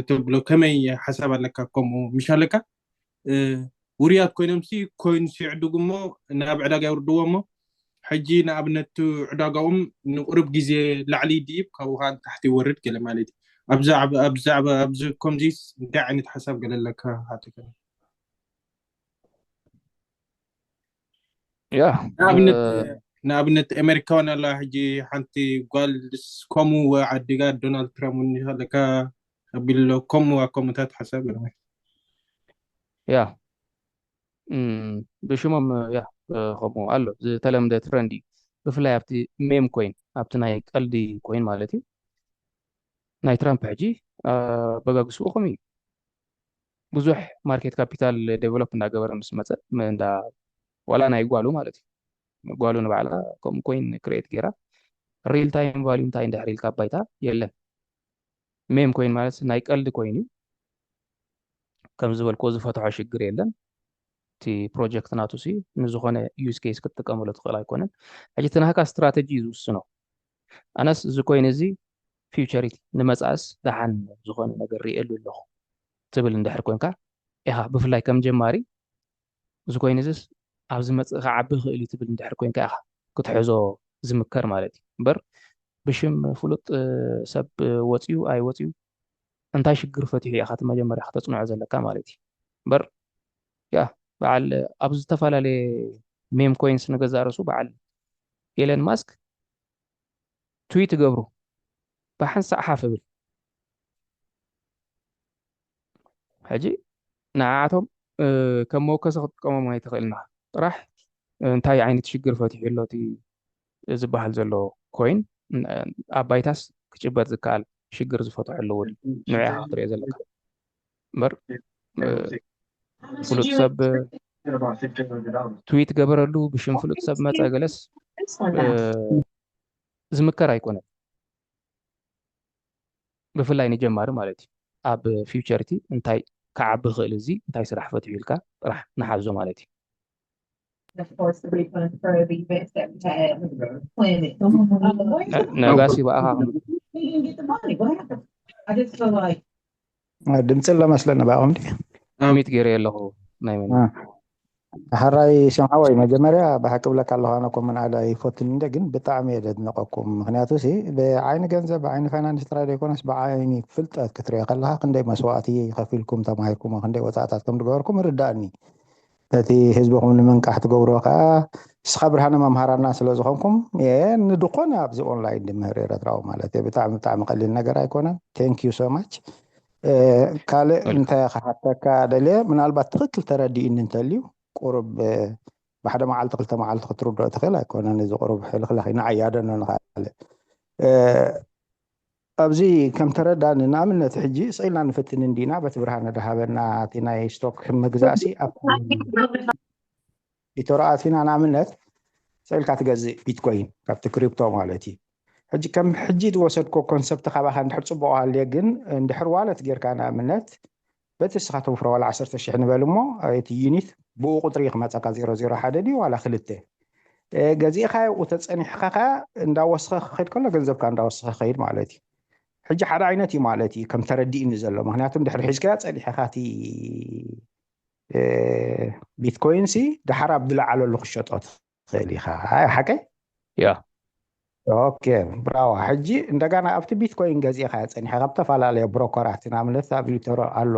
ተብሎ ከመይ ሓሳብ ኣለካ ከምኡ ምሽ ኣለካ ውርያት ኮይኖም ሲ ኮይንስ ይዕድጉ እሞ ናብ ዕዳጋ የውርድዎ እሞ ሕጂ ንኣብነት ዕዳጋኦም ንቁርብ ግዜ ላዕሊ ድይብ ካብኡ ከዓ ታሕቲ ይወርድ ገለ ማለት እዩ ኣብዚ ከምዚ እንታይ ዓይነት ሓሳብ ገለ ኣለካ ሓተከ ያ ንኣብነት ንኣብነት ኣሜሪካውን ኣላ ሕጂ ሓንቲ ጓል ከምኡ ዓዲጋ ዶናልድ ትራምፕ ኣለካ ኣቢሎ ከምኡ ከምኡታት ሓሳብ ገለ ያ ብሽሞም ያ ከምኡ ኣሎ ዝተለምደ ትረንድ እዩ ብፍላይ ኣብቲ ሜም ኮይን ኣብቲ ናይ ቀልዲ ኮይን ማለት እዩ ናይ ትራምፕ ሕጂ በጋግስኡ ከምኡ እዩ ብዙሕ ማርኬት ካፒታል ዴቨሎፕ እንዳገበረ ምስ መፀ እንዳ ዋላ ናይ ጓሉ ማለት እዩ ጓሉ ንባዕላ ከምኡ ኮይን ክሬት ገይራ ሪል ታይም ቫሉ እንታይ እንድሕር ኢልካ ባይታ የለን ሜም ኮይን ማለት ናይ ቀልዲ ኮይን እዩ ከም ዝበልክዎ ዝፈትሖ ሽግር የለን እቲ ፕሮጀክት ናቱ ሲ ንዝኾነ ዩዝ ኬስ ክትጥቀመሉ ትኽእል ኣይኮነን ሕጂ እቲ ናህካ ስትራተጂ እዩ ዝውስኖ ኣነስ እዚ ኮይን እዚ ፊውቸሪቲ ንመፃእስ ደሓን ዝኾነ ነገር ርእየሉ ኣለኹ ትብል እንድሕር ኮንካ ኢኻ ብፍላይ ከም ጀማሪ እዚ ኮይኑ እዚስ ኣብ ዝመፅእ ክዓቢ ይኽእል እዩ ትብል እንድሕር ኮንካ ኢኻ ክትሕዞ ዝምከር ማለት እዩ እምበር ብሽም ፍሉጥ ሰብ ወፅዩ ኣይወፅዩ እንታይ ሽግር ፈትሑ ኢኻ እቲ መጀመርያ ከተፅንዖ ዘለካ ማለት እዩ እምበር ያ በዓል ኣብ ዝተፈላለየ ሜም ኮይንስ ንገዛ ርእሱ በዓል ኤለን ማስክ ትዊት ይገብሩ ብሓንሳእ ሓፍ እብል ሕጂ ንዓቶም ከም መወከሲ ክትጥቀሞም ኣይትኽእልና ጥራሕ እንታይ ዓይነት ሽግር ፈቲሑ ኣሎ እቲ ዝበሃል ዘሎ ኮይን ኣብ ባይታስ ክጭበጥ ዝከኣል ሽግር ዝፈትሑ ኣለዉ። ንዑ ኢኻ ክትሪኦ ዘለካ እምበር ፍሉጥ ሰብ ትዊት ገበረሉ፣ ብሽም ፍሉጥ ሰብ መፀ ገለስ ዝምከር ኣይኮነን። ብፍላይ ንጀማሪ ማለት እዩ። ኣብ ፊውቸር እቲ እንታይ ክዓቢ ክእል፣ እዚ እንታይ ስራሕ ፈትሑ ኢልካ ጥራሕ ንሓዞ ማለት እዩ። ነጋሲ ብኣኻ ድምፂ ኣለመስለኒ ብኣኹም ድዩ? ሚት ገይረ ኣለኹ ናይ መን ሓራይ ስምዓወይ መጀመርያ ብሓቂ ብለካ ኣለኹ ኣነ ኮመን ኣለ ኣይፈትን እንደ ግን ብጣዕሚ እየ ደድንቀኩም። ምክንያቱ ሲ ብዓይኒ ገንዘብ ብዓይኒ ፋይናንስ ጥራይ ዘይኮነስ ብዓይኒ ፍልጠት ክትሪኦ ከለካ ክንደይ መስዋእቲ ከፊልኩም ተማሂርኩም ክንደይ ወፃእታት ከም ዝገበርኩም ይርዳእኒ። ነቲ ህዝብኹም ንምንቃሕ ትገብርዎ ከዓ ንስኻ ብርሃነ መምሃራና ስለ ዝኾንኩም ንድኾነ ኣብዚ ኦንላይን ድምህር ኤረትራዊ ማለት እየ። ብጣዕሚ ብጣዕሚ ቀሊል ነገር ኣይኮነን። Thank you so much። ካልእ እንታይ ክሓተካ ደልየ ምናልባት ትኽክል ተረዲእኒ እንተልዩ ቁሩብ ብሓደ መዓልቲ ክልተ መዓልቲ ክትርድኦ ትኽእል ኣይኮነን። እዚ ቁሩብ ሕልኽላኽ ኢና ዓያደኖ ንኻልእ ኣብዚ ከም ተረዳኒ ንኣብነት ሕጂ ስኢልና ንፍትን እንዲና በቲ ብርሃነ ድሃበና እቲ ናይ ስቶክ ምግዛእሲ ኣብ ኢቶሮ ኣቲና ንኣብነት ስኢልካ ትገዝእ ቢትኮይን ካብቲ ክሪፕቶ ማለት እዩ። ሕጂ ከም ሕጂ ዝወሰድኮ ኮንሰፕት ካባኻ እንድሕር ፅቡቅ ሃልየ ግን እንድሕር ዋለት ጌርካ ንኣብነት በቲ ንስኻ ተውፍሮ ዋላ ዓሰርተ ሽሕ ንበል እሞ እቲ ዩኒት ብኡ ቁፅሪ ክመፀካ ዜሮ ዜሮ ሓደ ድዩ ዋላ ክልተ ገዚእካ ብኡ ተፀኒሕካ ከ እንዳወስኸ ክኸይድ ከሎ ገንዘብካ እንዳወስኸ ክኸይድ ማለት እዩ። ሕጂ ሓደ ዓይነት እዩ ማለት እዩ ከም ተረዲእኒ ዘሎ ምክንያቱ እንድሕር ሒዝካዮ ፀኒሕካ እቲ ቢትኮይን ሲ ደሓር ኣብ ዝለዓለሉ ክሸጦ ትኽእል ኢኻ ሓቀይ ያ ኦኬ ብራዋ ሕጂ እንደጋና ኣብቲ ቢትኮይን ገዚእካ ፀኒሐ ካብ ዝተፈላለዩ ብሮኮራት ንኣብነት ኣብ ዩተሮ ኣሎ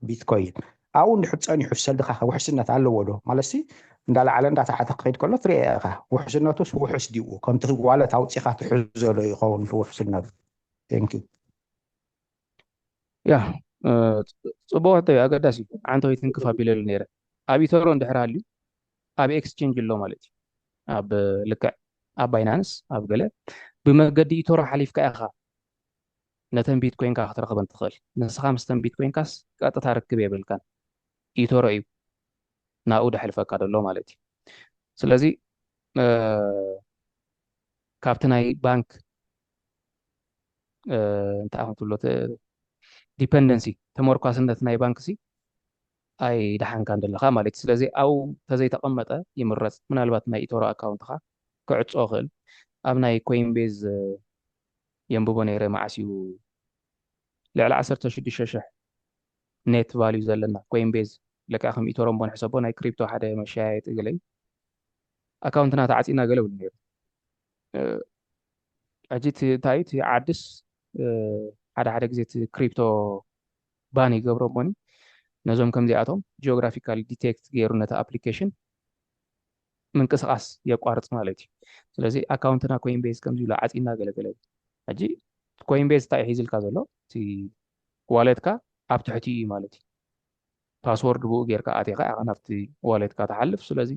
ቢትኮይን ኣብኡ እንድሕር ፀኒሑ ሰልድካ ውሕስነት ኣለዎ ዶ ማለት ሲ እንዳለዓለ እንዳተዓተ ክኸይድ ከሎ ትሪኦ ኢኻ ውሕስነቱስ ውሑስ ድዩ ከምቲ ዋለት ኣውፂኻ ትሕዞ ዶ ይኸውን ውሕስነቱ ቴንኪ ያ ፅቡቅ ሕቶ እዩ ኣገዳሲ እዩ ዓንተወይ ትንክፍ ኣቢለሉ ነይረ ኣብ ኢተሮ እንድሕር ሃልዩ ኣብ ኤክስቼንጅ ኣሎ ማለት እዩ ኣብ ልክዕ ኣብ ባይናንስ ኣብ ገለ ብመገዲ ኢተሮ ሓሊፍካ ኢኻ ነተን ቢትኮይንካ ክትረኽበን ትኽእል ንስኻ ምስተን ቢትኮይንካስ ቀጥታ ርክብ የብልካን ኢተሮ እዩ ናብኡ ደሕልፈካ ዘሎ ማለት እዩ ስለዚ ካብቲ ናይ ባንክ እንታይ ከም ትብሎ ዲፐንደንሲ ተመርኳስነት ናይ ባንክ ሲ ኣይደሓንካን ዘለካ ማለት እዩ ስለዚ ኣብኡ ተዘይተቀመጠ ይምረፅ ምናልባት ናይ ኢቶሮ ኣካውንትካ ክዕፆ ክእል ኣብ ናይ ኮይንቤዝ የንብቦ ነይረ መዓስ እዩ ልዕሊ ዓሰርተ ሽዱሽተ ሽሕ ኔት ቫልዩ ዘለና ኮይንቤዝ ለካ ከም ኢቶሮ እምቦ ንሕሰቦ ናይ ክሪፕቶ ሓደ መሸያየጢ ገለ እዩ ኣካውንትና ተዓፂና ገለ ብሉ ነይሩ ሕጂ እንታይ እዩ እቲ ዓድስ ሓደ ሓደ ግዜ እቲ ክሪፕቶ ባን ይገብሮ እሞኒ ነዞም ከምዚኣቶም ጂኦግራፊካል ዲቴክት ገይሩ ነቲ ኣፕሊኬሽን ምንቅስቃስ የቋርፅ ማለት እዩ ስለዚ ኣካውንትና ኮይን ቤዝ ከምዚ ኢሉ ዓፂና ገለገለ ሕጂ ኮይን ቤዝ እንታይ ሒዝልካ ዘሎ እቲ ዋለትካ ኣብ ትሕቲ እዩ ማለት እዩ ፓስወርድ ብኡ ጌርካ ኣቲኻ ኢኻ ናብቲ ዋለትካ ትሓልፍ ስለዚ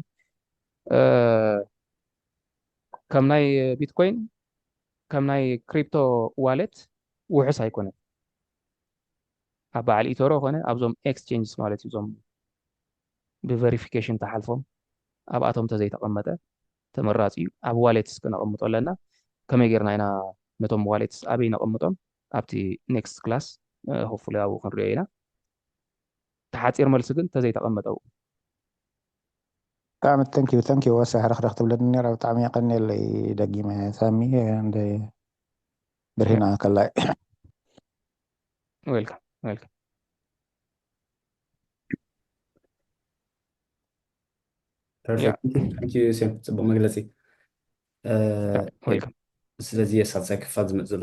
ከም ናይ ቢትኮይን ከም ናይ ክሪፕቶ ዋለት ውሑስ ኣይኮነን ኣብ በዓል ኢቶሮ ኮነ ኣብዞም ኤክስቼንጅስ ማለት እዩ እዞም ብቨሪፊኬሽን ተሓልፎም ኣብኣቶም ተዘይተቐመጠ ተመራፂ እዩ ኣብ ዋሌትስ ክነቐምጦ ኣለና ከመይ ጌርና ኢና ነቶም ዋሌትስ ኣበይ ነቐምጦም ኣብቲ ኔክስት ክላስ ሆፉሊ ኣብኡ ክንሪኦ ኢና ተሓፂር መልሲ ግን ተዘይተቐመጠው ብጣዕሚ ተንኪዩ ተንኪዩ ወሳ ሕርክርክ ትብለኒ ነራ ብጣዕሚ የቀንየለይ ደጊመ ሳሚ እንደ ብርሂና ከላይ ዌልካም ዌልካም ሴም ፅቡቅ መግለፂ ስለዚ የሳልሳይ ክፋል ዝመፅ ዘሎ